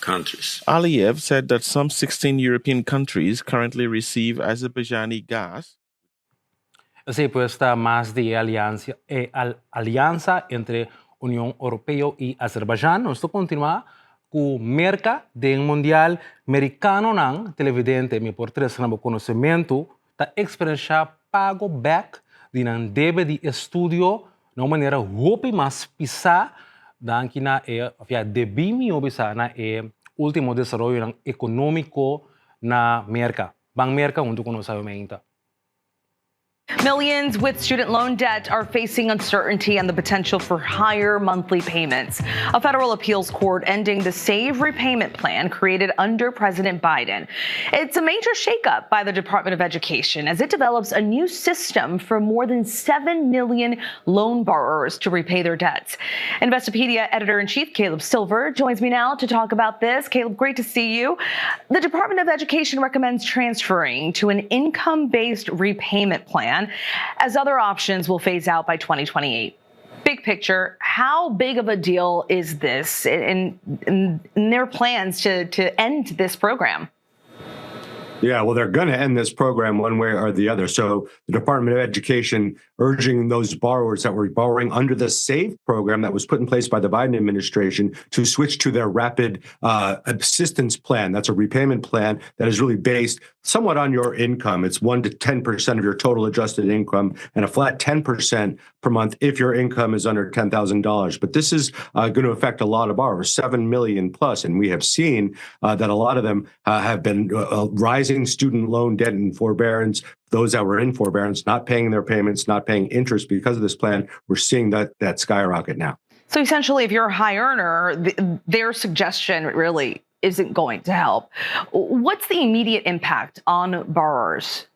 Speaker 12: countries.
Speaker 8: Aliyev said that some 16 European countries currently receive Azerbaijani gas.
Speaker 1: Esei pues ta mas di e aliansia e aliansa entre Union Europeo i Azerbaijan. Nos ta kontinuá ku Merka den Mundial. Merikanonan televidente mi por trese na bo konosementu ta eksperenshá pago bèk di nan debe di estudio na un manera hopi mas pisá danki na e òf ya debí mihó bisá na e último desaroyonan ekonómiko na Merka. Ban Merka huntu ku nos awe meinta.
Speaker 13: Millions with student loan debt are facing uncertainty and the potential for higher monthly payments. A federal appeals court ending the SAVE repayment plan created under President Biden. It's a major shakeup by the Department of Education as it develops a new system for more than 7 million loan borrowers to repay their debts. Investopedia editor in chief Caleb Silver joins me now to talk about this. Caleb, great to see you. The Department of Education recommends transferring to an income based repayment plan, as other options will phase out by 2028. Big picture, how big of a deal is this in their plans to end this program?
Speaker 14: Yeah, well, they're going to end this program one way or the other. So the Department of Education urging those borrowers that were borrowing under the SAVE program that was put in place by the Biden administration to switch to their rapid assistance plan. That's a repayment plan that is really based somewhat on your income. It's 1 to 10% of your total adjusted income and a flat 10% per month if your income is under $10,000. But this is going to affect a lot of borrowers, 7 million plus. And we have seen that a lot of them have been rising student loan debt and forbearance. Those that were in forbearance, not paying their payments, not paying interest because of this plan, we're seeing that skyrocket now.
Speaker 13: So essentially, if you're a high earner, their suggestion really isn't going to help. What's the immediate impact on borrowers?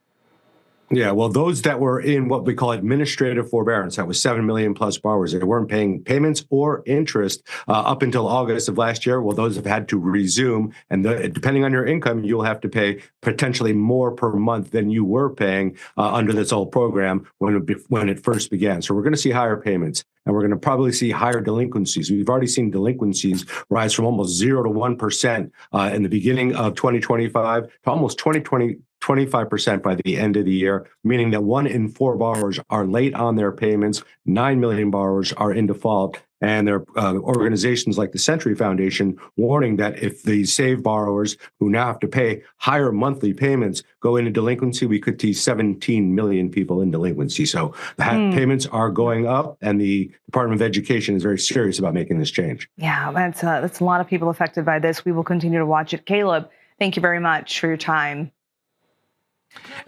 Speaker 14: Yeah, well, those that were in what we call administrative forbearance, that was 7 million plus borrowers, they weren't paying payments or interest up until August of last year. Well, those have had to resume. And depending on your income, you'll have to pay potentially more per month than you were paying under this old program when it first began. So we're going to see higher payments and we're going to probably see higher delinquencies. We've already seen delinquencies rise from almost 0 to 1% in the beginning of 2025 to almost 20, 25% by the end of the year, meaning that one in four borrowers are late on their payments, 9 million borrowers are in default. And there are organizations like the Century Foundation warning that if the SAVE borrowers who now have to pay higher monthly payments go into delinquency, we could see 17 million people in delinquency. So the payments are going up, and the Department of Education is very serious about making this change.
Speaker 13: Yeah, that's a lot of people affected by this. We will continue to watch it. Caleb, thank you very much for your time.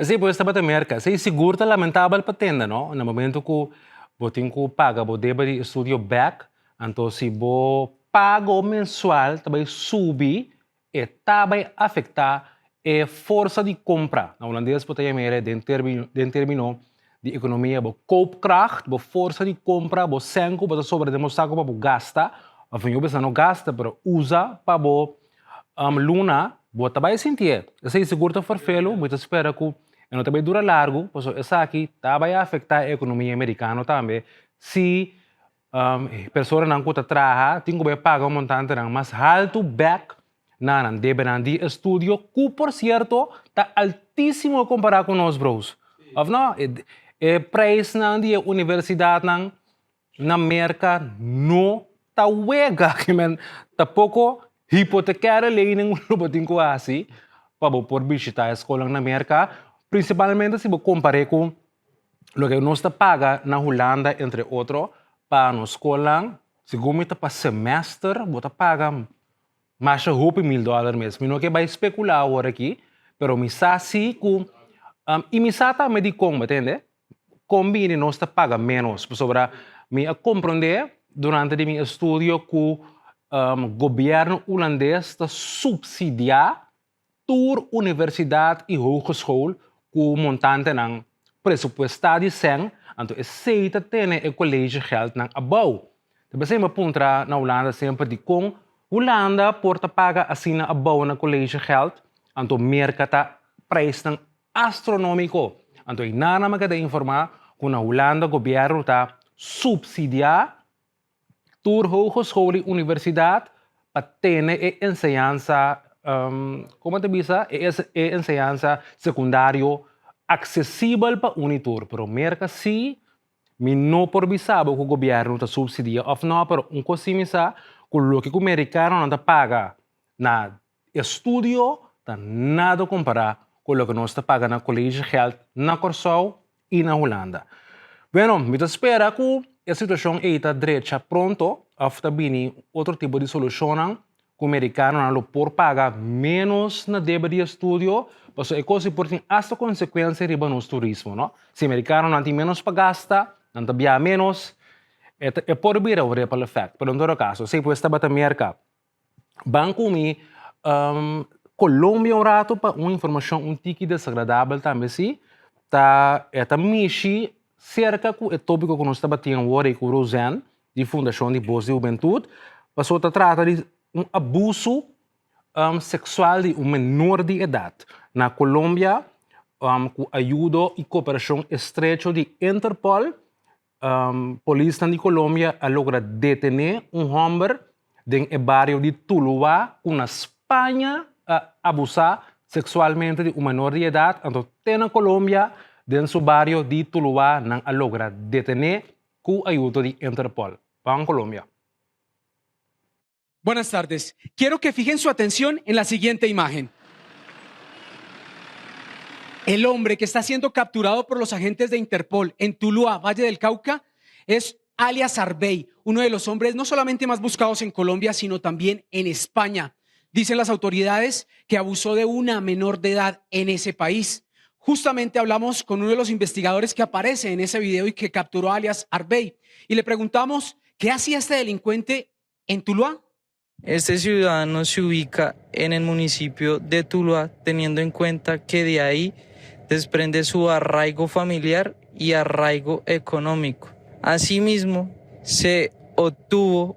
Speaker 1: Si, pues tabata Merka. Si, sigur ta lamentabel pa tende, no? Na momento ku bo tin ku paga bo debe di estudio bèk, anto si bo pago mensual ta bai subi, e ta bai afektá e forsa di kompra. Na hulandes bo ta yam'é den término di ekonomia bo koopkracht, bo forsa di kompra, bo sèn ku bo ta sobra den bo saku pa bo gasta, òf no bisa no gasta, pero usa pa bo luna, bo ta bai sinti. Esei sigur ta ferfelu, mi ta spera ku e no ta bai dura largu, pasobra esaki ta bai afektá e ekonomia merikano tambe. Si Personanan ku ta traha tin ku bai paga un montantenan mas haltu bèk na nan debenan di estudio ku por sierto ta altísimo kompará ku nos bros. Òf no? E preisnan di e universidatnan na Merka no ta wega ke men ta poko hipotekaire lening lo bo tin ku hasi pa bo por bishitá e skolnan na Merka, prinsipalmente si bo kompar'é ku loke nos ta paga na Hulanda entre otro pa nos skolnan, segun mi ta pa semester bo ta paga masha hopi mil dòler mes. Mi no ke bai spekulá awor aki, pero mi sa si ku i mi sa tambe dikon, bo tende? Kon bini nos ta paga ménos? Pasobra mi a komprondé durante di mi estudio ku gobièrnu hulandes ta supsidiá tur universidat i hogeschool ku montantenan presupuestá di sèn, anto esei ta tene e collegegeldnan abou. Ta p'esei mi a puntra na Hulanda semper dikon Hulanda por ta paga asina abou na collegegeld, anto Merka ta preisnan astronómiko. Anto einan mi a keda informá ku na Hulanda gobièrnu ta supsidiá tur hogeschool i universidat pa tene e enseñansa, komo ta bisa, e enseñansa sekundario aksesibel pa un i tur. Pero Merka sí, mi no por bisa bo ku gobièrnu ta supsidia òf nò, pero un kos sí mi sa, ku loke ku merikanonan ta paga na estudio ta nada kompará ku loke nos ta paga na collegegeld na Kòrsou i na Hulanda. Bueno, mi ta spera ku e situashon ei ta drecha pronto òf ta bini otro tipo di solushonnan ku merikanonan lo por paga ménos na debe di estudio, pasobra e kos ei por tin asta konsekuensia riba nos turismo, no? Si merikanonan tin ménos pa gasta, nan ta biaha ménos, e por bira un ripple effect. Pero en todo kaso, esei pues tabata Merka. Ban ku mi Colombia un rato pa un informashon un tiki desagradabel tambe si, ta e ta mishi serka ku e topiko ku nos tabatin awor ei ku Roseanne di Fundashon di Bos di Hubentut, pasobra ta trata di un abuso seksual di un menor di edat na Colombia ku ayudo i koperashon estrecho di Interpol. Polisnan di Colombia a logra detené un hòmber den e bario di Tuluá ku na Spaña a abusá seksualmente di un menor di edat, anto te na Colombia den su bario di Tuluá nan a logra detené ku ayudo di Interpol. Ban Colombia.
Speaker 15: Buenas tardes. Quiero que fijen su atención en la siguiente imagen. El hombre que está siendo capturado por los agentes de Interpol en Tuluá, Valle del Cauca, es alias Arbey, uno de los hombres no solamente más buscados en Colombia, sino también en España. Dicen las autoridades que abusó de una menor de edad en ese país. Justamente hablamos con uno de los investigadores que aparece en ese video y que capturó alias Arbey y le preguntamos qué hacía este delincuente en Tuluá.
Speaker 16: Este ciudadano se ubica en el municipio de Tuluá, teniendo en cuenta que de ahí desprende su arraigo familiar y arraigo económico. Asimismo, se obtuvo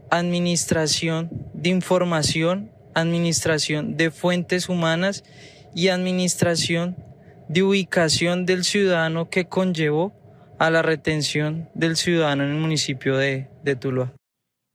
Speaker 16: administración de información, administración de fuentes humanas y administración de ubicación del ciudadano que conllevó a la retención del ciudadano en el municipio de, de Tuluá.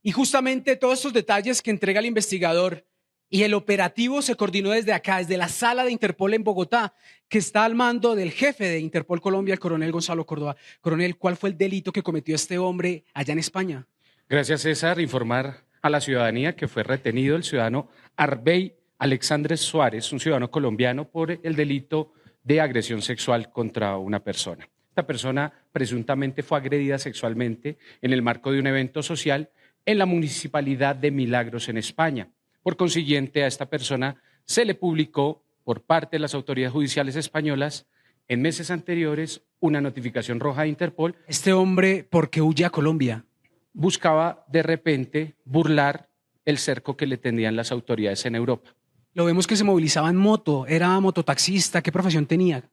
Speaker 15: Y justamente todos estos detalles que entrega el investigador y el operativo se coordinó desde acá, desde la sala de Interpol en Bogotá, que está al mando del jefe de Interpol Colombia, el coronel Gonzalo Córdoba. Coronel, ¿cuál fue el delito que cometió este hombre allá en España?
Speaker 17: Gracias, César. Informar a la ciudadanía que fue retenido el ciudadano Arbey Alexandre Suárez, un ciudadano colombiano, por el delito de agresión sexual contra una persona. Esta persona presuntamente fue agredida sexualmente en el marco de un evento social en la municipalidad de Milagros, en España. Por consiguiente, a esta persona se le publicó por parte de las autoridades judiciales españolas en meses anteriores una notificación roja de Interpol.
Speaker 15: Este hombre, ¿por qué huye a Colombia?
Speaker 17: Buscaba de repente burlar el cerco que le tendían las autoridades en Europa.
Speaker 15: Lo vemos que se movilizaba en moto, era mototaxista, ¿qué profesión tenía?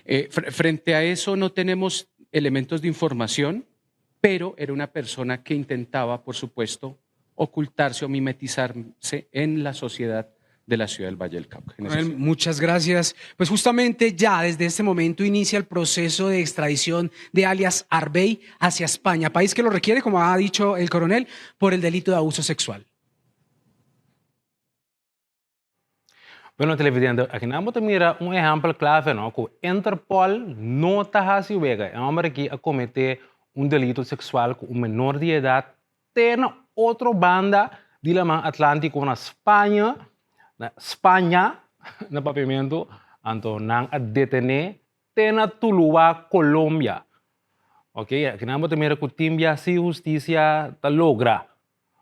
Speaker 17: Eh, frente a eso no tenemos elementos de información, pero era una persona que intentaba, por supuesto, ocultarse o mimetizarse en la sociedad de la ciudad del Valle del Cauca.
Speaker 15: Coronel, muchas gracias. Pues justamente ya desde este momento inicia el proceso de extradición de alias Arbey hacia España, país que lo requiere, como ha dicho el coronel, por el delito de abuso sexual.
Speaker 1: Bueno, televidente, aki nan bo ta mira un ehèmpel klave, no? Ku Interpol no ta hasi wega. E hòmber aki a kometé un delito seksual ku un menor di edat te na otro banda di laman Atlántiko na Spaña, na Spaña, na Papiamentu, anto nan a detené te na Tuluá, Colombia. Ok, aki nan bo ta mira ku tin bia si hustisia ta logra.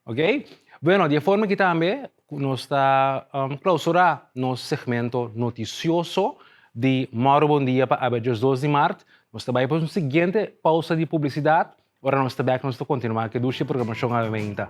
Speaker 1: Ok, bueno, di e forma aki tambe nos ta clausura nos segmento noticioso di Mauro Bon Dia pa awe 12 di maart. Nos ta bai pa un siguiente pausa di publicidad. Ora nos ta bek nos ta continua cu e dushi programacion awe meinta.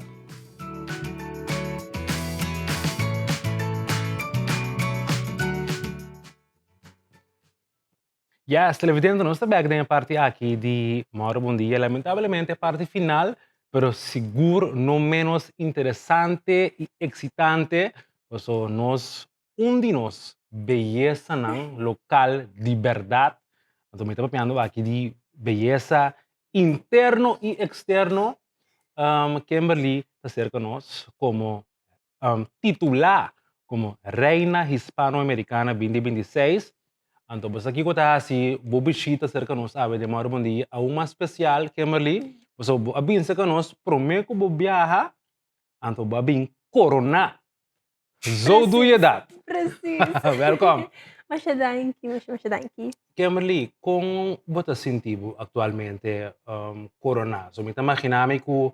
Speaker 1: Yes, televidente, nos ta bek den e parti aki di Mauro Bon Dia. Lamentablemente e parti final, pero sigur no menos interesante y excitante, paso nos un di nos beyesanan local di berdad, anto mi ta papiando aki di beyesa interno y externo, um, Kimberly ta cerca nos como um, titulá como Reina Hispanoamericana 2026. Anto, bo sa kiko ta hasi bo bishita serka nos awe den Mauro Bon Dia aun mas spesial, Kimberly? Pasobra bo a bin serka nos promé ku bo biaha, anto bo a bin koroná. Zo doe je dat.
Speaker 18: Precies.
Speaker 1: Welkom.
Speaker 18: Masha danki, masha, masha danki.
Speaker 1: Kimberly, kon bo ta sinti bo aktualmente um, koroná? So mi ta imaginá mi ku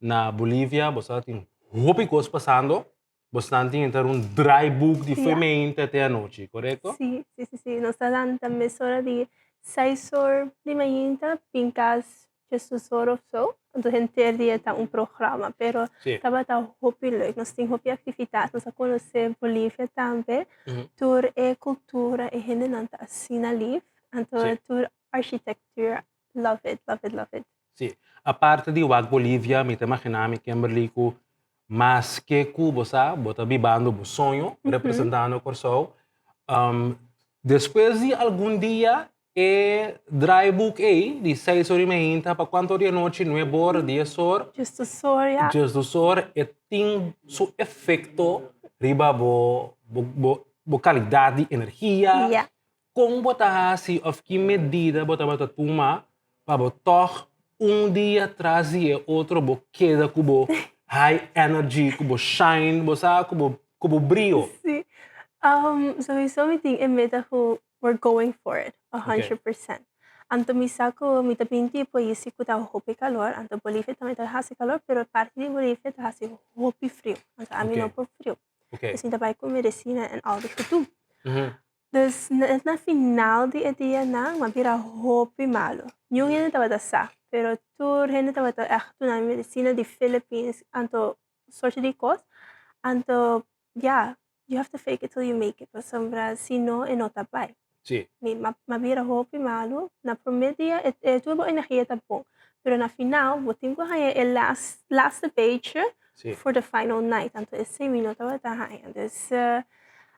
Speaker 1: Na Bolivia bo sa tin hopi kos pasando, bosnan tin enter un draaiboek di fo'i mainta te anochi, korekto?
Speaker 18: Sí, sí, sí, sí. Nos ta lanta mesora di seis or di mainta bin kas diesdos or of so. Anto henter dia ta un programa, pero tabata hopi leuk. Nos tin hopi aktividat, nos a konosé Bolivia tambe. Tur e kultura, e hendenan ta asina lif. Anto tur architectuur, love it, love it, love it.
Speaker 1: Sí. Aparte di wak Bolivia, mi ta imaginá mi, Kimberly, ku maske ku bo sa, bo ta bibando bo soño, representando Kòrsou. Despues di algun dia, e draaiboek ei, di seis or i meinta pa kuantu or di anochi, nuebe or, dies or.
Speaker 18: Diesdos or, ya.
Speaker 1: Diesdos or, e tin su efekto riba bo, bo, bo kalidat di energia.
Speaker 18: Ya.
Speaker 1: Kon bo ta hasi òf ki medida bo tabata tuma pa bo tòg un dia tras di e otro bo keda ku bo high energy, ku bo shine, bo sa, ku bo ku bo brio?
Speaker 18: Sí. Souiso mi tin e meta ku we're going for it, a hundred percent. Anto mi sa ku mi ta bin di e pais ku ta hopi kalor, anto Bolivia tambe ta hasi kalor, pero parti di Bolivia ta hasi hopi friu, anto ami no por friu. Dus mi ta bai ku medisina en al di gedoe. Dus net na final di e dianan m'a bira hopi malu. Niun hende tabata sa, pero tur hende tabata ègt duna mi medisina di Philippines anto sorte di kos. Anto ya, you have to fake it till you make it pasobra si no e no ta bai.
Speaker 1: Sí.
Speaker 18: Mi m'a bira hopi malu. Na promé dia e tur bo energia ta bon, pero na final bo tin ku haña e las laatste beetje for the final night. Anto esei mi no tabata haña. Dus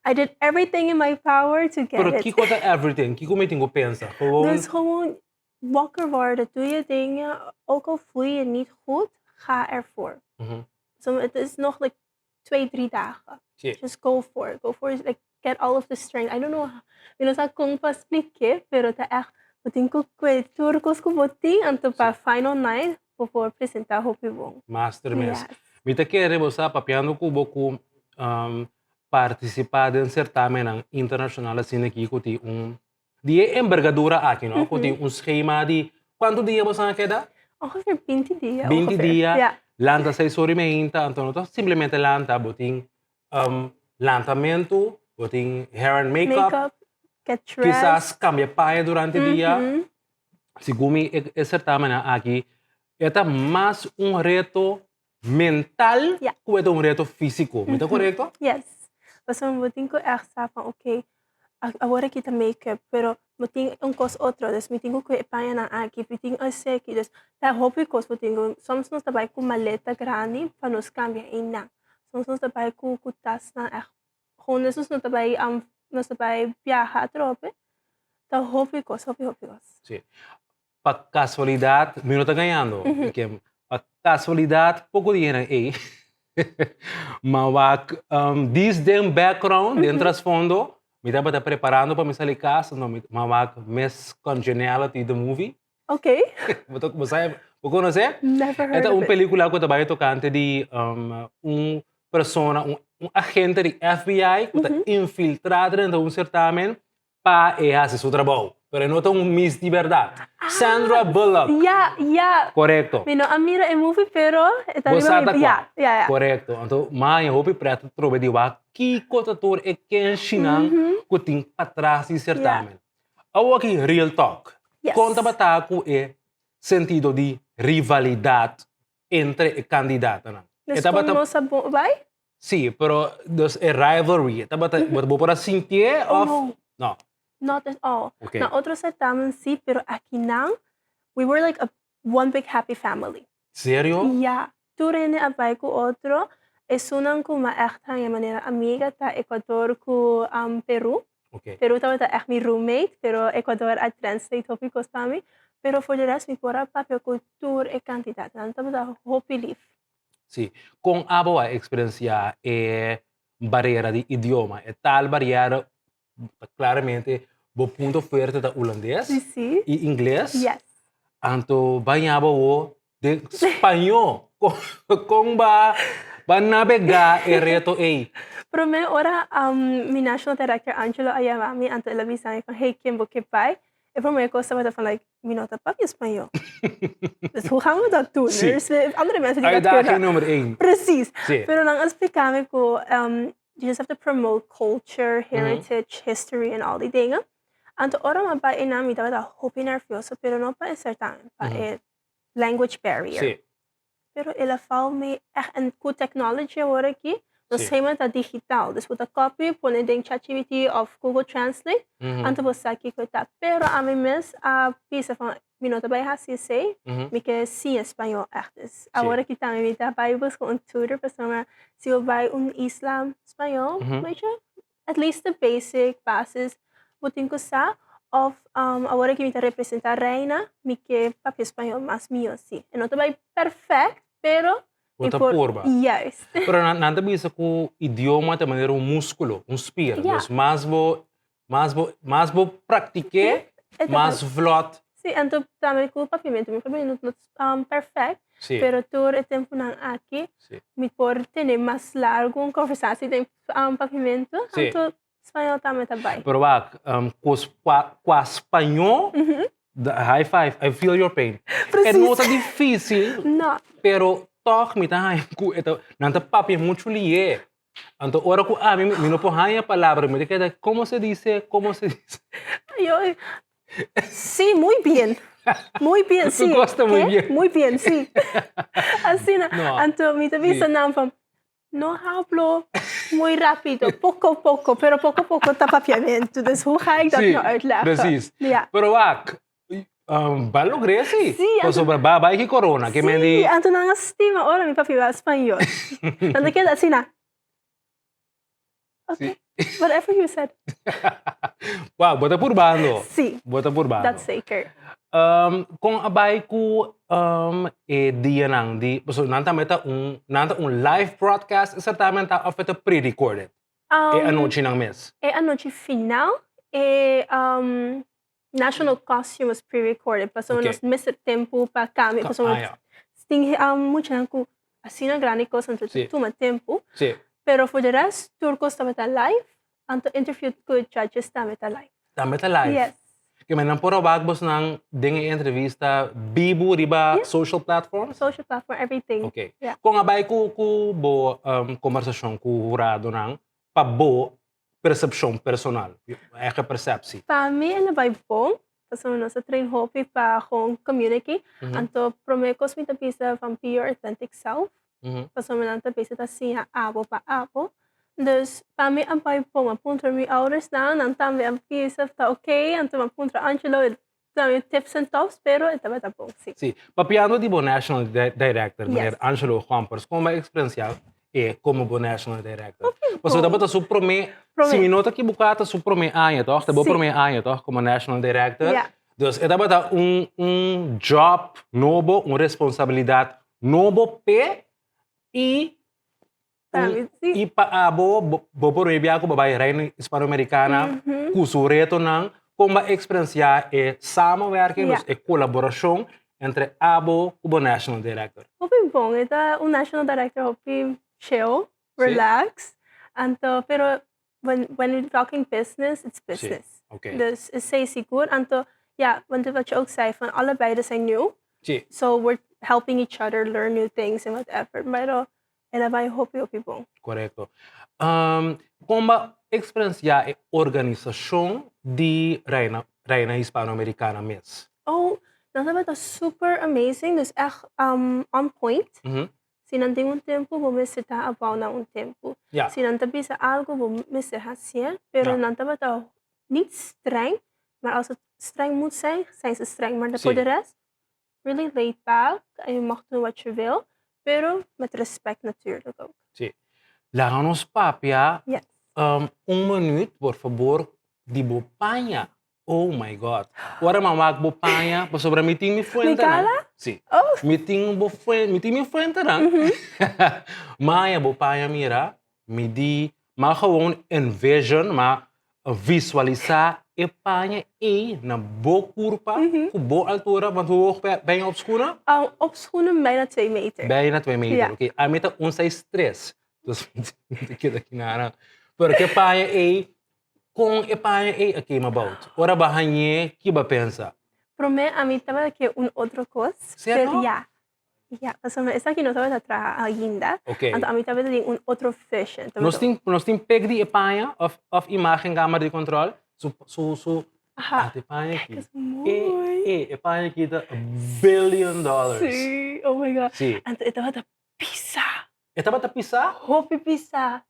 Speaker 18: I did everything in my power to get
Speaker 1: Pero
Speaker 18: it.
Speaker 1: kiko ta everything? Kiko mi tin ku pensa? Gewoon.
Speaker 18: Dus gewoon wakker worden, doe je dingen, ook al voel je je niet goed, ga ervoor. So het is nog like twee, drie dagen.
Speaker 1: Sí.
Speaker 18: Just go for it. Go for it. Like, get all of the strength. I don't know, mi no sa kon pa splik'é, pero ta ègt, bo tin ku kue tur kos ku bo tin, anto pa final night bo por presentá hopi bon.
Speaker 1: Master mes.
Speaker 18: Yes.
Speaker 1: Mi ta kere bo sa papiando ku bo ku partisipá den sertamennan internashonal asina aki ku tin un di e embergadura aki no, ku tin un skema di kuantu dia boso a keda?
Speaker 18: Ongeveer binti dia.
Speaker 1: Binti dia,
Speaker 18: Ja.
Speaker 1: lanta seis ora i meinta, anto no ta simplemente lanta, bo tin lantamentu, bo tin hair and makeup,
Speaker 18: Makeup, get dressed.
Speaker 1: kisas kambia paña durante dia. Segun mi e sertamennan aki e ta mas un reto mental ku e ta un reto físiko. Mi ta korekto?
Speaker 18: Yes. Pasobra bo tin ku ègt sa van oké, awor aki ta make-up, pero bo tin un kos otro, dus mi tin ku kue e pañanan aki, mi tin eseki, dus ta hopi kos bo tin ku, soms nos ta bai ku maleta grandi pa nos kambia einan, soms nos ta bai ku tasnan ègt. Gewoon nos no ta bai nos ta bai biaha atrobe. Ta hopi kos, hopi hopi kos.
Speaker 1: Sí. Pa kasualidat mi no ta gañando. Ke pa kasualidat poko dianan ei m'a wak dis den background, den trasfondo, mi tabata preparando pa mi sali kas, anto m'a wak Miss Congeniality the movie.
Speaker 18: Ok.
Speaker 1: Bo ta, bo sa, bo konosé?
Speaker 18: Never heard
Speaker 1: E ta
Speaker 18: of
Speaker 1: un
Speaker 18: it.
Speaker 1: pelíkula ku ta bai tokante di un persona, un un agente di FBI ku ta infiltrá drenta un sertamen pa e hasi su trabou. Pero e no ta un miss di bèrdat. Sandra Bullock.
Speaker 18: Ya, ya.
Speaker 1: Korekto.
Speaker 18: Mi no a mira e movie pero e ta
Speaker 1: Bo
Speaker 18: riba
Speaker 1: sa
Speaker 18: mi,
Speaker 1: ta kua?
Speaker 18: ya, ya, ya.
Speaker 1: Korekto. Anto maña hopi prèt trobe di wak kiko ta tur e kenshinan ku tin patras di sertamen. Awor aki real talk.
Speaker 18: Yes.
Speaker 1: Kon tabata ku e sentido di rivalidat entre e kandidatonan?
Speaker 18: Dus
Speaker 1: E tabata
Speaker 18: kon nos a bo bai?
Speaker 1: Sí, pero dus e rivalry, e tabata bo por a sintié
Speaker 18: Oh
Speaker 1: of
Speaker 18: no.
Speaker 1: no?
Speaker 18: Not at all.
Speaker 1: Okay.
Speaker 18: Na otro certamen sí, pero akinan we were like a one big happy family.
Speaker 1: Serio?
Speaker 18: Ya. Tur hende a bai ku otro. Esunnan ku mi a ègt haña manera amiga ta Ecuador ku Peru.
Speaker 1: Okay.
Speaker 18: Peru tabata ègt mi roommate, pero Ecuador a translate hopi kos pa mi. Pero for de rest mi por a papia ku tur e kantidat. Nan tabata hopi lif.
Speaker 1: Sí. Kon abo a eksperensiá e barera di idioma? E tal bariera Claramente bo punto fuerte ta hulandes
Speaker 18: Sí, sí.
Speaker 1: y ingles.
Speaker 18: Yes.
Speaker 1: Anto baña bo wo den spañó. Con, con ba, ba navega e reto ei?
Speaker 18: Promé ora um, mi national director Angelo a yama mi, anto el a bisa mi van, hey, ken bo ke bai? E promé kos tabata van like, mi no ta papia spañó. Dus hoe gaan we dat doen?
Speaker 1: Sí.
Speaker 18: Er is andere mensen die dat
Speaker 1: Uitdaging
Speaker 18: kunnen.
Speaker 1: nummer één.
Speaker 18: Precies.
Speaker 1: Sí.
Speaker 18: Pero nan a splika mi ku um, you just have to promote culture, heritage, history en al die dingen. Anto ora mi a bai einan mi tabata hopi nervioso, pero no pa e certamen, pa e language barrier.
Speaker 1: Sí.
Speaker 18: Pero el a vou mi echt, en ku technology awor aki, nos schema ta digital. Dus bo ta copy, pone den ChatGPT of Google Translate, anto bo sa kiko e ta. Pero ami mes a bisa van, mi no ta bai hasi esei, mi ke siña spañó ègt. Dus awor aki tambe mi ta bai buska un tutor pasobra si bo bai un isla spañó, weet je, at least the basic basis bo tin ku sa. Of awor aki mi ta representá Reina, mi ke papia spañó mas mihó si. E no ta bai perfèkt, pero
Speaker 1: Bo
Speaker 18: mi
Speaker 1: ta
Speaker 18: por.
Speaker 1: purba.
Speaker 18: Juist.
Speaker 1: Pero nan nan ta bisa ku idioma ta manera un múskulo, un spier. Dus mas bo Mas bo, mas bo praktik'é,
Speaker 18: E ta
Speaker 1: mas vlot.
Speaker 18: Sí, anto tambe ku papiamentu. Mi papiamentu no ta um, perfect,
Speaker 1: Sí.
Speaker 18: pero tur e tempunan aki
Speaker 1: Sí.
Speaker 18: mi por tene mas largu un konversasi den um, papiamentu,
Speaker 1: Sí.
Speaker 18: anto spañol tambe ta bai.
Speaker 1: Pero wak, um, ku spa, kua spañó, the high five, I feel your pain. E
Speaker 18: Precies.
Speaker 1: no ta difísil,
Speaker 18: No.
Speaker 1: pero tòg mi ta haña ku e ta, nan ta papia muchu lié. Anto ora ku ami mi no por haña palabra, mi ta keda, ¿cómo se dice? ¿Cómo se dice?
Speaker 18: Yo, sí, muy bien. Muy bien, sí.
Speaker 1: Tu kosta muy
Speaker 18: ¿Qué?
Speaker 1: bien.
Speaker 18: Muy bien, sí. Asina,
Speaker 1: No.
Speaker 18: anto mi ta bisa
Speaker 1: Sí.
Speaker 18: nan van, no hablo muy rápido, poco poco, pero poco poco ta papiamento. Dus hoe ga ik dat
Speaker 1: Sí,
Speaker 18: nou uitleggen?
Speaker 1: precies.
Speaker 18: Ja.
Speaker 1: Pero wak, um, ba logr'é sí.
Speaker 18: Sí, anto-
Speaker 1: Pasobra ba bai ki corona, ke men di
Speaker 18: Sí, anto nan a stima ora mi papiaba spañol. Nan ta keda asina. Okay, whatever you said.
Speaker 1: Wow, bo ta purbando.
Speaker 18: Sí.
Speaker 1: Bo ta purbando.
Speaker 18: Dat zeker.
Speaker 1: Um, kon a bai ku um, e dianan di, pasobra nan tambe ta un, nan ta un live broadcast e certamen ta of e ta pre-recorded?
Speaker 18: Um,
Speaker 1: e anochinan mes.
Speaker 18: E anochi final, e um, national costume was pre-recorded pasobra
Speaker 1: Ok.
Speaker 18: nos mester tempu pa cambia
Speaker 1: Ka-
Speaker 18: pasobra
Speaker 1: ah, ja.
Speaker 18: tin um, muchanan ku asina grandi kos anto
Speaker 1: Sí.
Speaker 18: tuma tempu
Speaker 1: Sí.
Speaker 18: pero for de rest tur kos tabata live anto interview ku judges tambe ta live.
Speaker 1: Tambe ta live?
Speaker 18: Yes.
Speaker 1: Ke men nan por a wak bosnan den e entrevista bibu riba
Speaker 18: Yeah.
Speaker 1: social platforms?
Speaker 18: Social platform, everything.
Speaker 1: Ok.
Speaker 18: Yeah.
Speaker 1: Kon a bai ku ku bo um, kombersashon ku huradonan pa bo persepshon personal, eigen persepsie?
Speaker 18: Pa mi el a bai bon, pasobra nos a train hopi pa gewoon communicate. Anto prome kos mi ta bisa van be your authentic self, pasobra nan ta bisa ta siña abo pa abo. Dus pa mi a bai bon, a puntra mi oudersnan, nan tambe a bisa ta ok, anto mi a puntra Angelo, el duna mi tips en tops, pero e tabata bon, si.
Speaker 1: Si, papiando di bo national director,
Speaker 18: Yes.
Speaker 1: meneer Angelo Gompers, kon bo a experiencia e komo bo national director? Pasobra tabata su promé, si mi no ta ekiboká, ta su promé aña tòg? Ta bo promé aña tòg komo national director? Dus e tabata un un job nobo, un responsabilidat nobo p'e i i pa abo bo por bia ku bo bai Reino Hispanoamericana ku su retonan kon bo a eksperensiá e samenwerking, dus e kolaborashon entre abo ku bo national director?
Speaker 18: Hopi bon, e ta un national director hopi chill, relax, anto pero when when we talking business, it's business. Dus esei sigur, anto ja, want wat je ook zei van allebei zijn nieuw. So we're helping each other learn new things and whatever, pero el a bai hopi hopi bon.
Speaker 1: Korekto. Kon bo a eksperensiá e organisashon di Reina Reina Hispanoamericana mes?
Speaker 18: Oh, nan tabata super amazing, dus echt on point. Si nan tin un tempu, bo mester ta abou na un tempu. Si nan ta bisa algu, bo mester hasié, pero nan tabata niet streng, maar als het streng moet zijn, zijn ze streng. Maar voor de rest, really laid back en je mag doen wat je wil, pero met respect natuurlijk ook.
Speaker 1: Sí. Laga nos papia un minuut, por fabor, di bo paña. Oh my God. Ora mi a wak bo paña, pasobra mi tin mi fuentenan.
Speaker 18: Mi gala?
Speaker 1: Sí. Oh. Mi tin bo fuen, mi tin mi fuentenan. Maya bo paña mira, mi di, m'a gewoon envision, m'a visualisá e paña ei na bo kurpa, ku bo altura, want hoe hoog ben je op schoenen?
Speaker 18: Op schoenen bijna 2 meter.
Speaker 1: Bijna 2 meter,
Speaker 18: Ja.
Speaker 1: oké. Ami ta un seis tres, dus mi ta keda kinara. Pero ku e paña ei, Kon e paña ei a kima bout? Ora bo a hañ'é, ki bo a pensa?
Speaker 18: Promé ami tabata ke un otro kos.
Speaker 1: Serio?
Speaker 18: Pero ya, ya, pasobra esaki no tabata traha ainda.
Speaker 1: Oké.
Speaker 18: Anto ami tabata den un otro version.
Speaker 1: Nos tin, nos tin pic di e paña of, of imagen kamera di control? Su, su, su,
Speaker 18: Aha.
Speaker 1: Ah, e paña aki.
Speaker 18: Kijk, is mooi.
Speaker 1: E, e, e paña aki ta a billion dollars.
Speaker 18: Sí, oh my God.
Speaker 1: Sí.
Speaker 18: Anto e tabata pisa.
Speaker 1: E tabata pisa?
Speaker 18: Hopi pisa.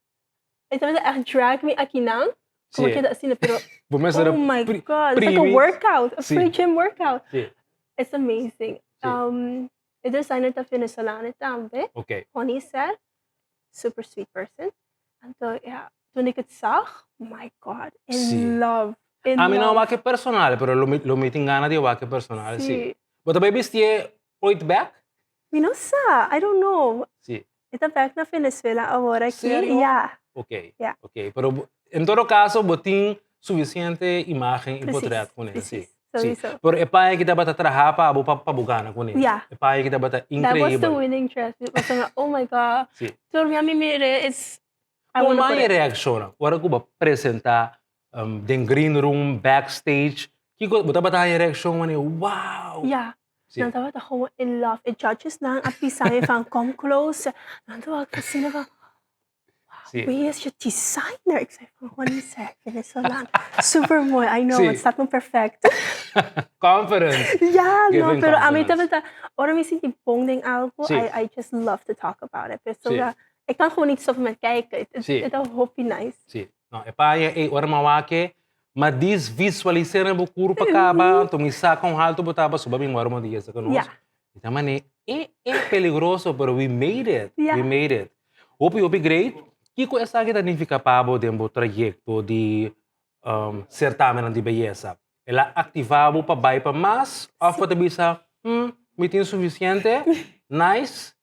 Speaker 18: E tabata echt drag me akinan. Como
Speaker 1: Sí.
Speaker 18: keda asina, pero
Speaker 1: Bo mester
Speaker 18: oh my
Speaker 1: pri-
Speaker 18: God, it's like a
Speaker 1: primi.
Speaker 18: workout, a
Speaker 1: Sí.
Speaker 18: free gym workout.
Speaker 1: Sí.
Speaker 18: It's amazing.
Speaker 1: Sí.
Speaker 18: E designer ta venezolano tambe.
Speaker 1: Oké.
Speaker 18: Honey said, super sweet person. Anto, ja, toen ik het zag, my God, in
Speaker 1: Sí.
Speaker 18: love. In
Speaker 1: Ami no
Speaker 18: love.
Speaker 1: wak e personal, pero lo mi, lo mi tin gana di wak e personal, sí.
Speaker 18: Sí.
Speaker 1: Bo ta bai bistié ooit bek?
Speaker 18: Mi no sa, I don't know.
Speaker 1: Sí.
Speaker 18: E ta bek na Venezuela awor aki.
Speaker 1: Serio?
Speaker 18: Ja.
Speaker 1: Ok.
Speaker 18: Ja.
Speaker 1: Ok, pero bo, en todo caso bo tin suficiente imagen y
Speaker 18: Precies,
Speaker 1: potret kuné, sí.
Speaker 18: precies.
Speaker 1: Sí.
Speaker 18: Sowieso.
Speaker 1: Pero e paña aki tabata traha pa bo pa bo gana kuné.
Speaker 18: Ja.
Speaker 1: E paña aki tabata
Speaker 18: That was the
Speaker 1: increibel.
Speaker 18: winning dress. Mi pasobra, oh my God.
Speaker 1: Sí.
Speaker 18: Tur mi a mi mire, it's, I
Speaker 1: Kon
Speaker 18: wanna
Speaker 1: man
Speaker 18: put
Speaker 1: e
Speaker 18: it.
Speaker 1: reacciona ora ku bo a presenta den green room, backstage? Kiko bo tabata haña reaccion wanneer wow!
Speaker 18: Ja.
Speaker 1: Sí.
Speaker 18: Nan tabata gewoon in love. E judges nan a pisa mi van kom closer. Nan tabata asina van wow,
Speaker 1: Sí.
Speaker 18: wie is je designer? Ik zei van Juan Isaac, Venezolaan. Super mooi, I know,
Speaker 1: Sí.
Speaker 18: het staat me perfect.
Speaker 1: Confidence.
Speaker 18: Ja, no,
Speaker 1: Giving
Speaker 18: pero ami
Speaker 1: confidence.
Speaker 18: tabata, ora mi sinti bon den algo,
Speaker 1: Sí.
Speaker 18: I just love to talk about it. Pero
Speaker 1: Sí.
Speaker 18: sobra, ik kan gewoon niet stoppen met kijken. Het,
Speaker 1: Sí.
Speaker 18: het is hopi nice.
Speaker 1: Sí. No, e paña ei ora mi a wak e, ma dis visualis'é na bo kurpa kaba, anto mi sa kon haltu bo ta pasobra mi wòrdu mo di esa ku nos.
Speaker 18: Ja.
Speaker 1: Mi ta manera e e peligroso, pero we made it.
Speaker 18: Ja.
Speaker 1: We made it. Hopi hopi great. Kiko esaki ta nifiká pa bo den bo trayekto di sertamennan di beyesa? El a aktivá bo pa bai pa mas òf bo ta bisa, hm, mi tin sufisiente, nice?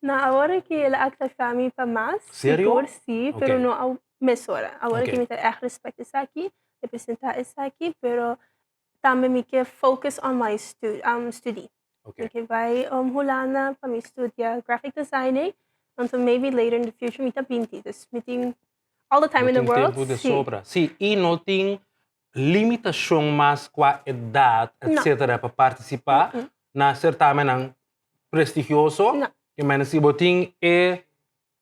Speaker 18: No, awor aki el a aktivá mi pa mas.
Speaker 1: Serio?
Speaker 18: Sigur si, pero
Speaker 1: Ok.
Speaker 18: no a mesora. Awor aki
Speaker 1: Ok.
Speaker 18: mi ta ègt respect esaki, representá esaki, pero tambe mi ke focus on my stu studie.
Speaker 1: Ok.
Speaker 18: Mi ke bai Hulanda pa mi studia graphic designing, anto maybe later in the future mi ta binti, dus mi tin all the time in the
Speaker 1: No tin
Speaker 18: world.
Speaker 1: tempu de
Speaker 18: Si.
Speaker 1: sobra. Si, i no tin limitashon mas kua edat,
Speaker 18: No.
Speaker 1: etcetera, pa partisipá na sertamennan prestigioso.
Speaker 18: No.
Speaker 1: Ke mende si bo tin e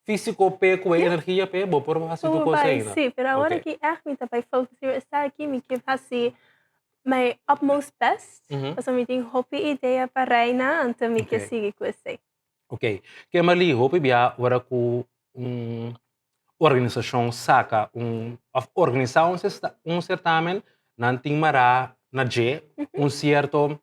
Speaker 1: físiko p'e ku e energia p'e, bo por hasi tur
Speaker 18: Bo
Speaker 1: kos
Speaker 18: bai,
Speaker 1: ainda.
Speaker 18: sí, pero awor
Speaker 1: Ok.
Speaker 18: aki ègt mi ta bai focus riba esaki, mi ke hasi my utmost best, pasobra mi tin hopi idea pa reina, anto mi ke
Speaker 1: Ok.
Speaker 18: sigui ku esei.
Speaker 1: Ok. Kimberly, hopi bia ora ku un organisashon saka un òf organisá un un sertamen, nan tin mará na dje un sierto.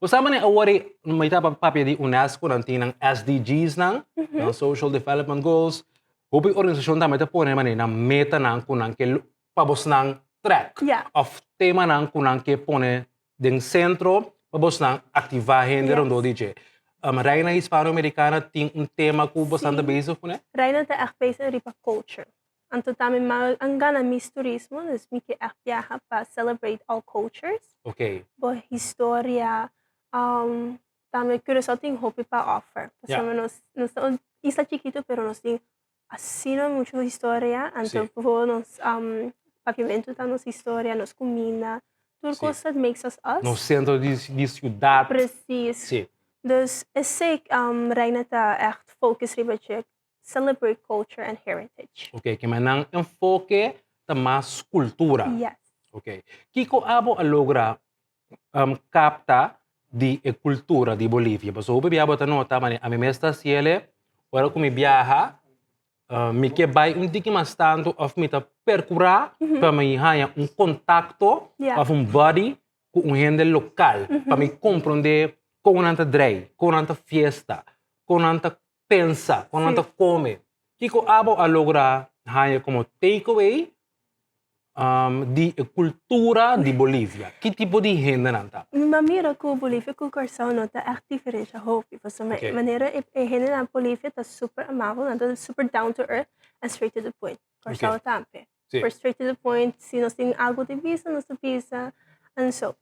Speaker 1: Bo sa manera awor ei mi ta papia di UNESCO, nan tin nan SDGs nan, nan Social Development Goals. Hopi organisashon tambe ta pone manera nan metanan ku nan ke pa bosnan trek òf temanan ku nan ke pone den sentro pa bosnan aktivá hende rondó di dje. Reina Hispanoamericana tin un tema ku bosnan ta bezig kuné?
Speaker 18: Reina ta ègt bezig riba culture. Anto tambe mi a gana Miss Turismo, dus mi ke ègt biaha pa celebrate all cultures. Bo historia, tambe Curaçao tin hopi pa offer. Pasobra nos nos ta un isla chikitu pero nos tin asina muchu historia, anto por nos papiamentu ta nos historia, nos kuminda, tur kos that makes us us.
Speaker 1: Nos sentro di siudat.
Speaker 18: Precies. Dus esei Reina ta ègt focus riba dje. Celebrate culture and heritage.
Speaker 1: Ok, ke men nan enfoke ta mas kultura.
Speaker 18: Yes.
Speaker 1: Ok. Kiko abo a logra um, kapta di e kultura di Bolivia? Pasobra hopi bia bo ta nota, mane ami mes ta hasiele, ora ku mi biaha, uh, mi ke bai un tiki mas tantu òf mi ta perkurá mm -hmm. pa mi haña un kontakto yeah. òf un buddy ku un hende lokal, mm -hmm. pa mi komprondé kon nan ta drei, kon nan ta fiesta, kon nan ta pensa, kon nan ta kome. Kiko abo a logra haña komo takeaway um, di e kultura di Bolivia? Ki tipo di hende nan ta?
Speaker 18: Mi a mira ku Bolivia ku Kòrsou no ta ègt diferensha hopi. Pasobra okay. manera e, e hende na Bolivia ta super amabel, nan ta super down to earth and straight to the point. Kòrsou okay. tambe. Sí. We're straight to the point. Si nos tin algo di bisa, nos ta bisa. And so,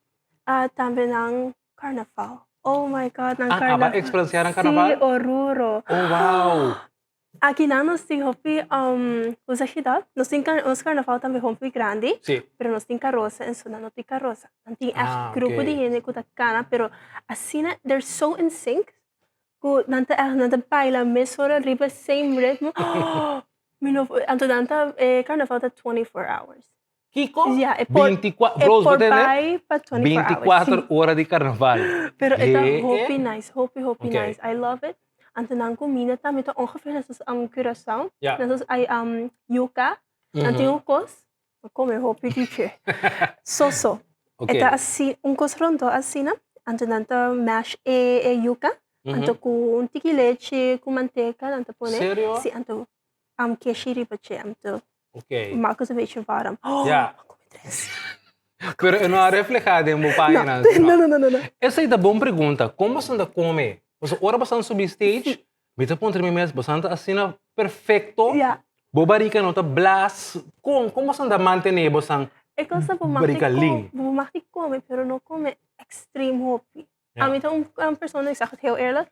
Speaker 18: uh, tambe nan carnaval. Oh my God, nan
Speaker 1: ah,
Speaker 18: carnaval.
Speaker 1: Aba experienciar nan carnaval?
Speaker 18: Sí, Oruro.
Speaker 1: Oh, wow.
Speaker 18: Aki nan nos tin hopi, um, hoe zeg je dat? Nos tin car nos carnaval tambe hopi grandi.
Speaker 1: Sí.
Speaker 18: Pero nos tin carroza en so nan no tin carroza. Nan tin echt ah, grupo okay. di hende ku ta cana, pero asina, they're so in sync. Ku nan ta echt, nan ta baila mesora riba same ritmo. Mi no por, anto nan ta, e carnaval ta 24 hours.
Speaker 1: Kiko?
Speaker 18: Ja, e por,
Speaker 1: 24,
Speaker 18: e
Speaker 1: bros,
Speaker 18: por
Speaker 1: bo tende?
Speaker 18: bai pa 24 hours.
Speaker 1: 24 ora di carnaval.
Speaker 18: Pero e ta
Speaker 1: He.
Speaker 18: hopi nice, hopi, hopi
Speaker 1: Ok.
Speaker 18: nice. I love it. Anto nan cuminda tambe ta ongeveer net zoals um, Curaçao.
Speaker 1: Ja.
Speaker 18: Net zoals ai, um, yuca. Nan tin un cos, mi come hopi di dje. Soso.
Speaker 1: Ok.
Speaker 18: E ta asi, un cos rondo asina. Anto nan ta mash e, e yuca. Anto cu un tiki lechi cu manteca nan ta pone.
Speaker 1: Serio?
Speaker 18: Si, anto am keshi riba dje, anto
Speaker 1: Ok.
Speaker 18: maak het een beetje warm. Oh,
Speaker 1: Ja.
Speaker 18: mi come tres.
Speaker 1: Pero e no a refleha den bo pagina.
Speaker 18: No, no, no, no, no.
Speaker 1: Esei ta bon pregunta. Kon boso ta come? Pasobra ora boso subi stage, mi ta puntra mi mes, boso ta asina perfecto?
Speaker 18: Ja.
Speaker 1: Bo barika no ta blas? Kon, kon boso ta mantene boso
Speaker 18: E cosa bo mag di
Speaker 1: barika lean?
Speaker 18: bo mag di come, pero no come extreme hopi. Ami ta un un persona, ik zeg het heel eerlijk,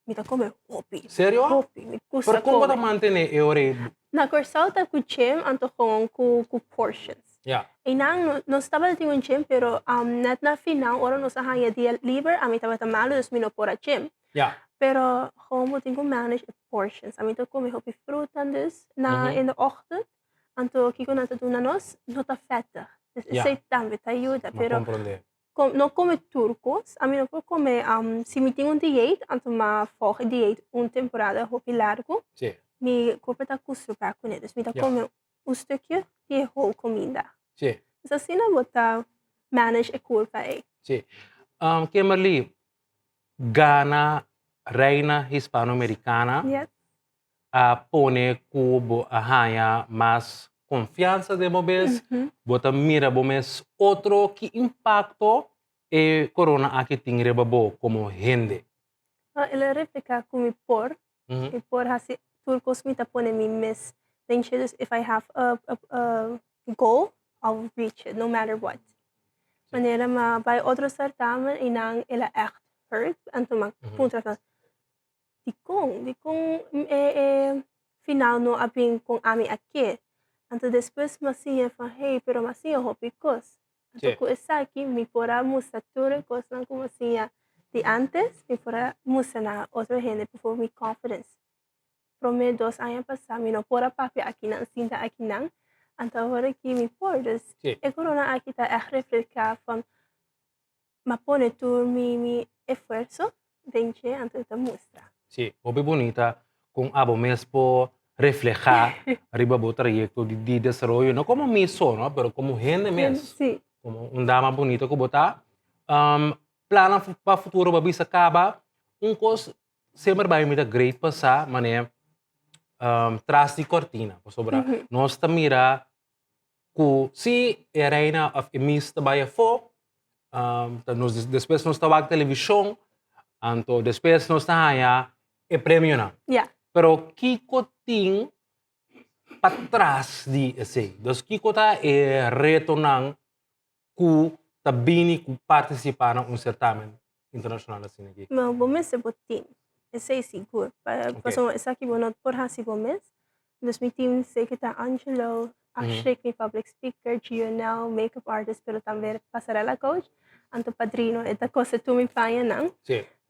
Speaker 18: mi ta come hopi.
Speaker 1: Serio?
Speaker 18: Hopi, mi gusta
Speaker 1: Pero kon bo ta
Speaker 18: come.
Speaker 1: mantene e ora ei?
Speaker 18: Na Kòrsou ta ku gym, anto gewoon ku ku portions.
Speaker 1: Ja.
Speaker 18: Einan no nos tabata tin un gym, pero um, net na final ora nos a haña dia liber, ami tabata malu, dus mi no por a gym.
Speaker 1: Ja.
Speaker 18: Pero gewoon bo tin ku manage e portions. Ami ta come hopi fruta dus na
Speaker 1: Mhm.
Speaker 18: in de ochtend. Anto kiko nan ta duna nos no ta vettig. Dus
Speaker 1: Ja.
Speaker 18: esei tambe ta yuda,
Speaker 1: Mi a
Speaker 18: pero
Speaker 1: komprondé.
Speaker 18: Com, no come tur cos. Ami no por come, um, si mi tin un dieet, anto m'a volg e dieet un temporada hopi largo.
Speaker 1: Sí.
Speaker 18: Mi cuerpo ta acostumbrá cune, dus mi ta
Speaker 1: Ja.
Speaker 18: come un stukje di e whole comida.
Speaker 1: Sí.
Speaker 18: Dus asina bo ta manage e curpa ei.
Speaker 1: Sí. Um, Kimberly, gana Reina Hispanoamericana
Speaker 18: Yes.
Speaker 1: a pone ku bo a haña mas konfiansa den bo mes, bo ta mira bo mes otro, ki impakto e korona aki tin riba bo komo hende?
Speaker 18: El a reflehá ku mi por, mi por hasi tur kos mi ta pone mi mes den dje, dus if I have a a goal, I will reach it no matter what. Manera mi a bai otro sertamen i nan el a ègt hurt, anto mi a puntra nan, Dikon? Dikon e e final no a bin kon ami a ke? Anto despues mi a siña van hey, pero mi a siña hopi kos. Anto ku esaki mi por a mustra tur e kosnan ku mi a siña di antes, mi por a mustra na otro hende por mi confidence. Prome dos aña pasá mi no por a papia akinan, sinta akinan, anto awor aki mi por. Dus e corona aki ta ègt reflehá van M'a pone tur mi mi esfuerso den dje anto e ta mustra.
Speaker 1: Sí, hopi bunita con abo mes por refleha riba bo trayecto di di desaroyo, no como mi so, no, pero como hende mes.
Speaker 18: Sí.
Speaker 1: Como un dama bunita cu bo ta. Plannan pa futuro bo a bisa kaba. Un kos semper bai mi ta great pa sa manera tras di kortina pasobra nos ta mira ku si e reina òf e miss ta bai afó ta nos despues nos ta wak televishon anto despues nos ta haña e premionan. Pero kiko tin patras di esei? Dus kiko ta e retonan ku ta bini ku partisipá na un sertamen internashonal asina aki?
Speaker 18: No, bo mester bo team. Esei sigur. Pasobra esaki bo no por hasi bo mes. Dus mi team seki ta Angelo, Ashrik, mi public speaker, Gionel, makeup artist, pero tambe pasarela coach. Anto Padrino, e ta kose tur mi pañanan.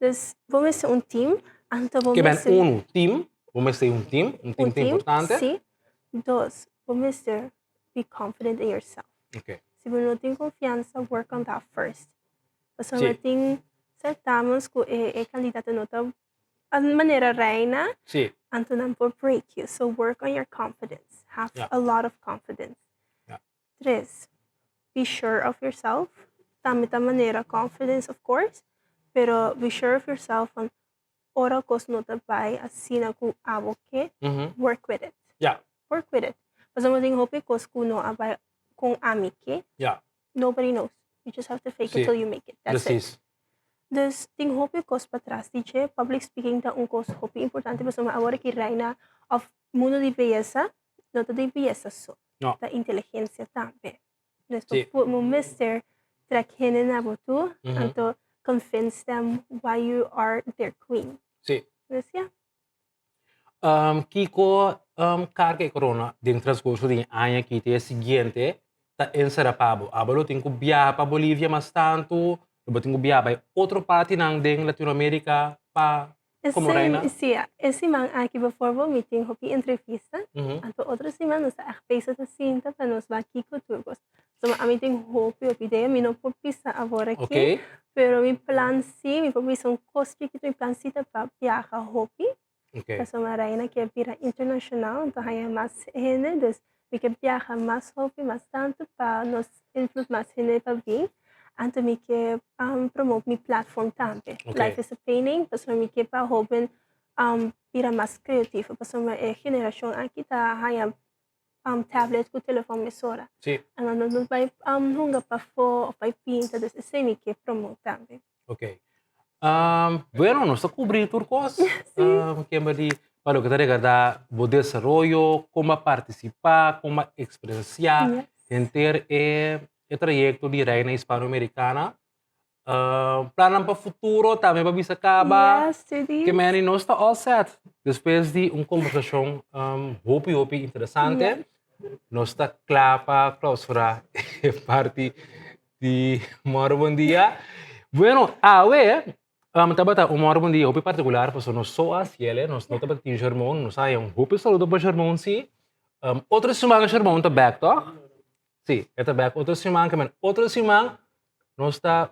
Speaker 18: Dus bo mester un team. Anto bo
Speaker 1: Ke men
Speaker 18: mester.
Speaker 1: Unu, team. Bo mester un team. Un team
Speaker 18: Un
Speaker 1: ta
Speaker 18: team,
Speaker 1: importante.
Speaker 18: si. Dos, bo mester be confident in yourself. Si bo no tin confiansa, work on that first. Pasobra tin certamens cu e candidato no ta manera reina, anto nan por break you. So work on your confidence. Have a lot of confidence. Tres, be sure of yourself. Tambe ta manera confidence, of course, pero be sure of yourself van ora cos no ta bay asina cu abo ke, work with it. Work with it. Pasobra tin hopi cos cu no a bay con ami ke. Nobody knows. You just have to fake it till you make it. That's it. Dus tin hopi cos patras di dje. Public speaking ta un cos hopi importante pasobra awor aki reina of mundo di beyesa no ta di beyesa so. Ta inteligencia tambe. Dus bo mester trek hende na bo toe anto convince them why you are their queen. Dus ya.
Speaker 1: Kiko karga e korona den transkurso di e aña aki te e siguiente ta ensera pa bo? Abo lo tin ku biaha pa Bolivia mas tantu? Lo bo tin ku biaha bai otro partinan den Latinoamerika pa komo reina?
Speaker 18: Sí, e siman aki bivoorbeeld mi tin hopi entrevista. Anto otro siman nos ta ègt bezig ta sinta pa nos wak kiko tur kos. Pasobra ami tin hopi hopi idea, mi no por bisa awor aki, pero mi plan sí, mi por bisa un kos chikitu, mi plan sí ta pa biaha hopi. Pasobra Reina ke bira internashonal, anto haña mas hende, dus mi ke biaha mas hopi, mas tantu pa nos invloed mas hende pa bin. Anto mi ke promote mi platform tambe, Life is a Painting, pasobra mi ke pa hoben bira mas creativo, pasobra e generashon aki ta haña tablet ku telefòn mesora. Anto nos no bai hunga pafó òf bai pinta, dus esei mi ke promote tambe.
Speaker 1: Ok. Bueno, nos ta cubri tur cos. Kimberly, pa loke ta regarda bo desaroyo, con bo a participa, con bo a experiencia henter e trayecto di Reina Hispanoamericana. Plannan pa futuro tambe pa bisa caba. Kimberly, nos ta all set. Despues di un conversacion hopi, hopi interesante, nos ta cla pa clausura e parti Di moro bon dia. Bueno, awe um, tabata un moro bon dia hopi particular pasobra nos so a hasiel, nos no tabata tin Shermon, nos a haña un hopi saludo pa Shermon si. Um, otro siman Shermon ta back toch? Si, e ta back otro siman, ke men otro siman nos ta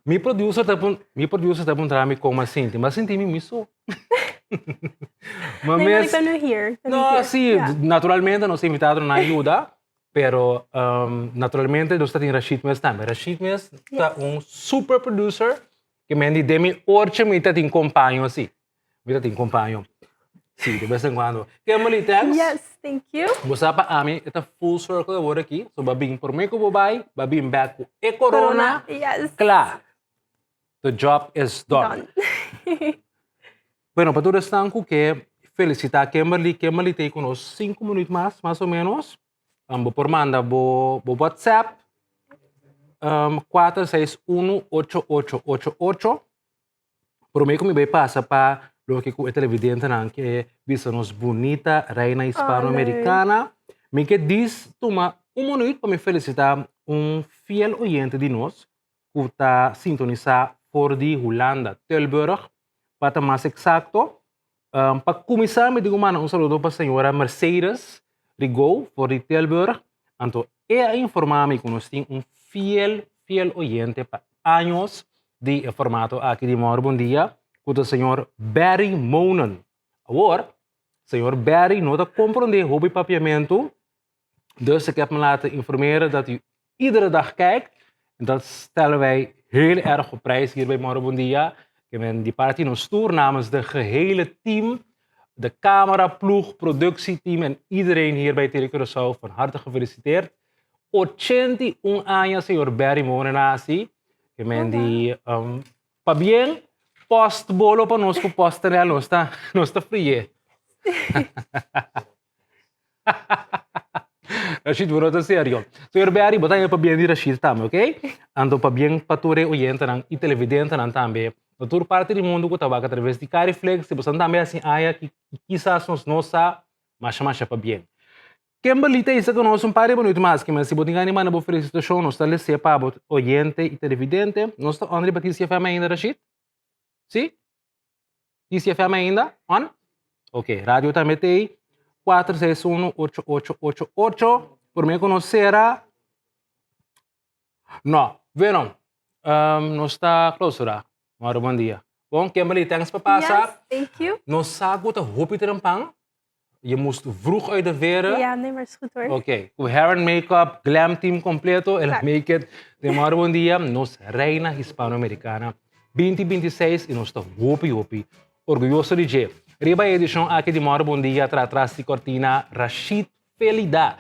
Speaker 1: Mi producer ta pun, mi producer ta puntra mi kon m'a sinti. M'a sinti mi mi so. Ma
Speaker 18: Nee,
Speaker 1: mes,
Speaker 18: ik ben nu hier. Ik ben nu
Speaker 1: no,
Speaker 18: hier.
Speaker 1: sí,
Speaker 18: Ja.
Speaker 1: naturalmente nos invitadonan a yuda, pero naturalmente nos ta tin Rashid mes tambe. Rashid mes ta un super producer ke men di den mi orchi mi ta tin kompaño así. Mi ta tin kompaño. Sí, de bes en cuando. Kimberly, thanks.
Speaker 18: Yes, thank you.
Speaker 1: Bo sa pa ami, e ta full circle awor aki. So ba bin prome ku bo bai, ba bin back ku e corona.
Speaker 18: Corona, yes.
Speaker 1: Kla. The job is done.
Speaker 18: Done.
Speaker 1: Bueno, pa tur esnan ku ke felisitá Kimberly, Kimberly ta ei ku nos sinku minuut mas, mas o menos. Bo por manda bo bo WhatsApp um, 4618888. Promé ku mi bai pasa pa loke ku e televidentenan ke bisa nos bunita reina hispanoamericana, mi ke dis tuma un minuut pa mi felisitá un fiel oyente di nos ku ta sintonisá for di Hulanda, Tilburg, pa ta mas eksakto. Pa kuminsá mi tin ku manda un saludo pa señora Mercedes Rigaud for di Tilburg. Anto e a informá mi ku nos tin un fiel, fiel oyente pa años di e formato aki di Mauro Bon Dia ku ta señor Barry Monen. Awor, señor Barry no ta komprondé hopi papiamentu, dus ik heb me laten informeren dat u iedere dag kijkt. En dat stellen wij heel erg op prijs hier bij Moro Bon Dia. Ik ben die party nos tour namens de gehele team, de cameraploeg, productieteam en iedereen hier bij Tele Curaçao van harte gefeliciteerd. 81 aña, señor Barry Morenasi. Ke men di um, pabien post bolo pa nos ku PostNL nos ta frie. Rashid, bo no ta serio. Señor Barry, bo ta haña pabien di Rashid tambe, ok? Anto pabien pa tur e oyentenan i televidentenan tambe na tur parti di mundu ku ta wak atraves di Cariflex. Si boso tambe hasi aña ki kisas nos no sa, masha masha pabien. Kimberly ta isa ku nos un par di minuut mas, kimen si bo tin gana di manda bo felisitashon nos ta les'é pa bo oyente i televidente. Nos ta on riba TCFM ainda Rashid? Si? TCFM ainda? On? Ok, radio tambe ta ei. 461 8888. Promé ku nos sera. No, bueno, nos ta klousura. Moro bon dia. Bon, Kimberly, thanks pa pasa.
Speaker 18: Yes, thank you.
Speaker 1: Nos sa ku ta hopi trempan. Je moest vroeg uit de veren.
Speaker 18: Ja, nee, maar is goed hoor.
Speaker 1: Oké, okay. Ku hair and make-up, glam team completo, el make it. De moro bon dia, nos reina hispanoamericana 2026 i nos ta hopi hopi orguyoso di dje. Riba e edishon aki di Moro Bon Dia tra atras di kortina Rashid Felida.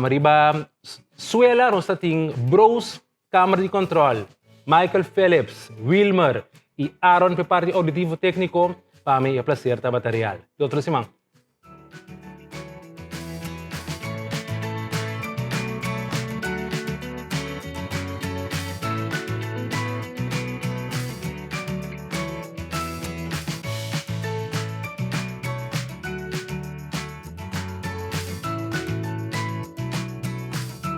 Speaker 1: Riba suela nos ta tin Bros Kamer di Control, Michael Phillips, Wilmer i Aaron p'e parti auditivo tékniko. Pa mi e plaser tabata real. Te otro siman.